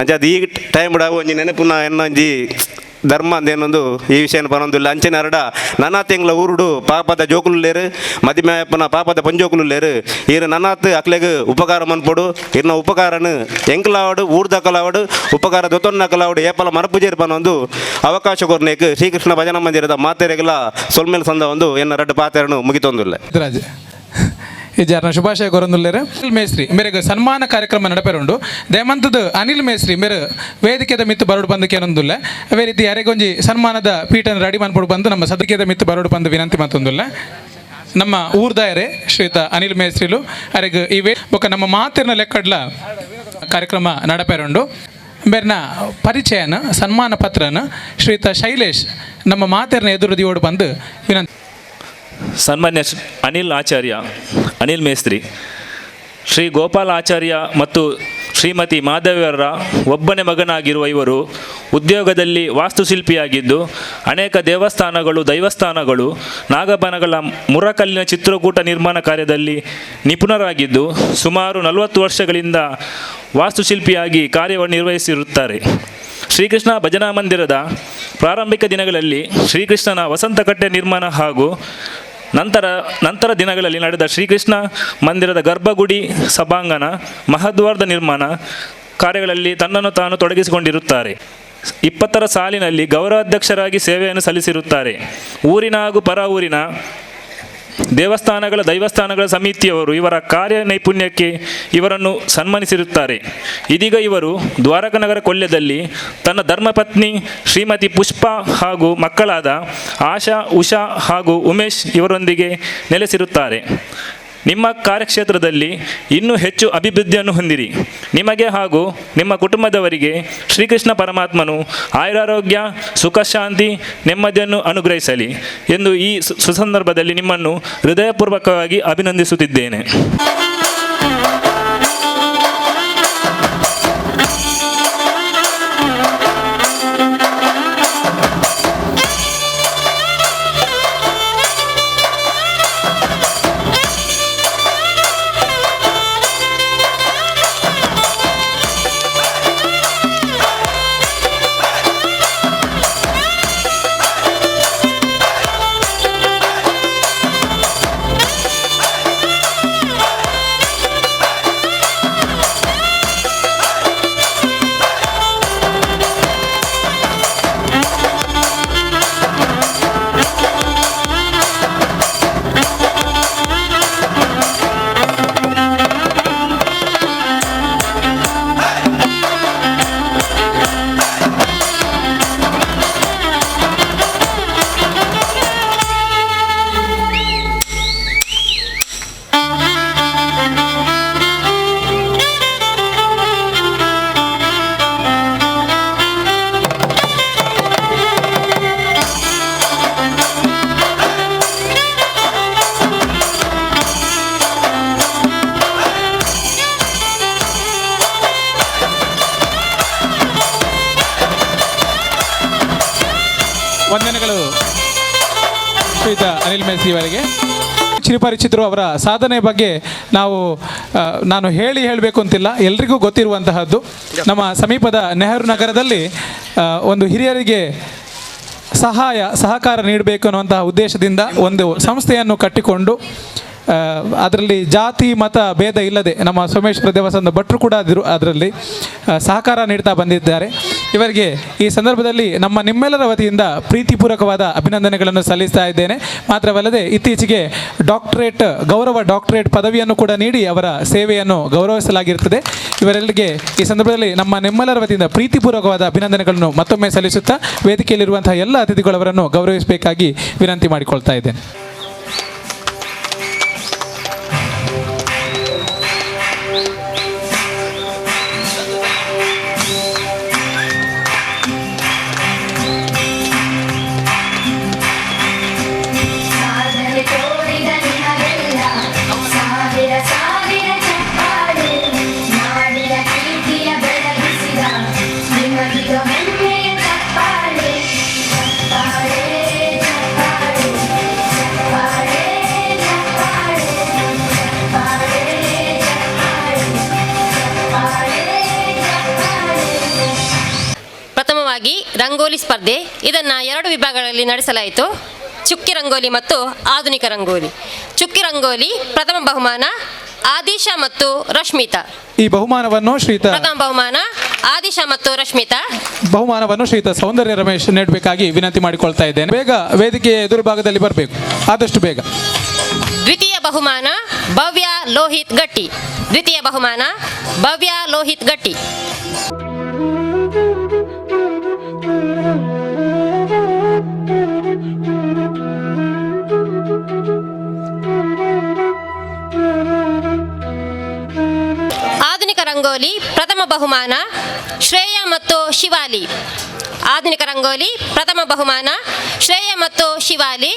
ಅಂಚ ಅದು ಈ ಟೈಮ್ ಬಿಡ ಒಂಜಿ ನೆನಪುನ ಎನ್ನೊಂಜಿ ಧರ್ಮ ಅಂದೇನೊಂದು ಈ ವಿಷಯನ ಪನೊಂದಿಲ್ಲ ಅಂಚಿನ ಅರಡ ನನಾತ್ ಎಂಗ್ಲ ಊರುಡು ಪಾಪದ ಜೋಕುಲು ಲೇರು ಮದಿಮೆ ಪಾಪದ ಪಂಜೋಕುಲು ಲೇರು ಈರು ನನಾತ್ ಅಕ್ಲೆಗ್ ಉಪಕಾರ ಮನ್ಪೊಡು ಇರ್ನ ಉಪಕಾರನು ಎಂಕ್ಲಾವಡು ಊರ್ದಕಲಾವಡು ಉಪಕಾರ ದೊತ್ತೊನ್ನಕಲಾವಡು ಏಪಲ ಮರಪುಜೇರು ಪನೊಂದು ಅವಕಾಶ ಕೊರ್ನೇಕ್ ಶ್ರೀಕೃಷ್ಣ ಭಜನಾ ಮಂದಿರದ ಮಾತೆರೆಗಲ ಸೊಲ್ಮೇಲ್ ಸಂದ ಒಂದು ಎನ್ನ ರಡ್ಡು ಪಾತೆರನು ಮುಗಿತೊಂದಿಲ್ಲ. ರಾಜ್ ಇಜಾರ್ನ ಶುಭಾಶಯ ಕೊರೊಂದುಲ್ಲೆರ್. ಅನಿಲ್ ಮೇಸ್ತ್ರಿ ಮೇರೆಗ್ ಸನ್ಮಾನ ಕಾರ್ಯಕ್ರಮ ನಡಪೆರುಂಡು. ದೇಮಂತದ ಅನಿಲ್ ಮೇಸ್ತ್ರಿ ಮೇರೆ ವೇದಿಕೆದ ಮಿತ್ತು ಬರೋಡು ಬಂದು ಕೇನೊಂದುಲ್ಲೆ. ಅದೇ ರೀತಿ ಯಾರಿಗೊಂಜಿ ಸನ್ಮಾನದ ಪೀಠನ ರೆಡಿ ಮನ್ಪೊಡು ಬಂದು ನಮ್ಮ ಸದಕ್ಯದ ಮಿತ್ತು ಬರೋಡು ಬಂದು ವಿನಂತಿ ಮತ್ತೊಂದುಲ್ಲೆ. ನಮ್ಮ ಊರ್ದಾಯರೆ ಶ್ರೀಯುತ ಅನಿಲ್ ಮೇಸ್ತ್ರಿಲು ಅರೆಗ್ ಈ ವೇ ಬೊಕ್ಕ ನಮ್ಮ ಮಾತಿನ ಲೆಕ್ಕಡ್ಲ ಕಾರ್ಯಕ್ರಮ ನಡಪೆರುಂಡು. ಮೇರ್ನ ಪರಿಚಯನ ಸನ್ಮಾನ ಪತ್ರನ ಶ್ರೀಯುತ ಶೈಲೇಶ್ ನಮ್ಮ ಮಾತಿನ ಎದುರು ದಿಯೋಡು ಬಂದು ವಿನಂತಿ. ಸನ್ಮಾನ್ಯ ಅನಿಲ್ ಆಚಾರ್ಯ, ಅನಿಲ್ ಮೇಸ್ತ್ರಿ, ಶ್ರೀ ಗೋಪಾಲ ಆಚಾರ್ಯ ಮತ್ತು ಶ್ರೀಮತಿ ಮಾಧವಿಯವರ ಒಬ್ಬನೇ ಮಗನಾಗಿರುವ ಇವರು ಉದ್ಯೋಗದಲ್ಲಿ ವಾಸ್ತುಶಿಲ್ಪಿಯಾಗಿದ್ದು ಅನೇಕ ದೇವಸ್ಥಾನಗಳು, ದೈವಸ್ಥಾನಗಳು, ನಾಗಬನಗಳ ಮುರಕಲ್ಲಿನ ಚಿತ್ರಕೂಟ ನಿರ್ಮಾಣ ಕಾರ್ಯದಲ್ಲಿ ನಿಪುಣರಾಗಿದ್ದು ಸುಮಾರು 40 ವರ್ಷಗಳಿಂದ ವಾಸ್ತುಶಿಲ್ಪಿಯಾಗಿ ಕಾರ್ಯವನ್ನು ನಿರ್ವಹಿಸಿರುತ್ತಾರೆ. ಶ್ರೀಕೃಷ್ಣ ಭಜನಾ ಮಂದಿರದ ಪ್ರಾರಂಭಿಕ ದಿನಗಳಲ್ಲಿ ಶ್ರೀಕೃಷ್ಣನ ವಸಂತಕಟ್ಟೆ ನಿರ್ಮಾಣ ಹಾಗೂ ನಂತರ ದಿನಗಳಲ್ಲಿ ನಡೆದ ಶ್ರೀಕೃಷ್ಣ ಮಂದಿರದ ಗರ್ಭಗುಡಿ ಸಭಾಂಗಣ ಮಹದ್ವಾರದ ನಿರ್ಮಾಣ ಕಾರ್ಯಗಳಲ್ಲಿ ತನ್ನನ್ನು ತಾನು ತೊಡಗಿಸಿಕೊಂಡಿರುತ್ತಾರೆ. 20ರ ಸಾಲಿನಲ್ಲಿ ಗೌರವಾಧ್ಯಕ್ಷರಾಗಿ ಸೇವೆಯನ್ನು ಸಲ್ಲಿಸಿರುತ್ತಾರೆ. ಊರಿನ ಹಾಗೂ ಪರ ಊರಿನ ದೇವಸ್ಥಾನಗಳ ದೈವಸ್ಥಾನಗಳ ಸಮಿತಿಯವರು ಇವರ ಕಾರ್ಯ ನೈಪುಣ್ಯಕ್ಕೆ ಇವರನ್ನು ಸನ್ಮಾನಿಸಿರುತ್ತಾರೆ. ಇದೀಗ ಇವರು ದ್ವಾರಕನಗರ ಕೊಲ್ಯದಲ್ಲಿ ತನ್ನ ಧರ್ಮಪತ್ನಿ ಶ್ರೀಮತಿ ಪುಷ್ಪಾ ಹಾಗೂ ಮಕ್ಕಳಾದ ಆಶಾ, ಉಷಾ ಹಾಗೂ ಉಮೇಶ್ ಇವರೊಂದಿಗೆ ನೆಲೆಸಿರುತ್ತಾರೆ. ನಿಮ್ಮ ಕಾರ್ಯಕ್ಷೇತ್ರದಲ್ಲಿ ಇನ್ನೂ ಹೆಚ್ಚು ಅಭಿವೃದ್ಧಿಯನ್ನು ಹೊಂದಿರಿ. ನಿಮಗೆ ಹಾಗೂ ನಿಮ್ಮ ಕುಟುಂಬದವರಿಗೆ ಶ್ರೀಕೃಷ್ಣ ಪರಮಾತ್ಮನು ಆಯುರಾರೋಗ್ಯ, ಸುಖ, ಶಾಂತಿ, ನೆಮ್ಮದಿಯನ್ನು ಅನುಗ್ರಹಿಸಲಿ ಎಂದು ಈ ಸುಸಂದರ್ಭದಲ್ಲಿ ನಿಮ್ಮನ್ನು ಹೃದಯಪೂರ್ವಕವಾಗಿ ಅಭಿನಂದಿಸುತ್ತಿದ್ದೇನೆ. ವಂದನೆಗಳು ಶ್ರೀಯುತ ಅನಿಲ್ ಮೇಸ್ತ್ರಿ ಅವರಿಗೆ. ಚಿರಪರಿಚಿತರು ಅವರ ಸಾಧನೆ ಬಗ್ಗೆ ನಾನು ಹೇಳಬೇಕು ಅಂತಿಲ್ಲ, ಎಲ್ರಿಗೂ ಗೊತ್ತಿರುವಂತಹದ್ದು. ನಮ್ಮ ಸಮೀಪದ ನೆಹರು ನಗರದಲ್ಲಿ ಒಂದು ಹಿರಿಯರಿಗೆ ಸಹಾಯ ಸಹಕಾರ ನೀಡಬೇಕು ಅನ್ನುವಂತಹ ಉದ್ದೇಶದಿಂದ ಒಂದು ಸಂಸ್ಥೆಯನ್ನು ಕಟ್ಟಿಕೊಂಡು ಅದರಲ್ಲಿ ಜಾತಿ ಮತ ಭೇದ ಇಲ್ಲದೆ ನಮ್ಮ ಸೋಮೇಶ್ವರ ದೇವಸ್ಥಾನದ ಭಟ್ರು ಕೂಡ ಅದರಲ್ಲಿ ಸಹಕಾರ ನೀಡ್ತಾ ಬಂದಿದ್ದಾರೆ. ಇವರಿಗೆ ಈ ಸಂದರ್ಭದಲ್ಲಿ ನಮ್ಮ ನಿಮ್ಮೆಲ್ಲರ ವತಿಯಿಂದ ಪ್ರೀತಿಪೂರ್ವಕವಾದ ಅಭಿನಂದನೆಗಳನ್ನು ಸಲ್ಲಿಸ್ತಾ ಇದ್ದೇನೆ. ಮಾತ್ರವಲ್ಲದೆ ಇತ್ತೀಚೆಗೆ ಡಾಕ್ಟರೇಟ್, ಗೌರವ ಡಾಕ್ಟರೇಟ್ ಪದವಿಯನ್ನು ಕೂಡ ನೀಡಿ ಅವರ ಸೇವೆಯನ್ನು ಗೌರವಿಸಲಾಗಿರುತ್ತದೆ. ಇವರೆಲ್ಲರಿಗೆ ಈ ಸಂದರ್ಭದಲ್ಲಿ ನಮ್ಮ ನಿಮ್ಮೆಲ್ಲರ ವತಿಯಿಂದ ಪ್ರೀತಿಪೂರ್ವಕವಾದ ಅಭಿನಂದನೆಗಳನ್ನು ಮತ್ತೊಮ್ಮೆ ಸಲ್ಲಿಸುತ್ತಾ ವೇದಿಕೆಯಲ್ಲಿರುವಂತಹ ಎಲ್ಲ ಅತಿಥಿಗಳವರನ್ನು ಗೌರವಿಸಬೇಕಾಗಿ ವಿನಂತಿ ಮಾಡಿಕೊಳ್ತಾ ಇದ್ದೇನೆ. ಪ್ರಥಮವಾಗಿ ರಂಗೋಲಿ ಸ್ಪರ್ಧೆ. ಇದನ್ನು 2 ವಿಭಾಗಗಳಲ್ಲಿ ನಡೆಸಲಾಯಿತು, ಚುಕ್ಕಿ ರಂಗೋಲಿ ಮತ್ತು ಆಧುನಿಕ ರಂಗೋಲಿ. ಚುಕ್ಕಿ ರಂಗೋಲಿ ಪ್ರಥಮ ಬಹುಮಾನ ಆದಿಶಾ ಮತ್ತು ರಶ್ಮಿತಾ. ಈ ಬಹುಮಾನವನ್ನು ಶ್ರೀತ ಪ್ರಥಮ ಬಹುಮಾನ ಆದಿಶಾ ಮತ್ತು ರಶ್ಮಿತಾ. ಬಹುಮಾನವನ್ನು ಶ್ರೀತ ಸೌಂದರ್ಯ ರಮೇಶ್ ನೀಡಬೇಕಾಗಿ ವಿನಂತಿ ಮಾಡಿಕೊಳ್ತಾ ಇದ್ದೇನೆ. ಬೇಗ ವೇದಿಕೆಯ ಎದುರು ಭಾಗದಲ್ಲಿ ಬರಬೇಕು, ಆದಷ್ಟು ಬೇಗ. ದ್ವಿತೀಯ ಬಹುಮಾನ ಭವ್ಯ ಲೋಹಿತ್ ಗಟ್ಟಿ. ದ್ವಿತೀಯ ಬಹುಮಾನ ಭವ್ಯ ಲೋಹಿತ್ ಗಟ್ಟಿ. ಆಧುನಿಕ ರಂಗೋಲಿ ಪ್ರಥಮ ಬಹುಮಾನ ಶ್ರೇಯಾ ಮತ್ತು ಶಿವಾಲಿ. ಆಧುನಿಕ ರಂಗೋಲಿ ಪ್ರಥಮ ಬಹುಮಾನ ಶ್ರೇಯಾ ಮತ್ತು ಶಿವಾಲಿ.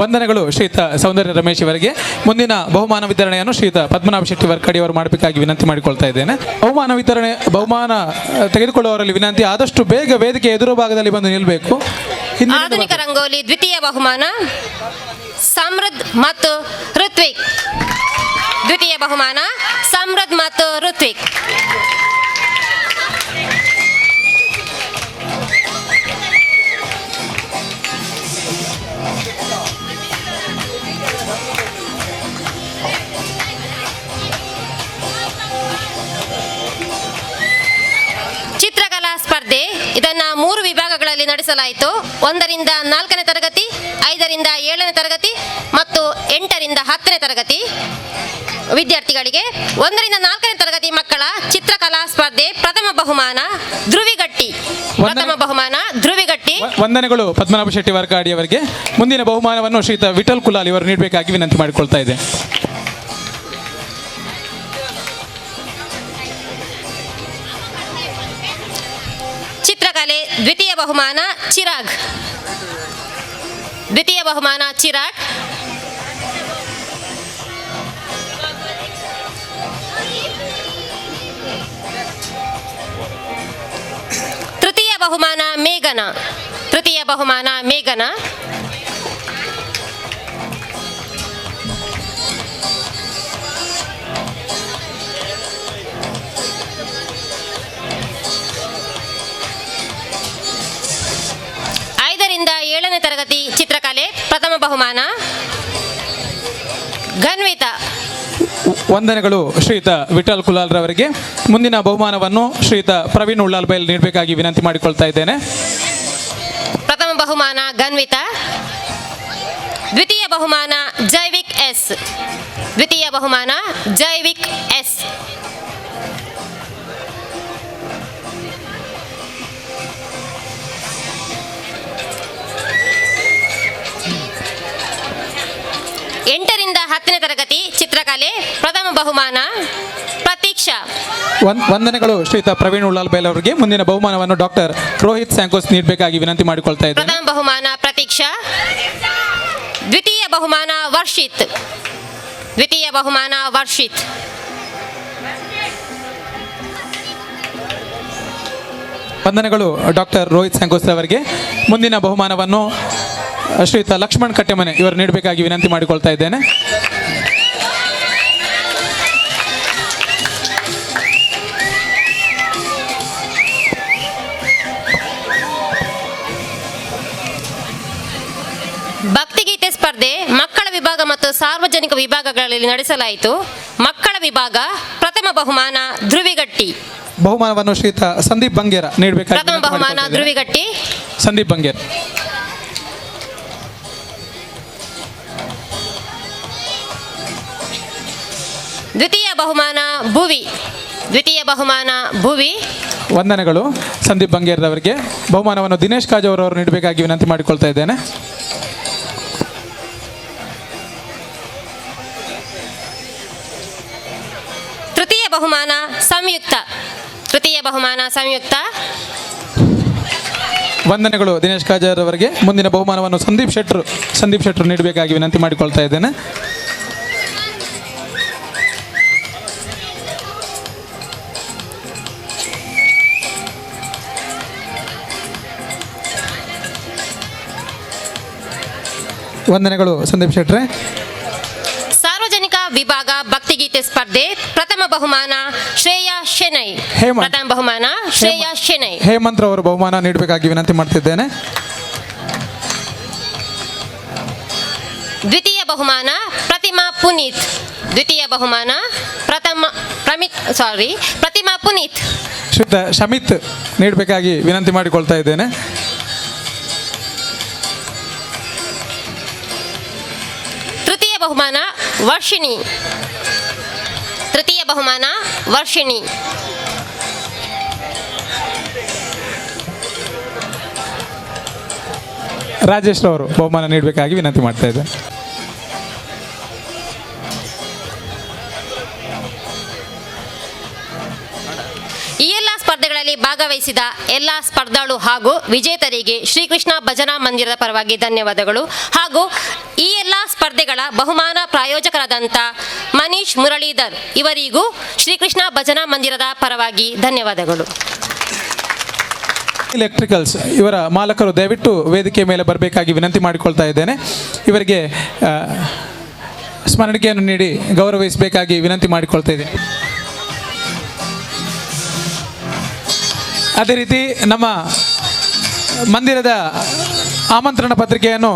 ವಂದನೆಗಳು ಶ್ರೀಯುತ ಸೌಂದರ್ಯ ರಮೇಶ್ ಇವರಿಗೆ. ಮುಂದಿನ ಬಹುಮಾನ ವಿತರಣೆಯನ್ನು ಶ್ರೀಯುತ ಪದ್ಮನಾಭ ಶೆಟ್ಟಿ ವರ್ಕಡಿ ಅವರು ಮಾಡಬೇಕಾಗಿ ವಿನಂತಿ ಮಾಡಿಕೊಳ್ತಾ ಇದ್ದೇನೆ. ಬಹುಮಾನ ವಿತರಣೆ, ಬಹುಮಾನ ತೆಗೆದುಕೊಳ್ಳುವವರಲ್ಲಿ ವಿನಂತಿ, ಆದಷ್ಟು ಬೇಗ ವೇದಿಕೆ ಎದುರು ಭಾಗದಲ್ಲಿ ಬಂದು ನಿಲ್ಲಬೇಕು. ಆಧುನಿಕ ರಂಗೋಲಿ ದ್ವಿತೀಯ ಬಹುಮಾನ ಸಮೃದ್ಧ ಮತ್ತು ಋತ್ವಿಕ್. ದ್ವಿತೀಯ ಬಹುಮಾನ ಸಮೃದ್ಧ ಮತ್ತು ಋತ್ವಿಕ್. ಚಿತ್ರಕಲಾ ಸ್ಪರ್ಧೆ ಇದನ್ನು 3 ವಿಭಾಗಗಳಲ್ಲಿ ನಡೆಸಲಾಯಿತು. 1ರಿಂದ 4ನೇ ತರಗತಿ, 5ರಿಂದ 7ನೇ ತರಗತಿ ಮತ್ತು 8ರಿಂದ 10ನೇ ತರಗತಿ ವಿದ್ಯಾರ್ಥಿಗಳಿಗೆ. 1ರಿಂದ 4ನೇ ತರಗತಿ ಮಕ್ಕಳ ಚಿತ್ರಕಲಾ ಸ್ಪರ್ಧೆ ಪ್ರಥಮ ಬಹುಮಾನ ಧ್ರುವಿಗಟ್ಟಿ. ಪ್ರಥಮ ಬಹುಮಾನ ಧ್ರುವಿಗಟ್ಟಿ. ವಂದನೆಗಳು ಪದ್ಮನಾಭ ಶೆಟ್ಟಿ ವರ್ಕಾಡಿ ಅವರಿಗೆ. ಮುಂದಿನ ಬಹುಮಾನವನ್ನು ಶ್ರೀಯುತ ವಿಠಲ್ ಕುಲಾಲ್ ಇವರು ನೀಡಬೇಕಾಗಿ ವಿನಂತಿ ಮಾಡಿಕೊಳ್ತಾ ಇದೆ. ಚಿತ್ರಕಲೆ ದ್ವಿತೀಯ ಬಹುಮಾನ ಚಿರಾಗ್. ದ್ವಿತೀಯ ಬಹುಮಾನ ಚಿರಾಗ್. ತೃತೀಯ ಬಹುಮಾನ ಮೇಘನ. ತೃತೀಯ ಬಹುಮಾನ ಮೇಘನ. ಐದರಿಂದ 7ನೇ ತರಗತಿ ಚಿತ್ರಕಲೆ ಪ್ರಥಮ ಬಹುಮಾನ ಘನ್ವಿತಾ. ವಂದನೆಗಳು ಶ್ರೀಯುತ ವಿಠಲ್ ಕುಲಾಲ್ ರವರಿಗೆ. ಮುಂದಿನ ಬಹುಮಾನವನ್ನು ಶ್ರೀಯುತ ಪ್ರವೀಣ್ ಉಳ್ಳಾಲ್ ಬೈಲ್ ನೀಡಬೇಕಾಗಿ ವಿನಂತಿ ಮಾಡಿಕೊಳ್ತಾ ಇದ್ದೇನೆ. ಪ್ರಥಮ ಬಹುಮಾನ ಘನ್ವಿತಾ. ದ್ವಿತೀಯ ಬಹುಮಾನ ಜೈವಿಕ್ ಎಸ್. ದ್ವಿತೀಯ ಬಹುಮಾನ ಜೈವಿಕ್ ಎಸ್. 8ರಿಂದ 10ನೇ ತರಗತಿ ಚಿತ್ರಕಲೆ ಪ್ರಥಮ ಬಹುಮಾನ ಪ್ರತೀಕ್ಷಾ. ವಂದನೆಗಳು ಶ್ರೀಯುತ ಪ್ರವೀಣ್ ಉಳ್ಳಾಲ್ ಬೈಲ್ ಅವರಿಗೆ. ಮುಂದಿನ ಬಹುಮಾನವನ್ನು ಡಾಕ್ಟರ್ ರೋಹಿತ್ ಸ್ಯಾಂಕೋಸ್ ನೀಡಬೇಕಾಗಿ ವಿನಂತಿ ಮಾಡಿಕೊಳ್ತಾ ಇದ್ದೇನೆ. ಪ್ರಥಮ ಬಹುಮಾನ ಪ್ರತೀಕ್ಷಾ. ದ್ವಿತೀಯ ಬಹುಮಾನ ವರ್ಷಿತ್. ದ್ವಿತೀಯ ಬಹುಮಾನ ವರ್ಷಿತ್. ವಂದನೆಗಳು ಡಾಕ್ಟರ್ ರೋಹಿತ್ ಸ್ಯಾಂಕೋಸ್ ಅವರಿಗೆ. ಮುಂದಿನ ಬಹುಮಾನವನ್ನು ಶ್ರೀಯುತ ಲಕ್ಷ್ಮಣ್ ಕಟ್ಟೆಮನೆ ಇವರು ನೀಡಬೇಕಾಗಿ ವಿನಂತಿ ಮಾಡಿಕೊಳ್ತಾ ಇದ್ದೇನೆ. ಭಕ್ತಿಗೀತೆ ಸ್ಪರ್ಧೆ ಮಕ್ಕಳ ವಿಭಾಗ ಮತ್ತು ಸಾರ್ವಜನಿಕ ವಿಭಾಗಗಳಲ್ಲಿ ನಡೆಸಲಾಯಿತು. ಮಕ್ಕಳ ವಿಭಾಗ ಪ್ರಥಮ ಬಹುಮಾನ ಧ್ರುವಿಗಟ್ಟಿ. ಬಹುಮಾನವನ್ನು ಶ್ರೀಯುತ ಸಂದೀಪ್ ಬಂಗೇರ ನೀಡಬೇಕಾಗಿ ಪ್ರಥಮ ಬಹುಮಾನ ಧ್ರುವಿಗಟ್ಟಿ ಸಂದೀಪ್ ಬಂಗೇರ್. ದ್ವಿತೀಯ ಬಹುಮಾನ ಭುವಿ. ದ್ವಿತೀಯ ಬಹುಮಾನ ಭುವಿ. ವಂದನೆಗಳು ಸಂದೀಪ್ ಬಂಗೇರ್ದವರಿಗೆ. ಬಹುಮಾನವನ್ನು ದಿನೇಶ್ ಕಾಜವರವರು ನೀಡಬೇಕಾಗಿ ವಿನಂತಿ ಮಾಡಿಕೊಳ್ತಾ ಇದ್ದೇನೆ. ತೃತೀಯ ಬಹುಮಾನ ಸಂಯುಕ್ತ. ತೃತೀಯ ಬಹುಮಾನ ಸಂಯುಕ್ತ. ವಂದನೆಗಳು ದಿನೇಶ್ ಕಾಜಾರವರಿಗೆ. ಮುಂದಿನ ಬಹುಮಾನವನ್ನು ಸಂದೀಪ್ ಶೆಟ್ಟರು ನೀಡಬೇಕಾಗಿ ವಿನಂತಿ ಮಾಡಿಕೊಳ್ತಾ ಇದ್ದೇನೆ. ವಂದನೆಗಳು ಸಂದೀಪ್ ಶೆಟ್ರೆ. ಸಾರ್ವಜನಿಕ ವಿಭಾಗ ಭಕ್ತಿಗೀತೆ ಸ್ಪರ್ಧೆ ಪ್ರಥಮ ಬಹುಮಾನ ಶ್ರೇಯಾ ಶೆನೈ. ಪ್ರಥಮ ಬಹುಮಾನ ಶ್ರೇಯಾ ಶೆನೈ. ಹೇಮಂತ್ ಅವರು ಬಹುಮಾನ ನೀಡಬೇಕಾಗಿ ವಿನಂತಿ ಮಾಡ್ತಿದ್ದೇನೆ. ದ್ವಿತೀಯ ಬಹುಮಾನ ಪ್ರತಿಮಾ ಪುನೀತ್. ದ್ವಿತೀಯ ಬಹುಮಾನ ಪ್ರತಿಮಾ ಪುನೀತ್. ಶ್ರೀಯುತ ಶಮಿತ್ ನೀಡಬೇಕಾಗಿ ವಿನಂತಿ ಮಾಡಿಕೊಳ್ತಾ ಇದ್ದೇನೆ. ತೃತೀಯ ಬಹುಮಾನ ವರ್ಷಿಣಿ. ತೃತೀಯ ಬಹುಮಾನ ವರ್ಷಿಣಿ. ರಾಜೇಶ್ ಅವರು ಬಹುಮಾನ ನೀಡಬೇಕಾಗಿ ವಿನಂತಿ ಮಾಡ್ತಾ ಇದ್ದೇನೆ. ಈ ಎಲ್ಲ ಸ್ಪರ್ಧೆಗಳಲ್ಲಿ ಭಾಗವಹಿಸಿದ ಎಲ್ಲ ಸ್ಪರ್ಧಾಳು ಹಾಗೂ ವಿಜೇತರಿಗೆ ಶ್ರೀಕೃಷ್ಣ ಭಜನಾ ಮಂದಿರದ ಪರವಾಗಿ ಧನ್ಯವಾದಗಳು. ಹಾಗೂ ಈ ಎಲ್ಲ ಸ್ಪರ್ಧೆಗಳ ಬಹುಮಾನ ಪ್ರಾಯೋಜಕರಾದಂಥ ಮನೀಶ್ ಮುರಳೀಧರ್ ಇವರಿಗೂ ಶ್ರೀಕೃಷ್ಣ ಭಜನಾ ಮಂದಿರದ ಪರವಾಗಿ ಧನ್ಯವಾದಗಳು. ಎಲೆಕ್ಟ್ರಿಕಲ್ಸ್ ಇವರ ಮಾಲಕರು ದಯವಿಟ್ಟು ವೇದಿಕೆ ಮೇಲೆ ಬರಬೇಕಾಗಿ ವಿನಂತಿ ಮಾಡಿಕೊಳ್ತಾ ಇದ್ದೇನೆ. ಇವರಿಗೆ ಸ್ಮರಣಿಕೆಯನ್ನು ನೀಡಿ ಗೌರವಿಸಬೇಕಾಗಿ ವಿನಂತಿ ಮಾಡಿಕೊಳ್ತಾ ಇದ್ದೇನೆ. ಅದೇ ರೀತಿ ನಮ್ಮ ಮಂದಿರದ ಆಮಂತ್ರಣ ಪತ್ರಿಕೆಯನ್ನು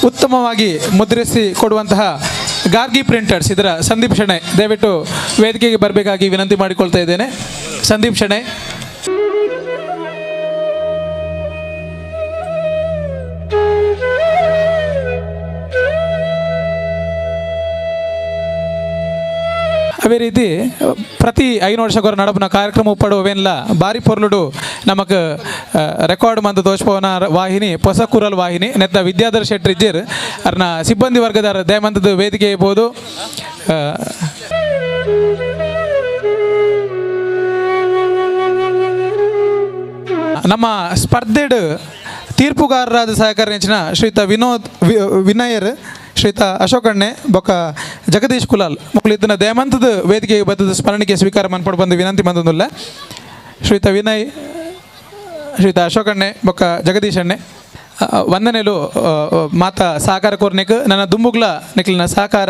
ಉತ್ತಮವಾಗಿ ಮುದ್ರಿಸಿ ಕೊಡುವಂತಹ ಗಾರ್ಗಿ ಪ್ರಿಂಟರ್ಸ್ ಇದರ ಸಂದೀಪ್ ಶೆಣೈ ದಯವಿಟ್ಟು ವೇದಿಕೆಗೆ ಬರಬೇಕಾಗಿ ವಿನಂತಿ ಮಾಡಿಕೊಳ್ತಾ ಇದ್ದೇನೆ. ಸಂದೀಪ್ ಶೆಣೈ. ಅದೇ ರೀತಿ ಪ್ರತಿ 5 ವರ್ಷಕ್ಕೊರ ನಡಪುನ ಕಾರ್ಯಕ್ರಮ ಉಪ್ಪಡುವೆನ್ಲ ಬಾರಿ ಪೊರ್ಲುಡು ನಮಕ್ ರೆಕಾರ್ಡ್ ಮಂತ ದೋಷ್ಪವನ ವಾಹಿನಿ ಹೊಸ ಕುರಲ್ ವಾಹಿನಿ ನೆತ್ತ ವಿದ್ಯಾಧರ್ ಶೆಟ್ರಿಜ್ಜರ್ ಅರ್ನ ಸಿಬ್ಬಂದಿ ವರ್ಗದಾರ ದಯಮಂತದ ವೇದಿಕೆ ಇರ್ಬೋದು. ನಮ್ಮ ಸ್ಪರ್ಧೆಡು ತೀರ್ಪುಗಾರರಾದ ಸಹಕಾರ ನೆಂಚಿನ ಶ್ರೀಯುತ ವಿನೋದ್ ವಿನಯರ್, ಶ್ರೀಯುತ ಅಶೋಕಣ್ಣೆ ಬೊಕ್ಕ ಜಗದೀಶ್ ಕುಲಾಲ್ ಮಕ್ಕಳು ಇದನ್ನ ದಯಮಂತದ ವೇದಿಕೆಗೆ ಬತ್ತದ ಸ್ಮರಣಿಕೆ ಸ್ವೀಕಾರ ಮನ್ಪಡು ಬಂದು ವಿನಂತಿ ಬಂದಲ್ಲ. ಶ್ರೀಯುತ ವಿನಯ್, ಶ್ರೀಯುತ ಅಶೋಕಣ್ಣೆ ಬೊಕ್ಕ ಜಗದೀಶ್ ಅಣ್ಣೆ ವಂದನೆಲು ಮಾತ ಸಹಕಾರ ಕೋರ್ನಿಕ್ ನನ್ನ ದುಂಬುಗ್ಲ ನಿಕ್ಲಿನ ಸಹಕಾರ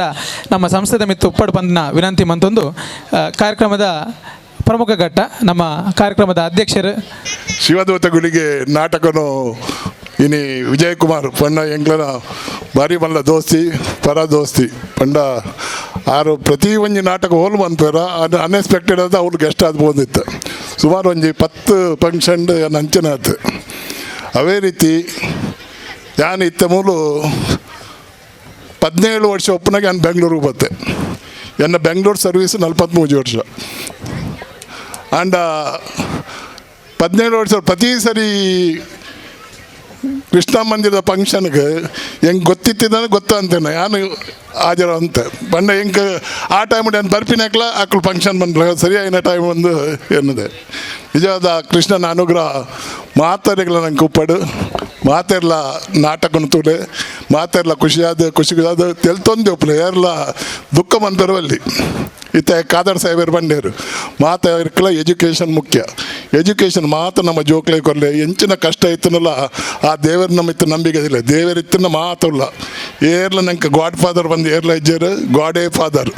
ನಮ್ಮ ಸಂಸ್ಥೆದ ಮಿತ್ತು ಉಪ್ಪಡು ಬಂದನ ವಿನಂತಿ ಮಂತೊಂದು ಕಾರ್ಯಕ್ರಮದ ಪ್ರಮುಖ ಘಟ್ಟ ನಮ್ಮ ಕಾರ್ಯಕ್ರಮದ ಅಧ್ಯಕ್ಷರು ಶಿವದೂತಗುಳಿಗೆ ನಾಟಕನು ಇನಿ ವಿಜಯಕುಮಾರ್ ಪಂಡ ಎಂಗ್ಲನ ಭಾರಿ ಮಲ್ಲ ದೋಸ್ತಿ ಪರ ದೋಸ್ತಿ ಪಂಡ ಆರು ಪ್ರತಿ ಒಂಜಿ ನಾಟಕ ಹೋಲ್ ಮನ್ಪೇರ ಅದು ಅನ್ಎಕ್ಸ್ಪೆಕ್ಟೆಡ್ ಆದ ಅವ್ರು ಗೆಸ್ಟ್ ಆದ ಬಂದಿತ್ತು. ಸುಮಾರು ಒಂಜಿ 10 ಫಂಕ್ಷನ್ ಅಂಚನೆ ಆಯ್ತು. ಅವೇ ರೀತಿ ಯಾನು ಇತ್ತ ಮೂಲು 17 ವರ್ಷ ಒಪ್ಪನಾಗ ನಾನು ಬೆಂಗಳೂರಿಗೆ ಬತ್ತೆ. ಎನ್ನ ಬೆಂಗಳೂರು ಸರ್ವೀಸ್ 43 ವರ್ಷ. ಆ್ಯಂಡ್ 17 ವರ್ಷ ಪ್ರತಿ ಸರಿ ಕೃಷ್ಣ ಮಂದಿರದ ಫಂಕ್ಷನ್ಗೆ ಹೆಂಗೆ ಗೊತ್ತಿತ್ತಿದ್ದಾನೆ ಗೊತ್ತ ಅಂತೇನೆ ನಾನು ಹಾಜರ ಅಂತ ಬಣ್ಣ ಹೆಂಗೆ ಆ ಟೈಮ್ ನಾನು ಬರ್ಪಿನಾಕ್ಲ ಆಕಳು ಫಂಕ್ಷನ್ ಬಂದ್ಲ ಸರಿಯಾಗಿನ ಟೈಮ್ ಒಂದು ಎನ್ನದೆ ನಿಜವಾದ ಕೃಷ್ಣನ ಅನುಗ್ರಹ ಮಾತಾಡಿಗಳ ನಂಗೆ ಉಪ್ಪಡು ಮಾತೆಲ್ಲ ನಾಟಕನ ತೂಲೆ ಮಾತೆಲ್ಲ ಖುಷಿಯಾದ ಖುಷಿಯಾದ ತೆಲ್ತೊಂದು ಒಪ್ಪಲೆ ಯಾರೆಲ್ಲ ದುಃಖ ಬಂದರು ಅಲ್ಲಿ ಇತ್ತ ಖಾದರ್ ಸಾಹೇಬರು ಬಂಡೇರು ಮಾತಾಡ್ಕಲ ಎಜುಕೇಷನ್ ಮುಖ್ಯ. ಎಜುಕೇಷನ್ ಮಾತ್ರ ನಮ್ಮ ಜೋಕ್ಲೆ ಕೊರಲೆ ಎಂಚಿನ ಕಷ್ಟ ಇತ್ತನಲ್ಲ ಆ ದೇವರು ನಮ್ಮ ಇತ್ತು ನಂಬಿಕೆ ಇಲ್ಲ ದೇವರಿತ್ತನ ಮಾತಲ್ಲ ಏರ್ಲ ನಂಗೆ ಗಾಡ್ ಫಾದರ್ ಬಂದು ಏರ್ಲ ಇಜ್ಜೇರು ಗಾಡೇ ಫಾದರ್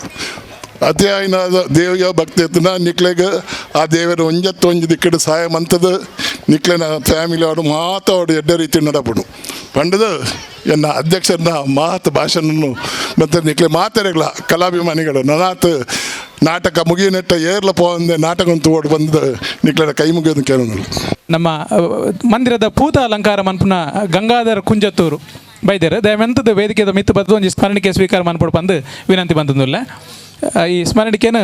ಅತಿಯಾಯಿನ ದೇವಿಯ ಭಕ್ತಿ ಇತ್ತನ ನಿಕ್ಲೆಗೆ ಆ ದೇವರು ಒಂಜತ್ತು ಒಂಜಿ ದಿಕ್ಕಡು ಸಹಾಯ ಮಂತದ ನಿಕ್ಲೆನ ಫ್ಯಾಮಿಲಿ ಅವರು ಮಾತಾಡು ಎಡ್ಡ ರೀತಿ ನಡಪಡು ಪಂಡದ ಎನ್ನ ಅಧ್ಯಕ್ಷರನ್ನ ಮಾತು ಭಾಷಣನ್ನು ಮತ್ತು ನಿಕ್ಲೆ ಮಾತೆರೆಗ್ಲ ಕಲಾಭಿಮಾನಿಗಳು ನನಾತ್ ನಾಟಕ ಮುಗಿಯನೆಟ್ಟ ಏರ್ಲ ಪೋಂದೆ ನಾಟಕ ತೋಡು ಬಂದು ನಿಕ್ಲೆಡ ಕೈ ಮುಗಿಯೋದು ಕೇಳೋದಿಲ್ಲ. ನಮ್ಮ ಮಂದಿರದ ಪೂತ ಅಲಂಕಾರ ಮನ್ಪುನ ಗಂಗಾಧರ್ ಕುಂಜತ್ತೂರು ಬೈದೇರು ದಯಮೆಂತದ ವೇದಿಕೆದ ಮಿತ್ತು ಬದ್ದು ಒಂಜಿ ಸ್ಮರಣಿಕೆ ಸ್ವೀಕಾರ ಮನ್ಪೊಡು ಬಂದು ವಿನಂತಿ ಬಂತಂದುಲ್ಲ. ಈ ಸ್ಮರಣಿಕೆಯನ್ನು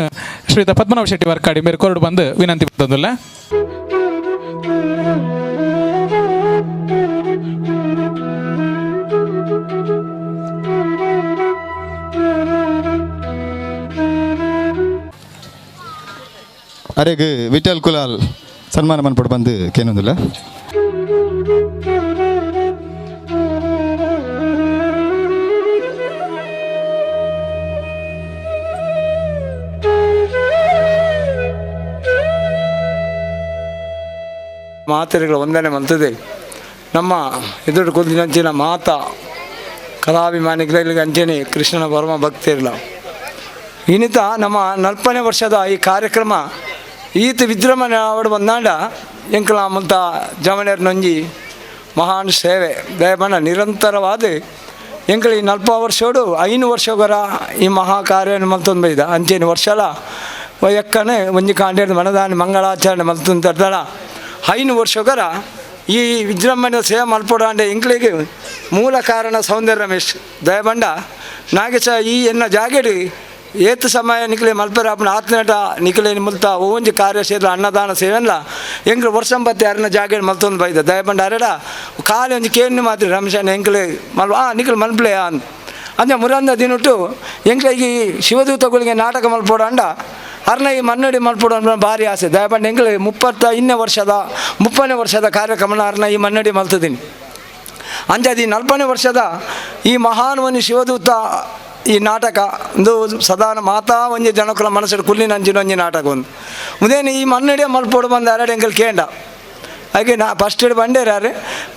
ಶ್ರೀಯುತ ಪದ್ಮನಾಭ ಶೆಟ್ಟಿ ವರ್ಕಾಡಿ ಮೇರೆ ಕೊರಡು ಬಂದು ವಿನಂತಿ ಬಂತಂದುಲ್ಲ. ಅರೆಗ್ ವಿಠಲ್ ಕುಲಾಲ್ ಸನ್ಮಾನ ಮನ್ಪೊಡು ಬಂದು ಕೇನೊಂದುಲ್ಲ. ಮಾತೆರೆಗಳ ವಂದನೆ ಮಂತದೆ ನಮ್ಮ ಎದುರು ಕುಂದಿನಂಚಿನ ಮಾತಾ ಕಲಾಭಿಮಾನಿಗಳಿಗೆ ಅಂಚನೆ ಕೃಷ್ಣನ ಪರಮ ಭಕ್ತಿರಲ್ಲ. ಇನ್ನಿತ ನಮ್ಮ 40ನೇ ವರ್ಷದ ಈ ಕಾರ್ಯಕ್ರಮ ಈತ ವಿಜೃಂಭಣೆ ಆವಡು ಬಂದಾಂಡ ಎಂಕಲ ಮುಂತ ಜಮನೇರ್ನೊಂಜಿ ಮಹಾನ್ ಸೇವೆ ದಯಬಣ್ಣ ನಿರಂತರವಾದ ಎಂಕಲ ಈ 40 ವರ್ಷೋಡು 5 ವರ್ಷಗರ ಈ ಮಹಾ ಕಾರ್ಯ ಮಲ್ತೊಂದು ಬೈದ ಅಂಚೇನು ವರ್ಷಲ ಎಕ್ಕನೆ ಒಂಜಿ ಕಾಂಡೇರ್ದ ಮನದಾನಿ ಮಂಗಳಾಚರಣೆ ಮಲ್ತೊಂದು ತರ್ದಳ 5 ವರ್ಷಗರ ಈ ವಿಜೃಂಭಣೆ ಸೇವೆ ಮಲ್ಪೊಡಾಂಡೆ ಎಂಕ್ಲಿಗೆ ಮೂಲ ಕಾರಣ ಸೌಂದರ್ಯ ರಮೇಶ್ ದಯಬಂಡ ನಾಗೇಶ ಈ ಎನ್ನ ಜಾಗೆಡು ಏತ್ ಸಮಯ ನಿಕ್ಲೆ ಮಲ್ಪೆರ ಅಪ್ಪನ ಆತ್ನಟ ನಿಕ್ಲೆ ಮುಲ್ತ ಒಂಜಿ ಕಾರ್ಯ ಸೇರ್ಲ ಅನ್ನದಾನ ಸೇವೆಲ್ಲ ಎಂಕ್ಲು ವರ್ಷಂಬತ್ತಿ ಅರನ ಜಾಗೆ ಮಲ್ತೊಂದು ಬೈದ ದಯಬಂಡ ಅರೆಡ ಖಾಲಿ ಒಂಜಿ ಕೇನ್ನು ಮಾತ್ರ ರಮೇಶನ ಎಂಕ್ಲೆ ಮಲ್ ಆ ನಿಕ್ಲು ಮಲ್ಪಲೆ ಅಂದ್ ಅಂಚ ಮುರಂದ ದಿನಟ್ಟು ಎಂಕ್ಲೆ ಈ ಶಿವದೂತಗಳಿಗೆ ನಾಟಕ ಮಲ್ಪೊಡಾಂಡ ಅರ್ನ ಈ ಮನ್ನಡಿ ಮಲ್ಪೊಡು ಅಂಡ ಭಾರಿ ಆಸೆ ದಯಬಂಡ ಎಂಕ್ಲೆ 30ನೇ ವರ್ಷದ ಕಾರ್ಯಕ್ರಮನ ಅರ್ನ ಈ ಮನ್ನಡಿ ಮಲ್ತದೀನಿ. ಅಂಚ ಈ 40ನೇ ವರ್ಷದ ಈ ಮಹಾನ್ ಶಿವದೂತ ಈ ನಾಟಕ ಒಂದು ಸದಾನ ಮಾತಾ ಒಂಜಿ ಜನಕುಲ ಮನಸ್ಸು ಕುಲ್ಲಿನ ಅಂಚಿನ ಒಂಜಿ ನಾಟಕ ಒಂದು ಉದೇನು ಈ ಮನ್ನಡಿಯ ಮಲ್ಪೊಡು ಬಂದು ಅರಡು ಎಂಕಲ್ ಕೇಂಡ ಹಾಗೆ ನಾ ಫಸ್ಟ್ ಬಂಡೇರಾರೆ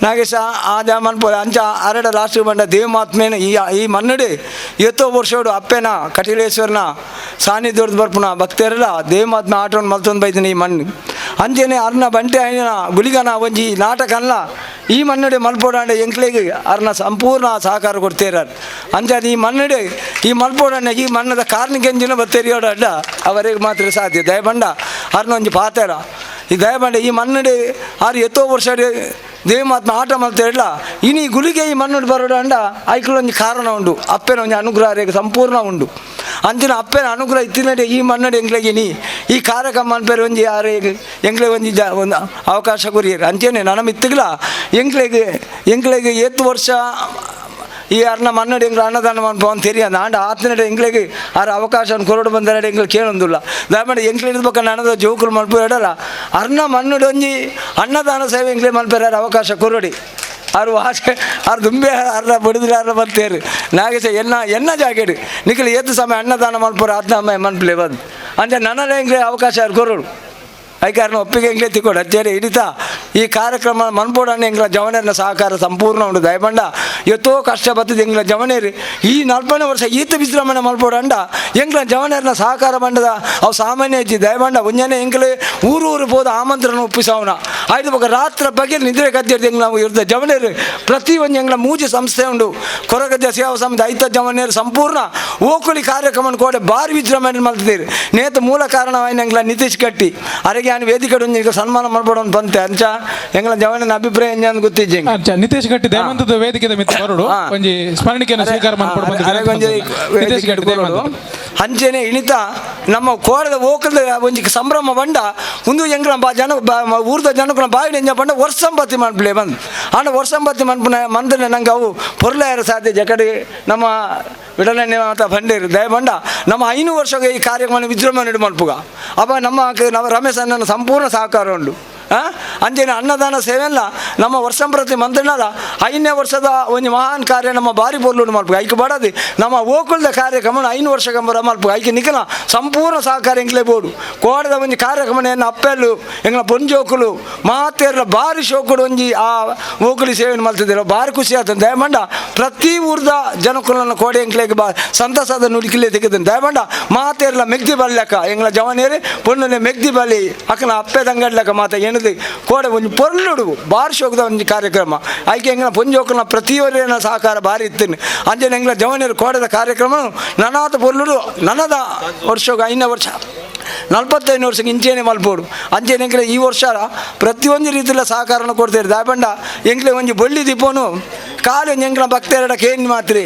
ನಾಗೇಶ ಆ ಜಾ ಮನ್ಪೊ ಅಂಚ ಅರಡ ಲಾಸ್ಟ್ ಬಂಡ ದೇವಮಾತ್ಮೇನ ಈ ಈ ಮನ್ನಡಿ ಎತ್ತೋ ವರ್ಷೋಡು ಅಪ್ಪೆನ ಕಟೀಲೇಶ್ವರನ ಸಾನ್ನಿಧ್ಯದ ಬರ್ಪುನ ಭಕ್ತರೆಲ್ಲ ದೇವಮಾತ್ಮ ಆಟವನ್ನು ಮಲ್ತೊಂದು ಬೈದಿನಿ ಈ ಮಣ್ಣು ಅಂಚೆನೆ ಅರ್ನ ಬಂಟೆ అయిన ಗುಳಿಗನ ಒಂಜಿ ನಾಟಕ ಅಲ್ಲ ಈ ಮನ್ನಡಿ ಮಲ್ಪೊಡಾಂಡೆ ಎಂಕ್ಲೆಗ್ ಅರ್ನ ಸಂಪೂರ್ಣ ಸಹಕಾರ ಕೊಡ್ತೇರಾರು ಅಂಚ ಈ ಮನ್ನಡಿ ಈ ಮಲ್ಪೊಡಾಂಡೆ ಈ ಮಣ್ಣದ ಕಾರ್ನಿಕೆಂಜಿನ ಬತ್ತೇರಿಯೋಡ ಅಡ್ಡ ಅವರಿಗೆ ಮಾತ್ರ ಸಾಧ್ಯ ದಯಬಂಡ ಅರ್ನ ಒಂಜಿ ಪಾತೇರ ಈ ದಯಬಂಡ ಈ ಮನ್ನಡಿ ಆರು ಎತ್ತೋ ವರ್ಷ ದೇವಮಾತ್ಮ ಆಟ ಮಲ್ತೇರಲ್ಲ ಇನಿ ಗುಳಿಗೆ ಈ ಮಣ್ಣು ಬರೋಡ ಅಂಡ ಐಕ್ಲೊಂಜಿ ಕಾರಣ ಉಂಡು ಅಪ್ಪೆನ ಒಂಜಿ ಅನುಗ್ರಹ ರೇಖೆ ಸಂಪೂರ್ಣ ಉಂಡು ಅಂಚಿನ ಅಪ್ಪೆನ ಅನುಗ್ರಹ ಇತ್ತಿನಡೆ ಈ ಮನ್ನಡಿ ಎಂಕ್ಲೆಗೆ ನೀ ಈ ಕಾರ್ಯಕ್ರಮ ಅನ್ಪೇರು ಒಂಜಿ ಆರು ಎಂಕ್ಲೆ ಒಂಜಿ ಜ ಒಂದು ಅವಕಾಶ ಕೊರಿಯರು ಅಂಚೆನೆ ನನ್ನ ಮಿತ್ತುಗ್ಲ ಎಂಕ್ಲೆಗೆ ಎಂಕ್ಲೆಗೆ ಏತ್ತು ವರ್ಷ ಈ ಅರ್ನ ಮನ್ನಡಿ ಎಂಗ್ಲ ಅನ್ನದಾನ ಮನ್ಪವನ್ ತೆರಿಯಂದ ಆಂಡ ಆತನಡೆ ಎಂಕ್ಲೆಗೆ ಆರ ಅವಕಾಶ ಕೊರಡು ಬಂದರಡೆ ಎಂಗ್ಲು ಕೇಳೊಂದುಲ್ಲ ದಯಮಾಡಿ ಎಂಕ್ಲೆ ಬೊಕ್ಕ ನನದ ಜೋಕುಲು ಮಲ್ಪು ಹೇಳಲ್ಲ ಅರ್ನ ಮನ್ನಡಿ ಒಂಜಿ ಅನ್ನದಾನ ಸೇವೆ ಎಂಕ್ಲೆ ಮಲ್ಪೆರ ಅವಕಾಶ ಕೊರಡಿ ಆರು ವಾಸೆ ಆರು ದುಂಬೆ ಅರ್ಧ ಬಡಿದ್ರೆ ಅರ್ಧ ಬರ್ತೇರು ನಾಗೇಶ ಎನ್ನ ಎನ್ನ ಜಾಕೆಟ್ ನಿಖಿಲ್ ಏತು ಸಮಯ ಅನ್ನದಾನ ಮಲ್ಪುರ ಆತ್ಮ ಮನ್ಪಲೆ ಬಂದು ಅಂಚೆ ನನ್ನ ಎಂಕ್ಲೆ ಅವಕಾಶ ಆರು ಕೊರಡು ಐಕಾರನ ಒಪ್ಪಿಗೆ ಎಂಗ್ಲೇ ತಿಕ್ಕೋಡು ಅಚ್ಚೇರಿ ಹಿಡಿತಾ ಈ ಕಾರ್ಯಕ್ರಮ ಮನ್ಪೋಡಣ್ಣ ಎಂಗ್ಲ ಜವನೇರ್ನ ಸಹಕಾರ ಸಂಪೂರ್ಣ ಉಂಡು ದಯಬಂಡ ಎತ್ತೋ ಕಷ್ಟ ಬರ್ತದೆ ಎಂಗ್ಲ ಜವನೇರು ಈ 40ನೇ ವರ್ಷ ಈತ ವಿಜೃಂಭಣೆ ಮಲ್ಪೋಡಂಡ ಎಂಗ್ಲ ಜವನೇರ್ನ ಸಹಕಾರ ಬಂಡದ ಅವು ಸಾಮಾನ್ಯ ಇಜ್ಜಿ ದಯಬಂಡ ಒಂಜನೆ ಎಂಗ್ಲೆ ಊರು ಊರು ಪೋದ ಆಮಂತ್ರಣ ಒಪ್ಪಿಸವನ ಆಯ್ತು ಬೊಕ ರಾತ್ರಿ ಬಗ್ಗೆ ನಿದ್ರೆ ಕದ್ದಿರ್ದು ಎಂಗ್ಲ ಇರ್ದ ಜವನೇರು ಪ್ರತಿ ಒಂಜಿ ಎಂಗ್ಲ ಮೂಜಿ ಸಂಸ್ಥೆ ಉಂಡು ಕೊರಗದ್ದೆ ಸೇವಾ ಸಮಿತಿ ಐತ ಜವನೇರು ಸಂಪೂರ್ಣ ಓಕುಳಿ ಕಾರ್ಯಕ್ರಮ ಕೋಡೆ ಭಾರಿ ವಿಜೃಂಭಣೆ ಮಲ್ತಿದ್ದೀರಿ ನೇತ ಮೂಲ ಕಾರಣವಾಯಿನ ಎಂಗ್ಲ ನಿತೀಶ್ ಕಟ್ಟಿ ಅರೆಗೆ ನಾನು ವೇದಿಕೆ ಒಂಜಿ ಸನ್ಮಾನ ಮಾಡ್ಬೋಡು ಅಂತ ಬಂತೆ ಅಂಚ ಎಂಗ್ಲ ಜವನ ಅಭಿಪ್ರಾಯ ಎಂಜ ಗೊತ್ತಿಜ್ಜಿ ಅಂಚ ನಿತೇಶ್ ಗಟ್ಟಿ ದಯಮಂತದ ವೇದಿಕೆದ ಮಿತ್ತ ಬರೋಡು ಒಂಜಿ ಸ್ಮರಣಿಕೆಯನ್ನು ಸ್ವೀಕಾರ ಮಾಡ್ಕೊಡು ಬಂದು ಅರೆಗೊಂಜಿ ನಿತೇಶ್ ಗಟ್ಟಿ ದಯಮಂತದ. ಅಂಚೆನೆ ಇಣಿತ ನಮ್ಮ ಕೋಡದ ಓಕಲ್ದ ಒಂಜಿ ಸಂಭ್ರಮ ಬಂಡ ಒಂದು ಎಂಗ್ಲ ಬಾ ಜನ ಊರ್ದ ಜನಕುಲ ಬಾಯಿಡ್ ಎಂಜ ಬಂಡ ವರ್ಷಂಬತ್ತಿ ಮನ್ಪುಲೆ ಬಂದು ಆಂಡ ವರ್ಷಂಬತ್ತಿ ಮನ್ಪುನ ಮಂದನೆ ನಂಗೆ ಅವು ಪೊರ್ಲಾಯರ ಸಾಧ್ಯ ಜಕಡೆ ನಮ್ಮ ವಿಡಲನೆ ಮಾತ ಬಂಡೇರು ದಯಬಂಡ ನಮ್ಮ 5 ವರ್ಷಗೆ ಈ ಕಾರ್ಯಕ್ರಮ ವಿಜೃಂಭಣೆ ಮನ್ಪುಗ ಅಪ್ಪ ನಮ್ಮ ನಮ್ಮ ರಮೇಶ್ ಅಣ್ಣನ ಸಂಪೂರ್ಣ ಸಹಕಾರ ಉಂಡು ಅಂಚೆನೆ ಅನ್ನದಾನ ಸೇವೆಲ್ಲ ನಮ್ಮ ವರ್ಷಂಪ್ರತಿ ಮಂತ್ರಿನಲ್ಲ 5ನೇ ವರ್ಷದ ಒಂದು ಮಹಾನ್ ಕಾರ್ಯ ನಮ್ಮ ಬಾರಿ ಪೊರ್ಲುಂಡು ಮಲ್ಪುಗ ಐಕೆ ಬಡದು ನಮ್ಮ ಓಕುಲ್ದ ಕಾರ್ಯಕ್ರಮ 5 ವರ್ಷಕ್ಕೆ ಮಲ್ಪುಗ ಐಕೆ ನಿಖಲ ಸಂಪೂರ್ಣ ಸಹಕಾರ ಎಂಕ್ಲೆ ಬೋಡು ಕೋಡದ ಒಂಜಿ ಕಾರ್ಯಕ್ರಮ ಎನ್ನ ಅಪ್ಪೆಲ್ಲು ಎಂಗ್ಲ ಪೊಂಜೋಕುಲು ಮಾತೇರ್ಲ ಬಾರಿ ಶೋಕುಡು ಒಂಜಿ ಆ ಓಕುಲಿ ಸೇವೆಯನ್ನು ಮಲ್ತಿದ್ದಿಲ್ಲ ಭಾರಿ ಖುಷಿ ಆಯ್ತು ದಯಮಂಡ ಪ್ರತಿ ಊರ್ದ ಜನಕುಲನ್ನ ಕೋಡೆ ಎಂಕ್ಲೆಗೆ ಬಾ ಸಂತಸದ ನುಡಿಕಿಲೆ ತೆಗೆದ ದಯಮಂಡ ಮಾತೇರ್ಲ ಮೆಗ್ದಿ ಬಲ್ಲೆಕ್ಕ ಎಂಗ್ಲ ಜವನೇರಿ ಪೊಣ್ಣನೆ ಮೆಗ್ದಿ ಬಲಿ ಅಕ್ಕನ ಅಪ್ಪೆ ದಂಗಡ್ಲಕ್ಕ ಮಾತ ಏನದು ಪಂಡದು ಕೋಡೆ ಒಂಜಿ ಪೊರ್ಲುಡು ಬಾರಿ ಶೋಕದ ಒಂಜಿ ಕಾರ್ಯಕ್ರಮ ಐಕೆ ಎಂಗ್ಲ ಪೊಂಜೋಕಲ್ನ ಪ್ರತಿಯೊರಿನ ಸಹಕಾರ ಭಾರಿ ಇತ್ತು ಅಂಚನೆ ಎಂಗ್ಲ ಜವನಿಯರು ಕೋಡೆದ ಕಾರ್ಯಕ್ರಮ ನನಾದ ಪೊರ್ಲುಡು ನನದ ವರ್ಷ 5 ವರ್ಷ 45 ವರ್ಷಕ್ಕೆ ಇಂಚೇನೆ ಮಲ್ಪೋಡು ಅಂಚೆನೆ ಎಂಕ್ಲೆ ಈ ವರ್ಷ ಪ್ರತಿಯೊಂದು ರೀತಿಯ ಸಹಕಾರನ ಕೊಡ್ತೀರಿ ದಾಯಪಂಡ ಎಂಕ್ಲೆ ಒಂಜಿ ಬೊಳ್ಳಿ ದೀಪನು ಕಾಲು ಒಂಜಿ ಎಂಕ್ಲ ಭಕ್ತರಡ ಕೇನ್ ಮಾತ್ರಿ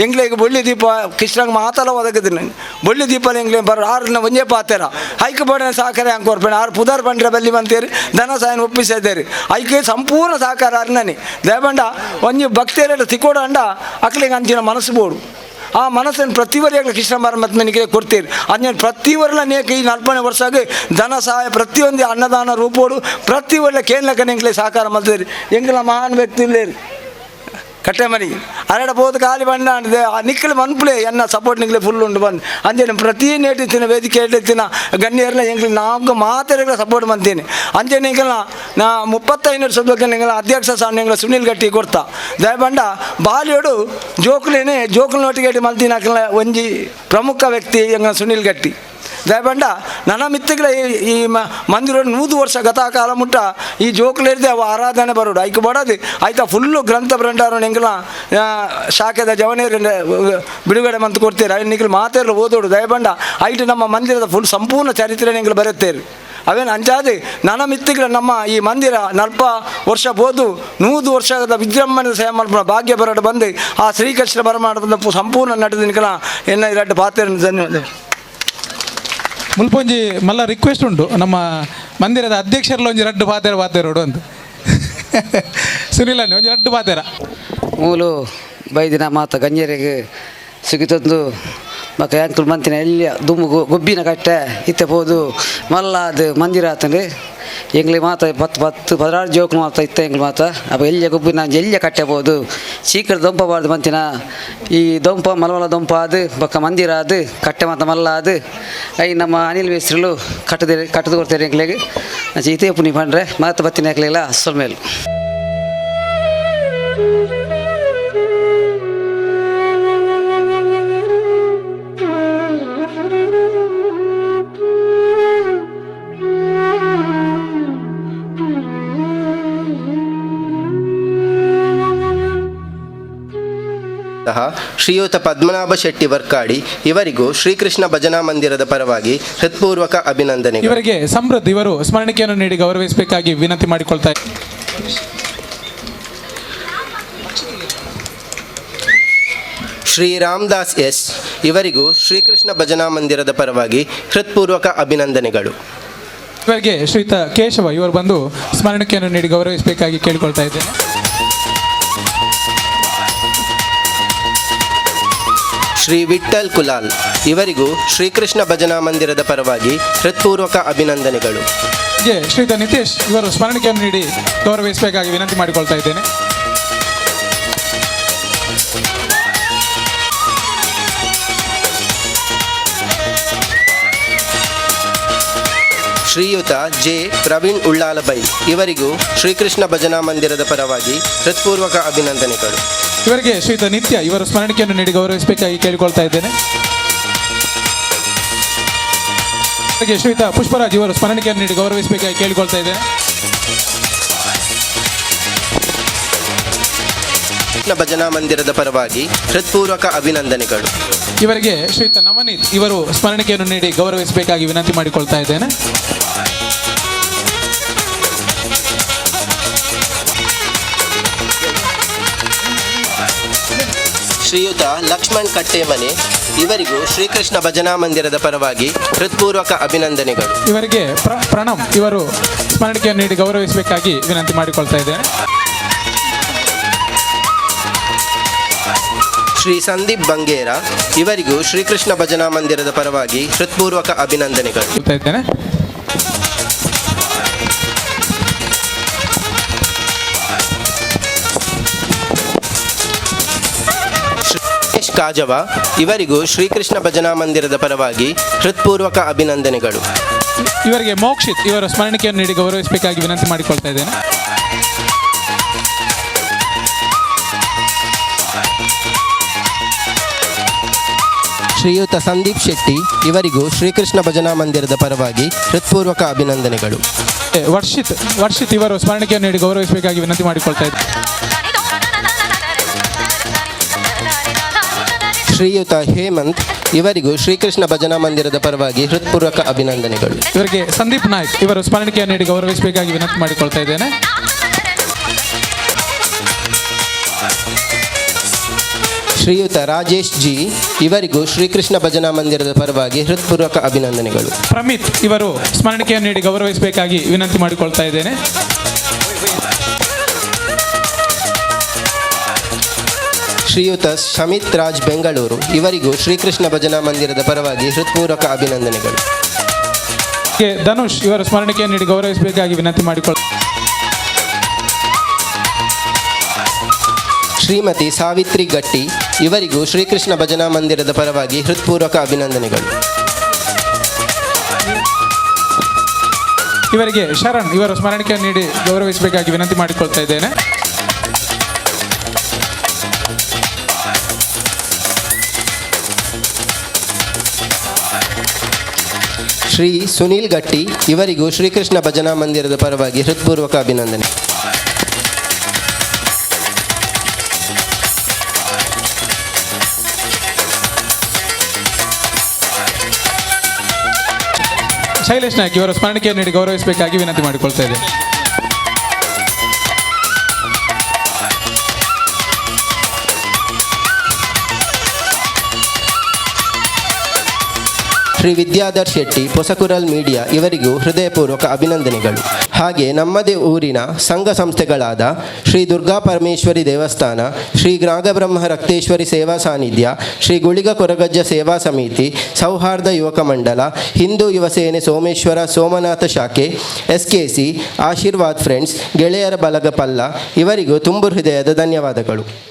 ಎಂಗ್ಲೆಗ್ ಬೊಳ್ಳಿ ದೀಪ ಕೃಷ್ಣಂಗೆ ಮಾತಲ ಒದಗದಿನ ಬೊಳ್ಳಿ ದೀಪ ಎಂಗ್ಲೆ ಬರೋ ಆರನ್ನ ಒಂಜೇ ಪಾತೆರ ಐಕ್ ಬೋಡನ ಸಹಕಾರ ಹಂಗೆ ಕೊರ್ಪೇಣ ಆರು ಪುದಾರ್ ಬಂಡ್ರೆ ಬಲ್ಲಿ ಬಂತೇರಿ ಧನ ಸಾಯನ ಒಪ್ಪಿಸಿದ್ದೇರಿ ಐಕೆ ಸಂಪೂರ್ಣ ಸಹಕಾರ ಅರ್ನನಿ ದಯಬಂಡ ಒಂಜಿ ಭಕ್ತರಡ ತಿಕೋಡ ಅಂಡ ಅಕ್ಲಿಗೆ ಅಂಚಿನ ಮನಸ್ಸು ಬೋಡು ಆ ಮನಸ್ಸನ್ನು ಪ್ರತಿವರಿಯಾಗಲಿ ಕೃಷ್ಣ ಪರಮಾತ್ಮನಿಗೆ ಕೊಡ್ತೀರಿ ಅದನ್ನ ಪ್ರತಿವರ್ಲ ನೇಕ ಈ 40 ವರ್ಷ ಧನ ಸಹಾಯ ಪ್ರತಿಯೊಂದು ಅನ್ನದಾನ ರೂಪೋಡು ಪ್ರತಿವರ್ಲ ಕೇನ್ಲಕನ ಎಂಗ್ಲೆ ಸಹಕಾರ ಮಾಡ್ತೀರಿ ಎಂಗ್ಲ ಮಹಾನ್ ವ್ಯಕ್ತಿ ಇಲ್ಲೇರಿ ಕಟ್ಟೆ ಮನಿ ಅರಡ ಬೋದು ಖಾಲಿ ಬಂಡ ಆ ನಿಕ್ಕಲು ಮನ್ಪುಲೆ ಎನ್ನ ಸಪೋರ್ಟ್ ನಿಕ್ಲೆ ಫುಲ್ ಉಂಡು ಬಂದು ಅಂಚನೆ ಪ್ರತಿ ನೇಟಿತ್ತಿನ ವೇದಿಕೆ ಏಟಿತ್ತಿನ ಗಣ್ಯರ್ನ ಎಂಗ್ಲ ನಾಲ್ಕು ಮಾತೆರೆಗಳ ಸಪೋರ್ಟ್ ಬಂತೀನಿ ಅಂಚನೆ ಎಂಕಲ್ನ ನಾ 35 ವರ್ಷದ ಬಗ್ಗೆ ಎಂಗಳ ಅಧ್ಯಕ್ಷ ಸಾನ್ ಎಂಗಳ ಸುನಿಲ್ ಗಟ್ಟಿ ಕೊಡ್ತಾ ದಯಬಂಡ ಬಾಲ್ಯೋಡು ಜೋಕುಲೇನೆ ಜೋಕುಲ್ ನೋಟಿಗೆ ಮಲ್ತಿನ ಒಂಜಿ ಪ್ರಮುಖ ವ್ಯಕ್ತಿ ಎಂಗಳ ಸುನಿಲ್ ಗಟ್ಟಿ ದಯಬಂಡ ನನ್ನ ಮಿತ್ತಿಗಳ ಈ ಮಂದಿರ 100 ವರ್ಷ ಗತಕಾಲ ಮುಟ್ಟ ಈ ಜೋಕುಲೇರಿದೆ ಅವ ಆರಾಧನೆ ಬರೋಡು ಐಕ್ ಬಡದು ಆಯ್ತಾ ಫುಲ್ಲು ಗ್ರಂಥ ಭಂಡಾರ ಎಂಕಲ ಶಾಖೆದ ಜವನೇರು ಬಿಡುಗಡೆ ಮಂತ್ ಕೊಡ್ತೀರಿ ಐದು ನಿಖಲ್ ಮಾತೇರು ಓದೋಡು ದಯಬಂಡ ಐಟು ನಮ್ಮ ಮಂದಿರದ ಫುಲ್ ಸಂಪೂರ್ಣ ಚರಿತ್ರೆ ಎಂಕಲ್ ಬರುತ್ತೇರಿ ಅವೇನು ಅಂಚಾದಿ ನನ್ನ ಮಿತ್ತಿಗಳ ನಮ್ಮ ಈ ಮಂದಿರ 40 ವರ್ಷ ಬೋದು 100 ವರ್ಷದ ವಿಜೃಂಭಣೆ ಸೇವೆ ಮಲ್ಪುನ ಭಾಗ್ಯ ಬರೋಡು ಬಂದು ಆ ಶ್ರೀಕೃಷ್ಣ ಬರಮಾಡದ ಸಂಪೂರ್ಣ ನಡೆದ ನಿಖಲ ಎನ್ನ ಎರಡು ಪಾತ್ರ ಧನ್ಯವಾದ. ಮುಲ್ಪೊಂಜಿ ಮಲ್ಲ ರಿಕ್ವೆಸ್ಟ್ ಉಂಟು ನಮ್ಮ ಮಂದಿರದ ಅಧ್ಯಕ್ಷರಲ್ಲಿ ಒಂಜಿ ರಡ್ಡು ಪಾತೆರ ಪಾತೆರೋಡು ಅಂತ ಸುನಿಲ್ ಅಣ್ಣ ಒಂಜಿ ರಡ್ಡು ಪಾತೆರ ಮೂಲು ಬೈದಿನ ಮಾತ ಗಂಜರಿಗೆ ಸಿಗಿತಂದು ಮಕ್ಕ ಯಾಂಕುಲ್ ಮಂತಿನ ಎಲ್ಲಿ ದುಮ್ಮು ಗೊಬ್ಬಿನ ಕಟ್ಟೆ ಇತ್ತೆ ಪೋದು ಮಲ್ಲ ಅದು ಮಂದಿರ ಆತಂದು ಎಂಗ್ಲಿ ಮಾತ 10 10 16 ಜೋಕ್ ಮಾತ ಇತ್ತ ಎಂಗ್ಲಿ ಮಾತ ಅಪ್ಪ ಎಲ್ಲಿಯ ಗೊಬ್ಬಿನ ಎಲ್ಲಿಯ ಕಟ್ಟೆ ಪೋದು ಚೀಕರ್ ದೊಂಪ ಬಾರ್ದು ಮಂತಿನ ಈ ದೊಂಪ ಮಲಮಲ ದೊಂಪ ಅದು ಬೊಕ್ಕ ಮಂದಿರ ಅದು ಕಟ್ಟೆ ಮಾತ ಮಲ್ಲ ಅದು I ನಮ್ಮ ಅನಿಲ್ ಮೇಸ್ತ್ರಿಲು ಕಟ್ಟದೆ ಕಟ್ಟದು ಕೊಡ್ತಾರೆ ಎಂಗ್ಲಿಗೆ ಇತೇ ಪುನಿ ಪಂಡ್ರೆ ಮಾತ ಬತ್ತಿನ ಹಾಕ್ಲಿಲ್ಲ ಅಸಲ್ ಮೇಲು. ಶ್ರೀಯುತ ಪದ್ಮನಾಭ ಶೆಟ್ಟಿ ವರ್ಕಾಡಿ ಇವರಿಗೂ ಶ್ರೀಕೃಷ್ಣ ಭಜನಾ ಮಂದಿರದ ಪರವಾಗಿ ಹೃತ್ಪೂರ್ವಕ ಅಭಿನಂದನೆಗಳು. ಇವರಿಗೆ ಸಮೃದ್ಧ ಇವರು ಸ್ಮರಣಿಕೆಯನ್ನು ನೀಡಿ ಗೌರವಿಸಬೇಕಾಗಿ ವಿನಂತಿ ಮಾಡಿಕೊಳ್ತಾ ಶ್ರೀ ರಾಮದಾಸ್ ಎಸ್ ಇವರಿಗೂ ಶ್ರೀಕೃಷ್ಣ ಭಜನಾ ಮಂದಿರದ ಪರವಾಗಿ ಹೃತ್ಪೂರ್ವಕ ಅಭಿನಂದನೆಗಳು. ಇವರಿಗೆ ಶ್ರೀಯುತ ಕೇಶವ ಇವರು ಬಂದು ಸ್ಮರಣಿಕೆಯನ್ನು ನೀಡಿ ಗೌರವಿಸಬೇಕಾಗಿ ಕೇಳಿಕೊಳ್ತಾ ಇದ್ದೇನೆ. ಶ್ರೀ ವಿಠ್ಠಲ್ ಕುಲಾಲ್ ಇವರಿಗೂ ಶ್ರೀಕೃಷ್ಣ ಭಜನಾ ಮಂದಿರದ ಪರವಾಗಿ ಹೃತ್ಪೂರ್ವಕ ಅಭಿನಂದನೆಗಳು. ಶ್ರೀಯುತ ನಿತೇಶ್ ಇವರು ಸ್ಮರಣಿಕೆಯನ್ನು ನೀಡಿ ಗೌರವಿಸಬೇಕಾಗಿ ವಿನಂತಿ ಮಾಡಿಕೊಳ್ತಾ ಇದ್ದೇನೆ. ಶ್ರೀಯುತ ಜೆ ಪ್ರವೀಣ್ ಉಳ್ಳಾಲಬೈ ಇವರಿಗೂ ಶ್ರೀಕೃಷ್ಣ ಭಜನಾ ಮಂದಿರದ ಪರವಾಗಿ ಹೃತ್ಪೂರ್ವಕ ಅಭಿನಂದನೆಗಳು. ಇವರಿಗೆ ಶ್ರೀಯುತ ನಿತ್ಯ ಇವರು ಸ್ಮರಣಿಕೆಯನ್ನು ನೀಡಿ ಗೌರವಿಸಬೇಕಾಗಿ ಕೇಳಿಕೊಳ್ತಾ ಇದ್ದೇನೆ. ಇವರಿಗೆ ಶ್ರೀಯುತ ಪುಷ್ಪರಾಜ್ ಇವರು ಸ್ಮರಣಿಕೆಯನ್ನು ನೀಡಿ ಗೌರವಿಸಬೇಕಾಗಿ ಕೇಳಿಕೊಳ್ತಾ ಇದ್ದೇನೆ. ಕೃಷ್ಣ ಭಜನಾ ಮಂದಿರದ ಪರವಾಗಿ ಹೃತ್ಪೂರ್ವಕ ಅಭಿನಂದನೆಗಳು. ಇವರಿಗೆ ಶ್ರೀಯುತ ನವನೀತ್ ಇವರು ಸ್ಮರಣಿಕೆಯನ್ನು ನೀಡಿ ಗೌರವಿಸಬೇಕಾಗಿ ವಿನಂತಿ ಮಾಡಿಕೊಳ್ತಾ ಇದ್ದೇನೆ. ಶ್ರೀಯುತ ಲಕ್ಷ್ಮಣ್ ಕಟ್ಟೆಮನೆ ಇವರಿಗೂ ಶ್ರೀಕೃಷ್ಣ ಭಜನಾ ಮಂದಿರದ ಪರವಾಗಿ ಹೃತ್ಪೂರ್ವಕ ಅಭಿನಂದನೆಗಳು. ಇವರಿಗೆ ಪ್ರಣಮ್ ಇವರು ಸ್ಮರಣಿಕೆಯನ್ನು ನೀಡಿ ಗೌರವಿಸಬೇಕಾಗಿ ವಿನಂತಿ ಮಾಡಿಕೊಳ್ತಾ ಇದ್ದೇನೆ. ಶ್ರೀ ಸಂದೀಪ್ ಬಂಗೇರ ಇವರಿಗೂ ಶ್ರೀಕೃಷ್ಣ ಭಜನಾ ಮಂದಿರದ ಪರವಾಗಿ ಹೃತ್ಪೂರ್ವಕ ಅಭಿನಂದನೆಗಳು. ಇದ್ದೇನೆ. ಶ್ರೀ ಕಾಜವ ಇವರಿಗೂ ಶ್ರೀಕೃಷ್ಣ ಭಜನಾ ಮಂದಿರದ ಪರವಾಗಿ ಹೃತ್ಪೂರ್ವಕ ಅಭಿನಂದನೆಗಳು. ಇವರಿಗೆ ಮೋಕ್ಷಿತ್ ಇವರ ಸ್ಮರಣಿಕೆಯನ್ನು ನೀಡಿ ಗೌರವಿಸಬೇಕಾಗಿ ವಿನಂತಿ ಮಾಡಿಕೊಳ್ತಾ ಇದ್ದೇನೆ. ಶ್ರೀಯುತ ಸಂದೀಪ್ ಶೆಟ್ಟಿ ಇವರಿಗೂ ಶ್ರೀಕೃಷ್ಣ ಭಜನಾ ಮಂದಿರದ ಪರವಾಗಿ ಹೃತ್ಪೂರ್ವಕ ಅಭಿನಂದನೆಗಳು. ವರ್ಷಿತ್ ವರ್ಷಿತ್ ಇವರು ಸ್ಮರಣಿಕೆಯನ್ನು ನೀಡಿ ಗೌರವಿಸಬೇಕಾಗಿ ವಿನಂತಿ ಮಾಡಿಕೊಳ್ತಾ ಇದ್ದಾರೆ. ಶ್ರೀಯುತ ಹೇಮಂತ್ ಇವರಿಗೂ ಶ್ರೀಕೃಷ್ಣ ಭಜನಾ ಮಂದಿರದ ಪರವಾಗಿ ಹೃತ್ಪೂರ್ವಕ ಅಭಿನಂದನೆಗಳು. ಇವರಿಗೆ ಸಂದೀಪ್ ನಾಯ್ಕ್ ಇವರು ಸ್ಮರಣಿಕೆಯನ್ನು ನೀಡಿ ಗೌರವಿಸಬೇಕಾಗಿ ವಿನಂತಿ ಮಾಡಿಕೊಳ್ತಾ ಇದ್ದೇನೆ. ಶ್ರೀಯುತ ರಾಜೇಶ್ ಜಿ ಇವರಿಗೂ ಶ್ರೀಕೃಷ್ಣ ಭಜನಾ ಮಂದಿರದ ಪರವಾಗಿ ಹೃತ್ಪೂರ್ವಕ ಅಭಿನಂದನೆಗಳು. ಪ್ರಮಿತ್ ಇವರು ಸ್ಮರಣಿಕೆಯನ್ನು ನೀಡಿ ಗೌರವಿಸಬೇಕಾಗಿ ವಿನಂತಿ ಮಾಡಿಕೊಳ್ತಾ ಇದ್ದೇನೆ. ಶ್ರೀಯುತ ಶಮಿತ್ ರಾಜ್ ಬೆಂಗಳೂರು ಇವರಿಗೂ ಶ್ರೀಕೃಷ್ಣ ಭಜನಾ ಮಂದಿರದ ಪರವಾಗಿ ಹೃತ್ಪೂರ್ವಕ ಅಭಿನಂದನೆಗಳು. ಕೆ ಧನುಷ್ ಇವರು ಸ್ಮರಣಿಕೆಯನ್ನು ನೀಡಿ ಗೌರವಿಸಬೇಕಾಗಿ ವಿನಂತಿ ಮಾಡಿಕೊಳ್ ಶ್ರೀಮತಿ ಸಾವಿತ್ರಿ ಗಟ್ಟಿ ಇವರಿಗೂ ಶ್ರೀಕೃಷ್ಣ ಭಜನಾ ಮಂದಿರದ ಪರವಾಗಿ ಹೃತ್ಪೂರ್ವಕ ಅಭಿನಂದನೆಗಳು. ಇವರಿಗೆ ಶರಣ್ ಇವರು ಸ್ಮರಣಿಕೆಯನ್ನು ನೀಡಿ ಗೌರವಿಸಬೇಕಾಗಿ ವಿನಂತಿ ಮಾಡಿಕೊಳ್ತಾ ಇದ್ದೇನೆ. ಶ್ರೀ ಸುನೀಲ್ ಗಟ್ಟಿ ಇವರಿಗೂ ಶ್ರೀಕೃಷ್ಣ ಭಜನಾ ಮಂದಿರದ ಪರವಾಗಿ ಹೃತ್ಪೂರ್ವಕ ಅಭಿನಂದನೆ. ಶೈಲೇಶ್ ನಾಯ್ಕ್ ಇವರು ಸ್ಮರಣಿಕೆಯನ್ನು ನೀಡಿ ಗೌರವಿಸಬೇಕಾಗಿ ವಿನಂತಿ ಮಾಡಿಕೊಳ್ತಾ ಇದ್ದೇನೆ. ಶ್ರೀ ವಿದ್ಯಾಧರ್ ಶೆಟ್ಟಿ ಪೊಸಕುರಲ್ ಮೀಡಿಯಾ ಇವರಿಗೂ ಹೃದಯಪೂರ್ವಕ ಅಭಿನಂದನೆಗಳು. ಹಾಗೆ ನಮ್ಮದೇ ಊರಿನ ಸಂಘ ಸಂಸ್ಥೆಗಳಾದ ಶ್ರೀ ದುರ್ಗಾ ಪರಮೇಶ್ವರಿ ದೇವಸ್ಥಾನ, ಶ್ರೀ ನಾಗಬ್ರಹ್ಮ ರಕ್ತೇಶ್ವರಿ ಸೇವಾ ಸಾನ್ನಿಧ್ಯ, ಶ್ರೀ ಗುಳಿಗ ಕೊರಗಜ್ಜ ಸೇವಾ ಸಮಿತಿ, ಸೌಹಾರ್ದ ಯುವಕ ಮಂಡಲ, ಹಿಂದೂ ಯುವ ಸೇನೆ ಸೋಮೇಶ್ವರ ಸೋಮನಾಥ ಶಾಖೆ, SKC, Ashirwad friends, ಗೆಳೆಯರ ಬಳಗ ಪಲ್ಲ ಇವರಿಗೂ ತುಂಬು ಹೃದಯದ ಧನ್ಯವಾದಗಳು.